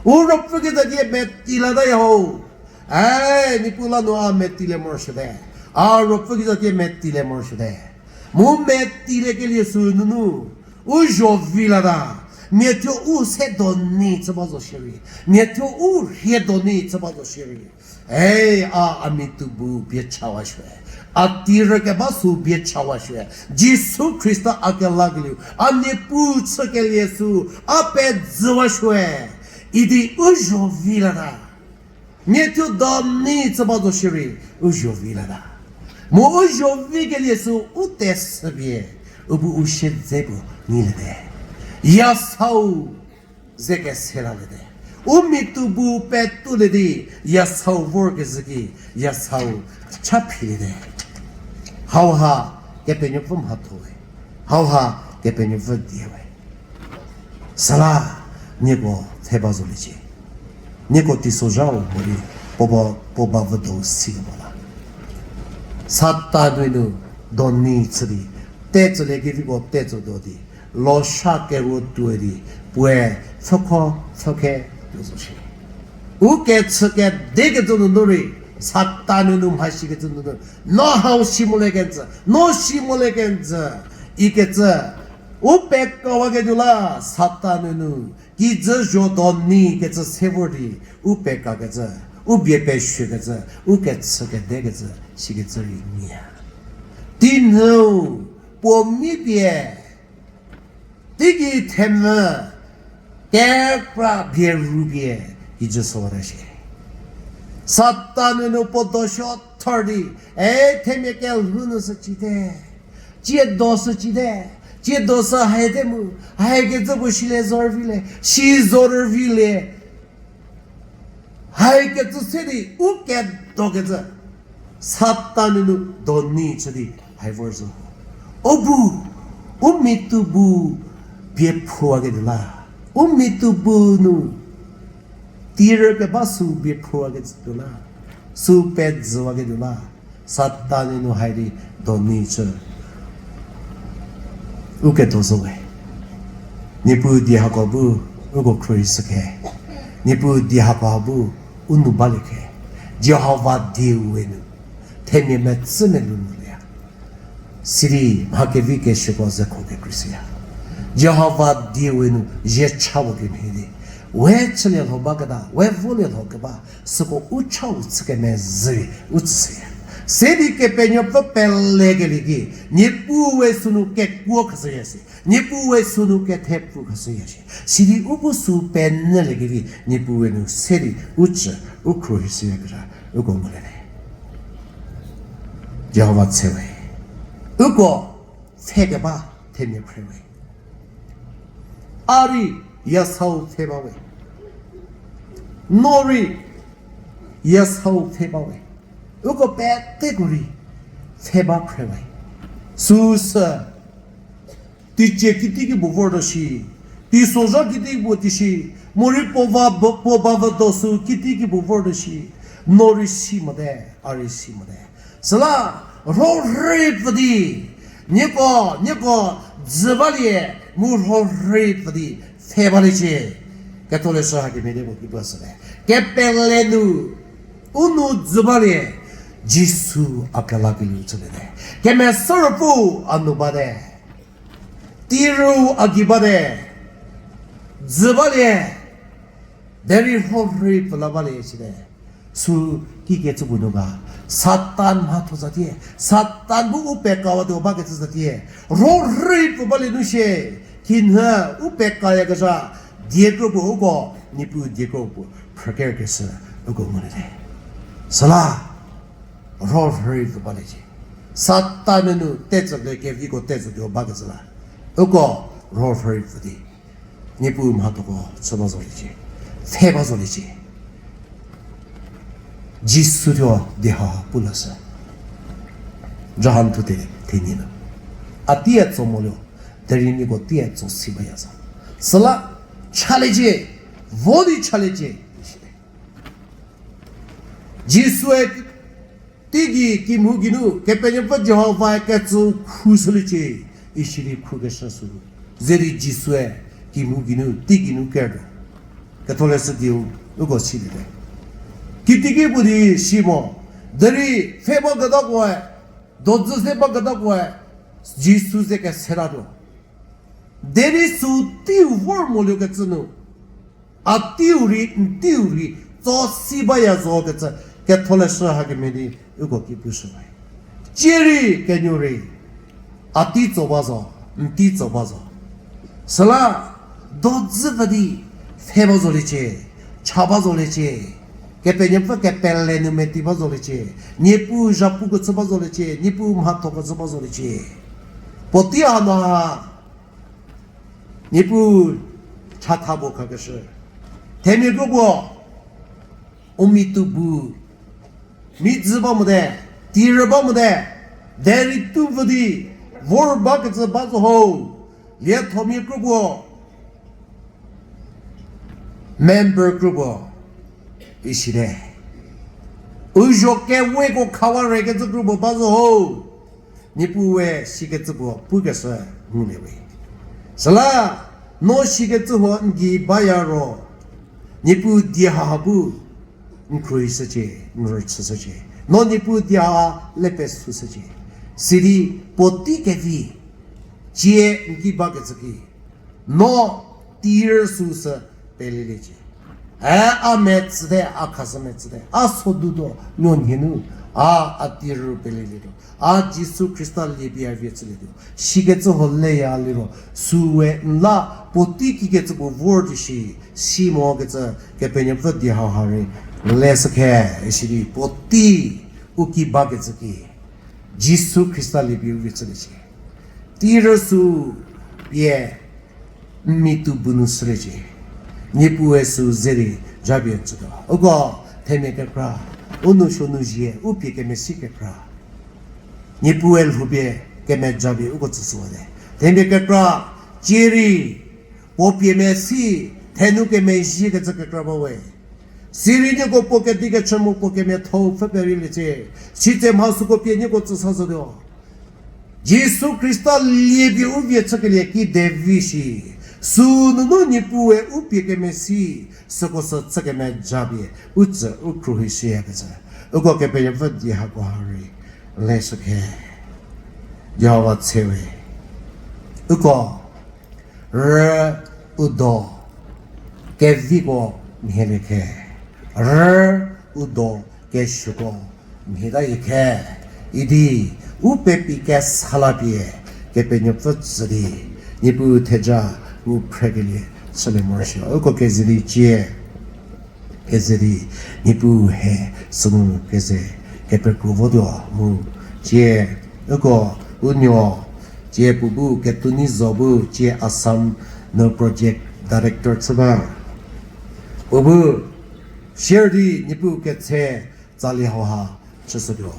U ruopfü ki zatie meti lataya ho. E, Niepuu la nu a metilie morosuote. A ruopfü ki zatie metilie morosuote. Mu metiliekelie sü nunu u zho vi lata. Mia thuo u se doni chü ba zo shierei, mia thuo u rhie doni chü ba zo shierei, e, a, a mitou bu bie chawashüe. A tirü keba sü bie chawashüe. Jisu Khrista a kelakelieu, a Niepuu chükelie sü a pezüwashüe idi u zho vi lata. Mia thuo doni chü ba zo shierei u zho vi lata. Mu u zho vikelie sü u tesüpie u bu u siedze puo nyilie te. Yasau ze kese lalie te. U mitou bu petuolie di yasau vorkezhü ki yasau cha philie te. Hauha Kepenuopfü mhatho we. Hauha Kepenuopfü die we. Süla nieko the ba zoliecie. Nieko teisozhau morei puo ba, puo ba vüdo si mo la, Satan nui nu doni chü di, tetsülie keviko tetsü do di, losha kero tuo di, puoe pfhükho pfhükhe tuo zo shie. U kechü kedekecü nunu rei, Satan nui nu mha shikecü nunu, no hau si molie kenjü, no si molie kenjü, ikecü, u pekawaketuo la Satan nui nu kijü zho doni kecü se vor di, u pekakecü, u bie pesuokecü, u kechü kedekecü sikecü rei nyi. Teinhüu puo mi pie teigei themvü Kekra bie rupie kijü süwata shie. Satan nunu puo dosuo thor di, e, themia kelhou nu sü cite. Ciedo sü cite. Ciedo sü haite mu, haikecü puo silie zorüvilie, si zorüvilie. Haikecü se di u kedokecü. Satan nunu doni chü di hai vor zo. U bu, u mitu bu bie phrüwaketuo la. U mitu bu nu tirü keba sü bie phrüwaketuo la. Sü pezüwaketuo la. Satan nunu hai di doni chü. U kedo zo we. Niepuu die hako bu uko khruohishü khe. Niepuu die hako ha bu u nu balie khe. Jihova dieu we nu themia metsü melou nu lya. Sidi mha kevi keshüko zekho kekreishüya. Jihova dieu we nu zie cha wo kemhie di, we chülie lho baketa, we volie lho keba, süko u cha u chü kemezhü u tsüshüya. Sidi Kepenuopfü pelekelie ki, Niepuu we sünu kekuo khashüya si, Niepuu we sünu kethepfu khashüya si. Sidi u bu sü penyüliekevi, Niepuu we nu se di u chü, u khruohishüyakezha uko ngulie le. Jihova tse we. Uko pfhe keba themia phre we. A rei yasau pfhe ba we. No rei yasau pfhe ba we. Uko peteko rei pfhe ba phre we. Süsü teicie kiti ki bu vortuo shi, teisozha kiti ki bu ti shi, morei puo va, puo ba va do sü kiti ki bu vortuo shi, no rei si mote, a rei si mote. Süla rhorhei pfü di, nieko, nieko dzü balie, mu rhorhei pfü di pfhe baliecie. Ketholeshü hakemhie di puo ki puo süte. Kepele nu, u nu dzü balie, Jisu a kelakelieu chüliete. Kemesa Ruopfü a nu bate. Tirü a gei bate. Dzü balie. Derei rhorhei pfü la balie site. Sü kikecü bu nu ga. Satan mhatho zatie. Satan bu u pekawatuo bakecü zatie. Rhorhei pfü balie nu shie. Kinhü u pekayakezha diekro puo uko, Niepuu diekro puo phrükerkeshü uko nguliete. Süla rhorhei pfü baliecie. Satan nunu tetsülie keviko tetsütuo bakecü la, uko rhorhei pfü di Niepuu mhathoko chü ba zoliecie. Pfhe ba zoliecie. Jisu thuo di ha pu lashü. Johan thuthe thenie nu, a tei tso moluo, derei nieko tei tso si baya zo. Süla chaliecie, vo di chaliecie. Jisue teigei kimhou geinu Kepenuopfü Jihovae ketsü khrushüliecie, isidi khrukeshü sü. Ze di Jisue kimhou geinu teigei nu kertuo. Ketholeshü dieu uko siliete. Kitiekinu pu di si mo, derei pfhe baketakoe, dodzü se baketakoe, Jisu ze kesetatuo. Derei sü teiu vor moluokecü nu, a teiu rei, n teiu rei, tso si baya zo kecü, Ketholeshü hakemhie di uko ki pushü ba. Cierei kenuo rei, a tei tso ba zo, n tei tso ba zo. Süla, dodzü pfü di, pfhe ba zoliecie, cha ba zoliecie, Kepenuopfü kepele nu meti ba zoliecie, Niepuu zhapu kecü ba zoliecie, Niepuu mhatho kecü ba zoliecie. Puotei hanu ha, Niepuu chatha puo khakeshü. Themia kropuo, u mi tu bu, mi dzü ba mote, tirü ba mote, derei tu pfü di, vor bakecü ba zo ho, liethomia kropuo, member kropuo, isite. U zho keweko khawa rekecü kropuo ba zo ho. Niepuue sikecü puo pukeshü ngulie we. Süla, no sikecü huo n gei baya ro, Niepuu die haha bu n khruohishücie, n rüchüshücie. No Niepuu die ha le pesüshücie. Sidi puotei kevi, cie n ki bakecü ki, no tirü süsü peleliecie. E, a metsüte, a khashü metsüte, a sodutuo nuonhie nu, A, a tirü pelelietuo. A Jisu Khrista liepie a vie chülietuo. Sikecü ho leya liro, süu we n la puotei kikecü puo vor di shi, si mokecü Kepenuopfü die hauha rei leshükhe, isidi puotei u ki bakecü ki, Jisu Khrista liepie u vie chülie shi. Tirü sü pie n mi tuo bu nu shüliecie. Niepuue sü ze di japie chütuo. Uko themia kekra, u nou suo nu zie, u pie kemesi kekra, Niepuue lhoupie kemejapie uko tsüshüwate. Themia kekra, cie rei puo pie mesi, thenu kemezhiekecü kekra ba we. Sirei nieko puo kedi kechü mu puo kemiatho-u pfü pereiliecie. Sitse mha süko pie nieko tsüsa zotuo. Jisu Khrista liepie u vie chükelie ki devi shi, sü nunu Niepuue u pie kemesi, süko sü chü kemejapie u tsü u khruohi shüyakecü, uko Kepenuopfü die hako ha rei leshükhe. Jihova tse we. Uko rü u do keviko mhielie khe, rü u do kesuoko mhie ta yi khe, idi u pepi kesa la pie Kepenuopfü tsü di, Niepuu theja u phrekelie chülie morosuo. Uko keze di cie, keze di Niepuu he sünu keze kepekro votuo mu cie, uko u nuo cie puo bu Ketuoni Zo bu cie Assam nu project director chü ba. Puo bu share di Niepuu ketse tsalie hauha chüshütuo.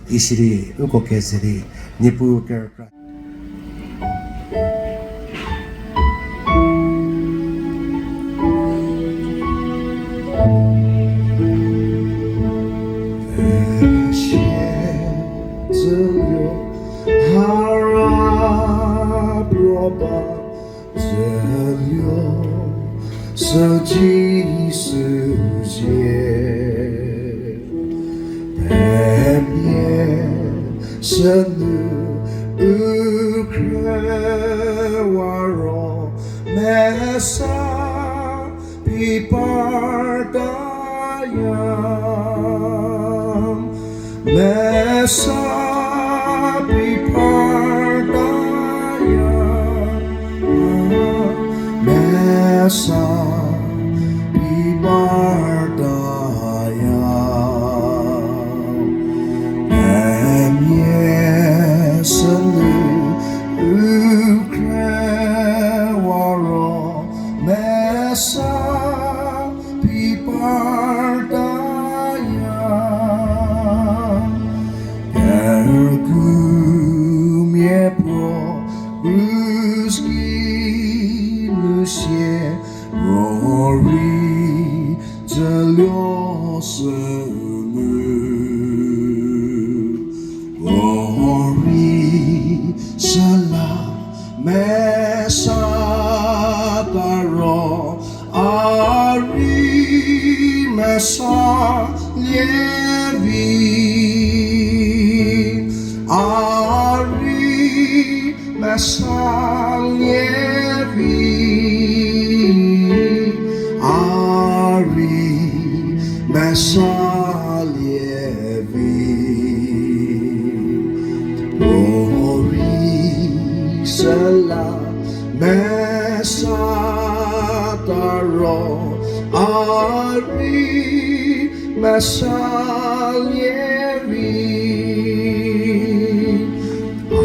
Isidi uko keze di Niepuu kerükra Sünu u khrewa ro mesa pi partaya, mesa pi partaya, mesa pi partaya. Themia sünu u khrewa ro mesa pi partaya. Kerügumia puo krus ki nu sie rorei dzüluo sünu, rorei süla mesa ta ro a rei mesa lie vi, a rei mesa lie vi, a rei mesa lie vi. Rorei süla mesa ta ro a rei mesa lie vi, a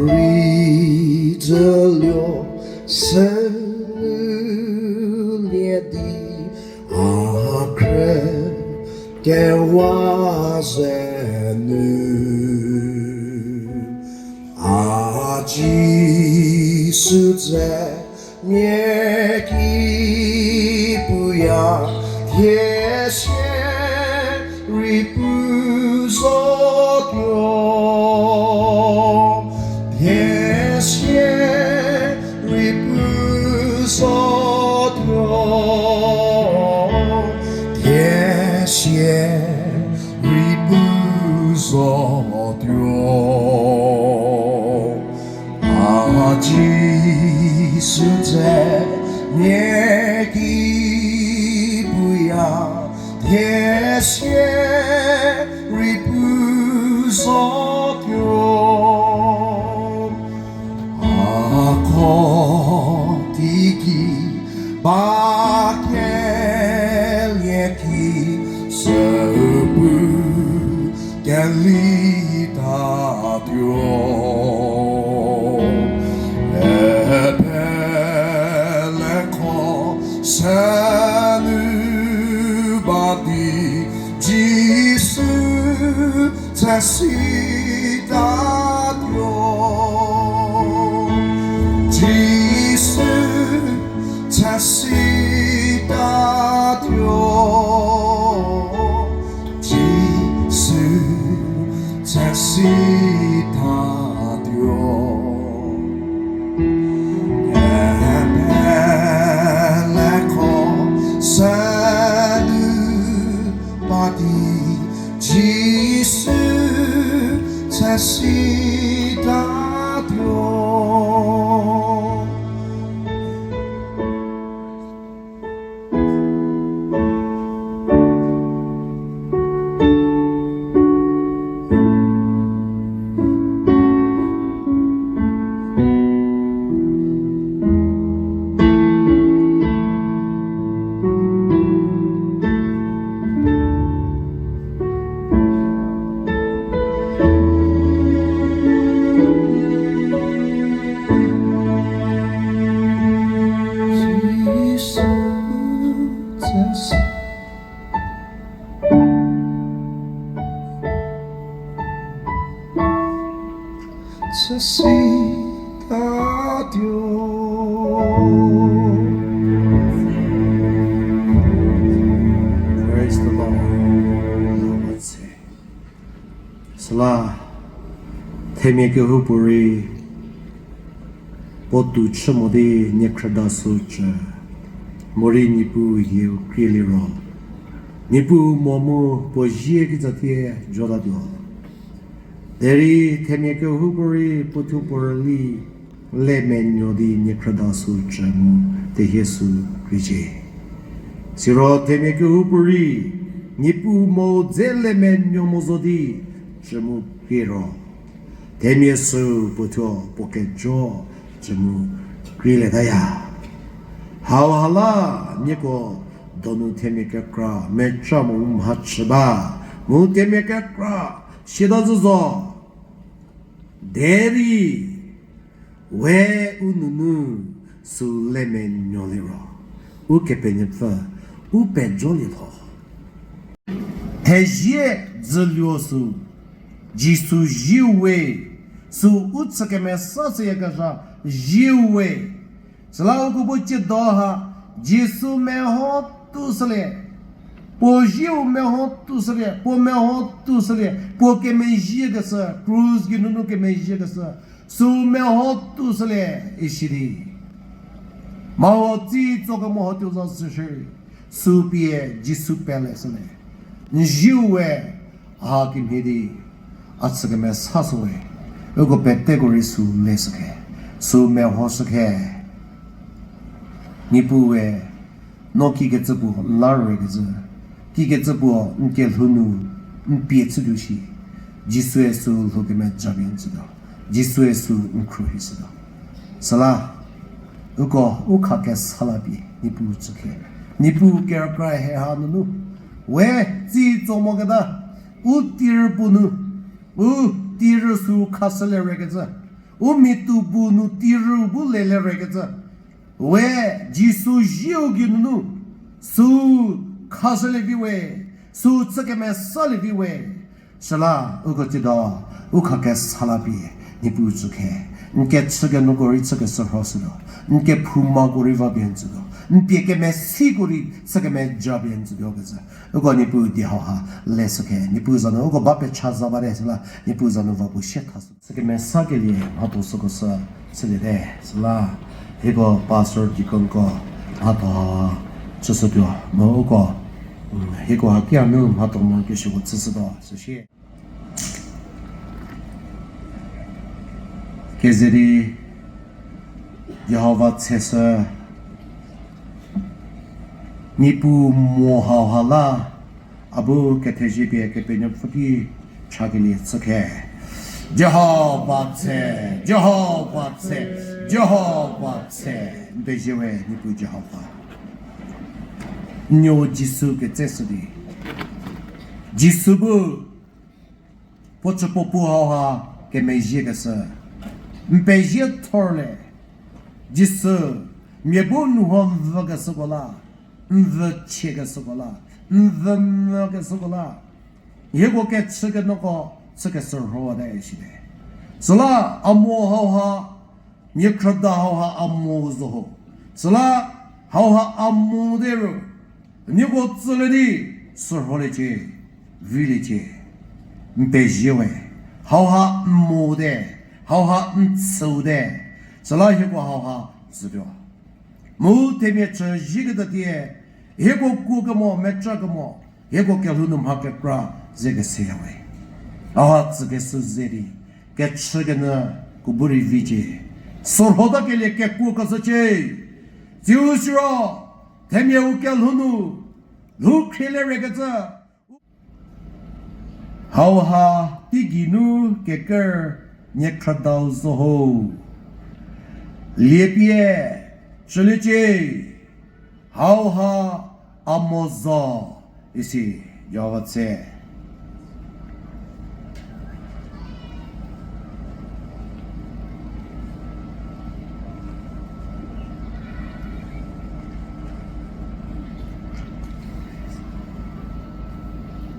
rei dzüluo sünu lie di a khre kewa ze nu, a Jisu dze mia ki puya, thie sie rei pu zotuo, thie sie rei pu zotuo, thie sie rei pu zotuo. A Jisu dze mia ki puya, thie sie rei pu Sotuo, a ko tiki ba kelie ki sepu keli tatuo. Epele ko senu ba di Jisu chasi tatuo. Jisu chasi tatuo. Jisu chasi tatuo. Epele ko senu ba di Jisu chasi tatuo. Praise the Lord. Süla, themia kehoupuorei puo tou chü mo di niekhrüda sü cü, morei Niepuu hieu krie liro, Niepuu mo mu puo zie kitsatie jotatuo. Derei themia kehoupuorei puo thuo puo rüli lemenuo di niekhrüda sü cü mu tehie sü kriecie. Siro themia kehoupuorei Niepuu mo dze lemenuo mo zo di cü mu krie ro, themia sü puo thuo puo kejo cü mu krielietaya. Hauha la nieko donu themia kekra meca mo mhachü ba, mu themia kekra siata zhü zo. Derei we u nunu sü lemenuo liro, Ukepenuopfü u pejolielho. Thezie dzüluo sü, Jisu zieu we, sü u chü kemesa shüyakezha zieu we. Süla uko bu tsiedo ha, Jisu meho tushülie. Puo zieu meho tushülie, puo meho tushülie, puo kemezhiekeshü, krus geinunu kemezhiekeshü, sü meho tushülie isi di, mha-o tsi tso kemo ho tuo zo süshü, sü pie Jisu pele shülie. N zieu we, a kemhie di a chü kemesa shü we, uko peteko rei sü leshükhe, sü mehoshükhe. Niepuu we, no kikecü puo n la rükecü, kikecü puo n kelhou nu n pie chütuo shi, Jisue sü lhou kemeja pie n tsütuo, Jisue sü n khruohishütuo. Süla, uko u khakesa la pie Niepuu tsükhe, Niepuu kerükra he ha nunu, we tsi tso moketa, u tirü puo nu, u tirü sü khashülie rükecü, u miatou bu nu tirü bu lelie rükecü, we Jisu zieu geinunu sü khashülie vi we, sü chü kemesalie vi we. Süla uko tsiedo u khakesa la pie Niepuu tsükhe, n kechükenuko rei chükeshürhoshütuo, n kephoumako rei va pie n tsütuo, n pie kemesiko rei chü kemeja pie n tsütuo kecü, uko Niepuu die hauha leshükhe. Niepuu za nu uko ba pecha za bate süla, Niepuu za nu va puo sie thashü. Chü kemesakelie mhatho süko sü chüliete süla, hieko pastor deaconko mhatho chüshütuo mu uko, hieko hakia nu mhatho morokesuoko chüshütuo süsie. Keze di Jihova tseshü, Niepuu mo hauha la, a bu kethezie pie Kepenuopfü ki Chakelie chükhe. Jihova tse, Jihova tse, Jihova tse. N pezie we, Niepuu Jihova. N nuo Jisu ketseshü di. Jisu bu, puo chü puo pu hauha kemezhiekeshü. N pezie thorle. Jisu, mia bu n huo n vükeshüko la, n vü chiekeshüko la, n vü mvükeshüko la. Hieko kechükenuoko chükeshürho te shite. Süla a mo hauha, mia khrüda hauha a mo zo ho. Süla hauha a mo dero, nieko tsülie di, sürholiecie, viliecie. N pezie we, hauha n mo te, hauha n tsüu te. Süla hieko hauha tsütuo. Mu themia chü zhieketuo tie, hieko kuo kemo, meca kemo, hieko kelhou nu mha kekra ze keseya we. Hauha tsükeshü ze di, kechükenuoko bu rei vicie. Sürhotakelie kekuo keshücie. Tsiu siro, themia u kelhou nu, lhou khriele rekecü. Hauha teigei nu keker niekhrüdau zo ho. Liepie, chüliecie, hauha a mo zo, isi, Jihova tse.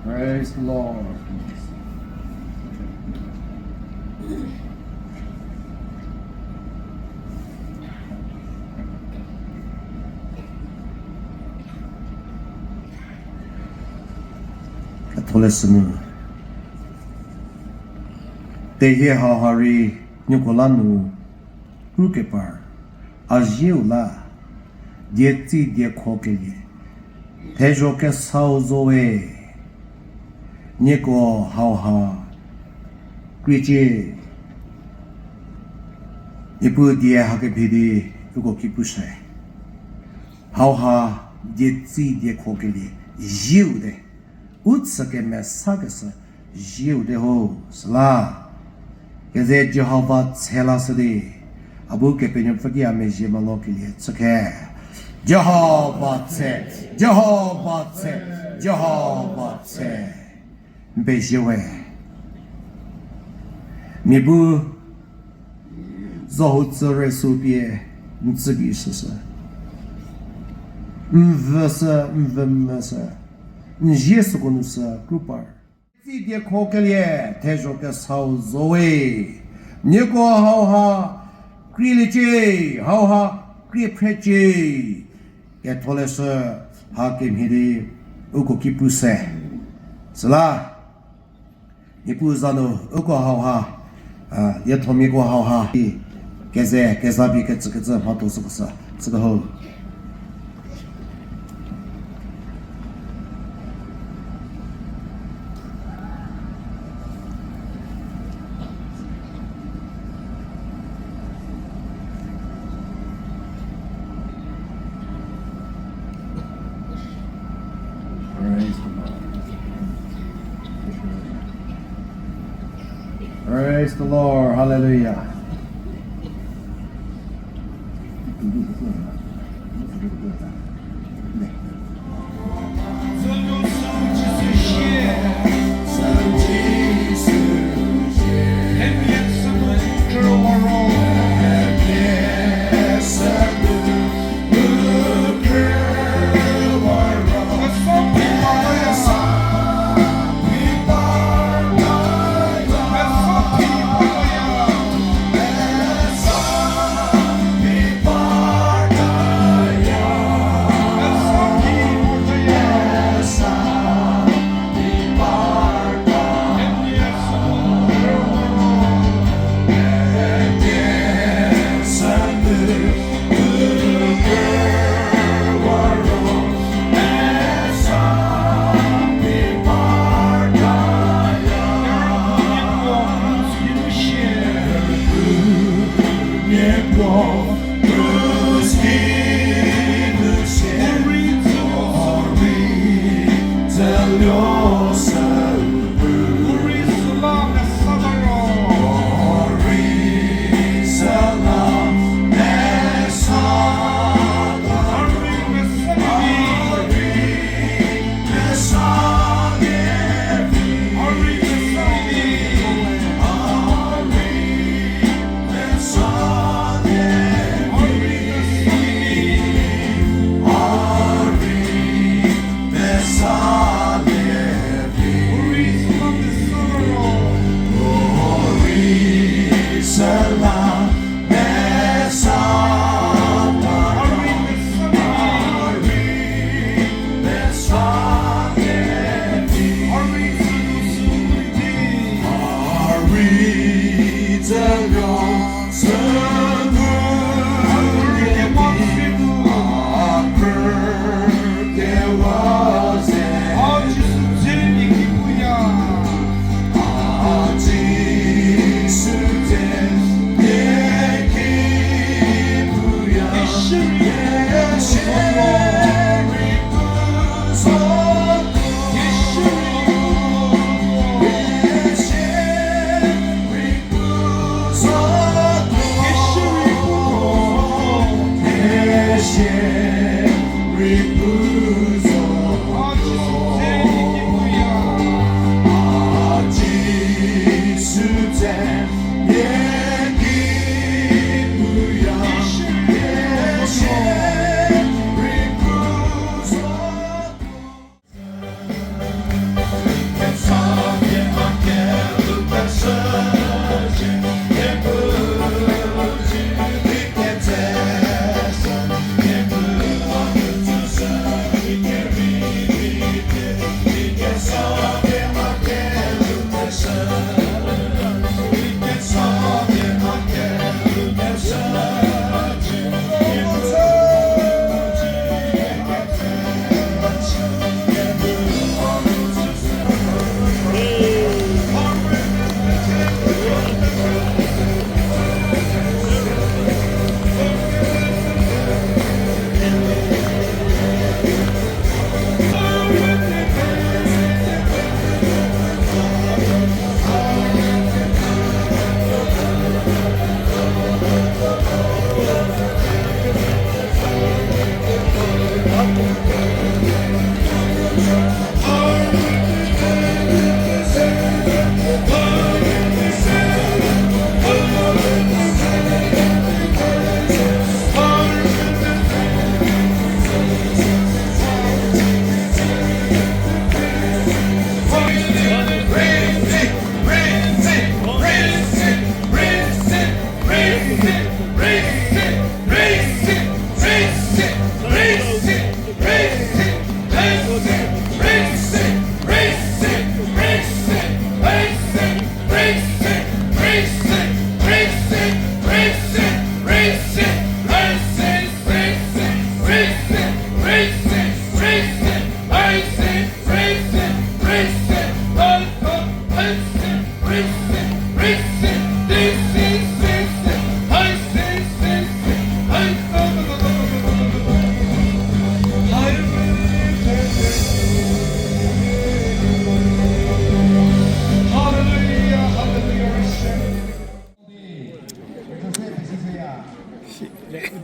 Praise the Lord. Ketholeshü nu. Tehie hauha rei nieko la nu krukepar, a zieu la, dietsi diekhokelie, thezho kesau zo we, nieko hauha kriecie, Niepuu die hakemhie di uko ki pushü. Hauha dietsi diekhokelie zieu te. U chü kemesakeshü zieu te ho, süla keze Jihova tse lashü di, a bu Kepenuopfü ki a mezhie melokelie chükhe. Jihova tse, Jihova tse, Jihova tse. N pezie we. Mia bu zohu tsü rei sü pie n tsü gei shüshü. N vüshü, n vü mvüshü. N zie süko nu sü krupar. Tsi diekhokelie thezho kesau zo we. Nieko hauha krieliecie, hauha krie phrecie. Ketholeshü hakemhie di uko ki pushü. Süla Niepuu za nu uko hauha, a, liethomiako hauha keze kezapie kecükecü mhatho süko sü, süko ho. Praise the Lord. Praise the Lord. Hallelujah.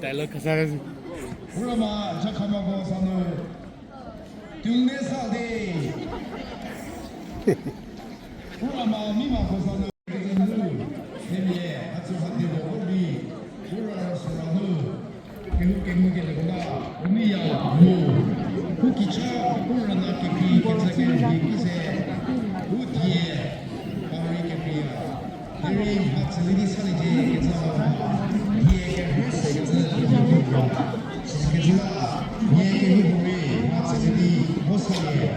Dialogue khasa. Urama jakhamako sanu tunde sade. Urama mimako sanu. Nemie, atsu hadi bo bi. Ura sura nu. Kehu kemu kele kona, uni ya mu. Hu kicha, u rüna kepi kecü kerhei ki se. U die, pari kepi ya. Derei mha tsülie di saliecie kecü ha. Die kerhei se kecü ha. Kecü la, nie kehu bu rei, mha tsülie di, bo salie.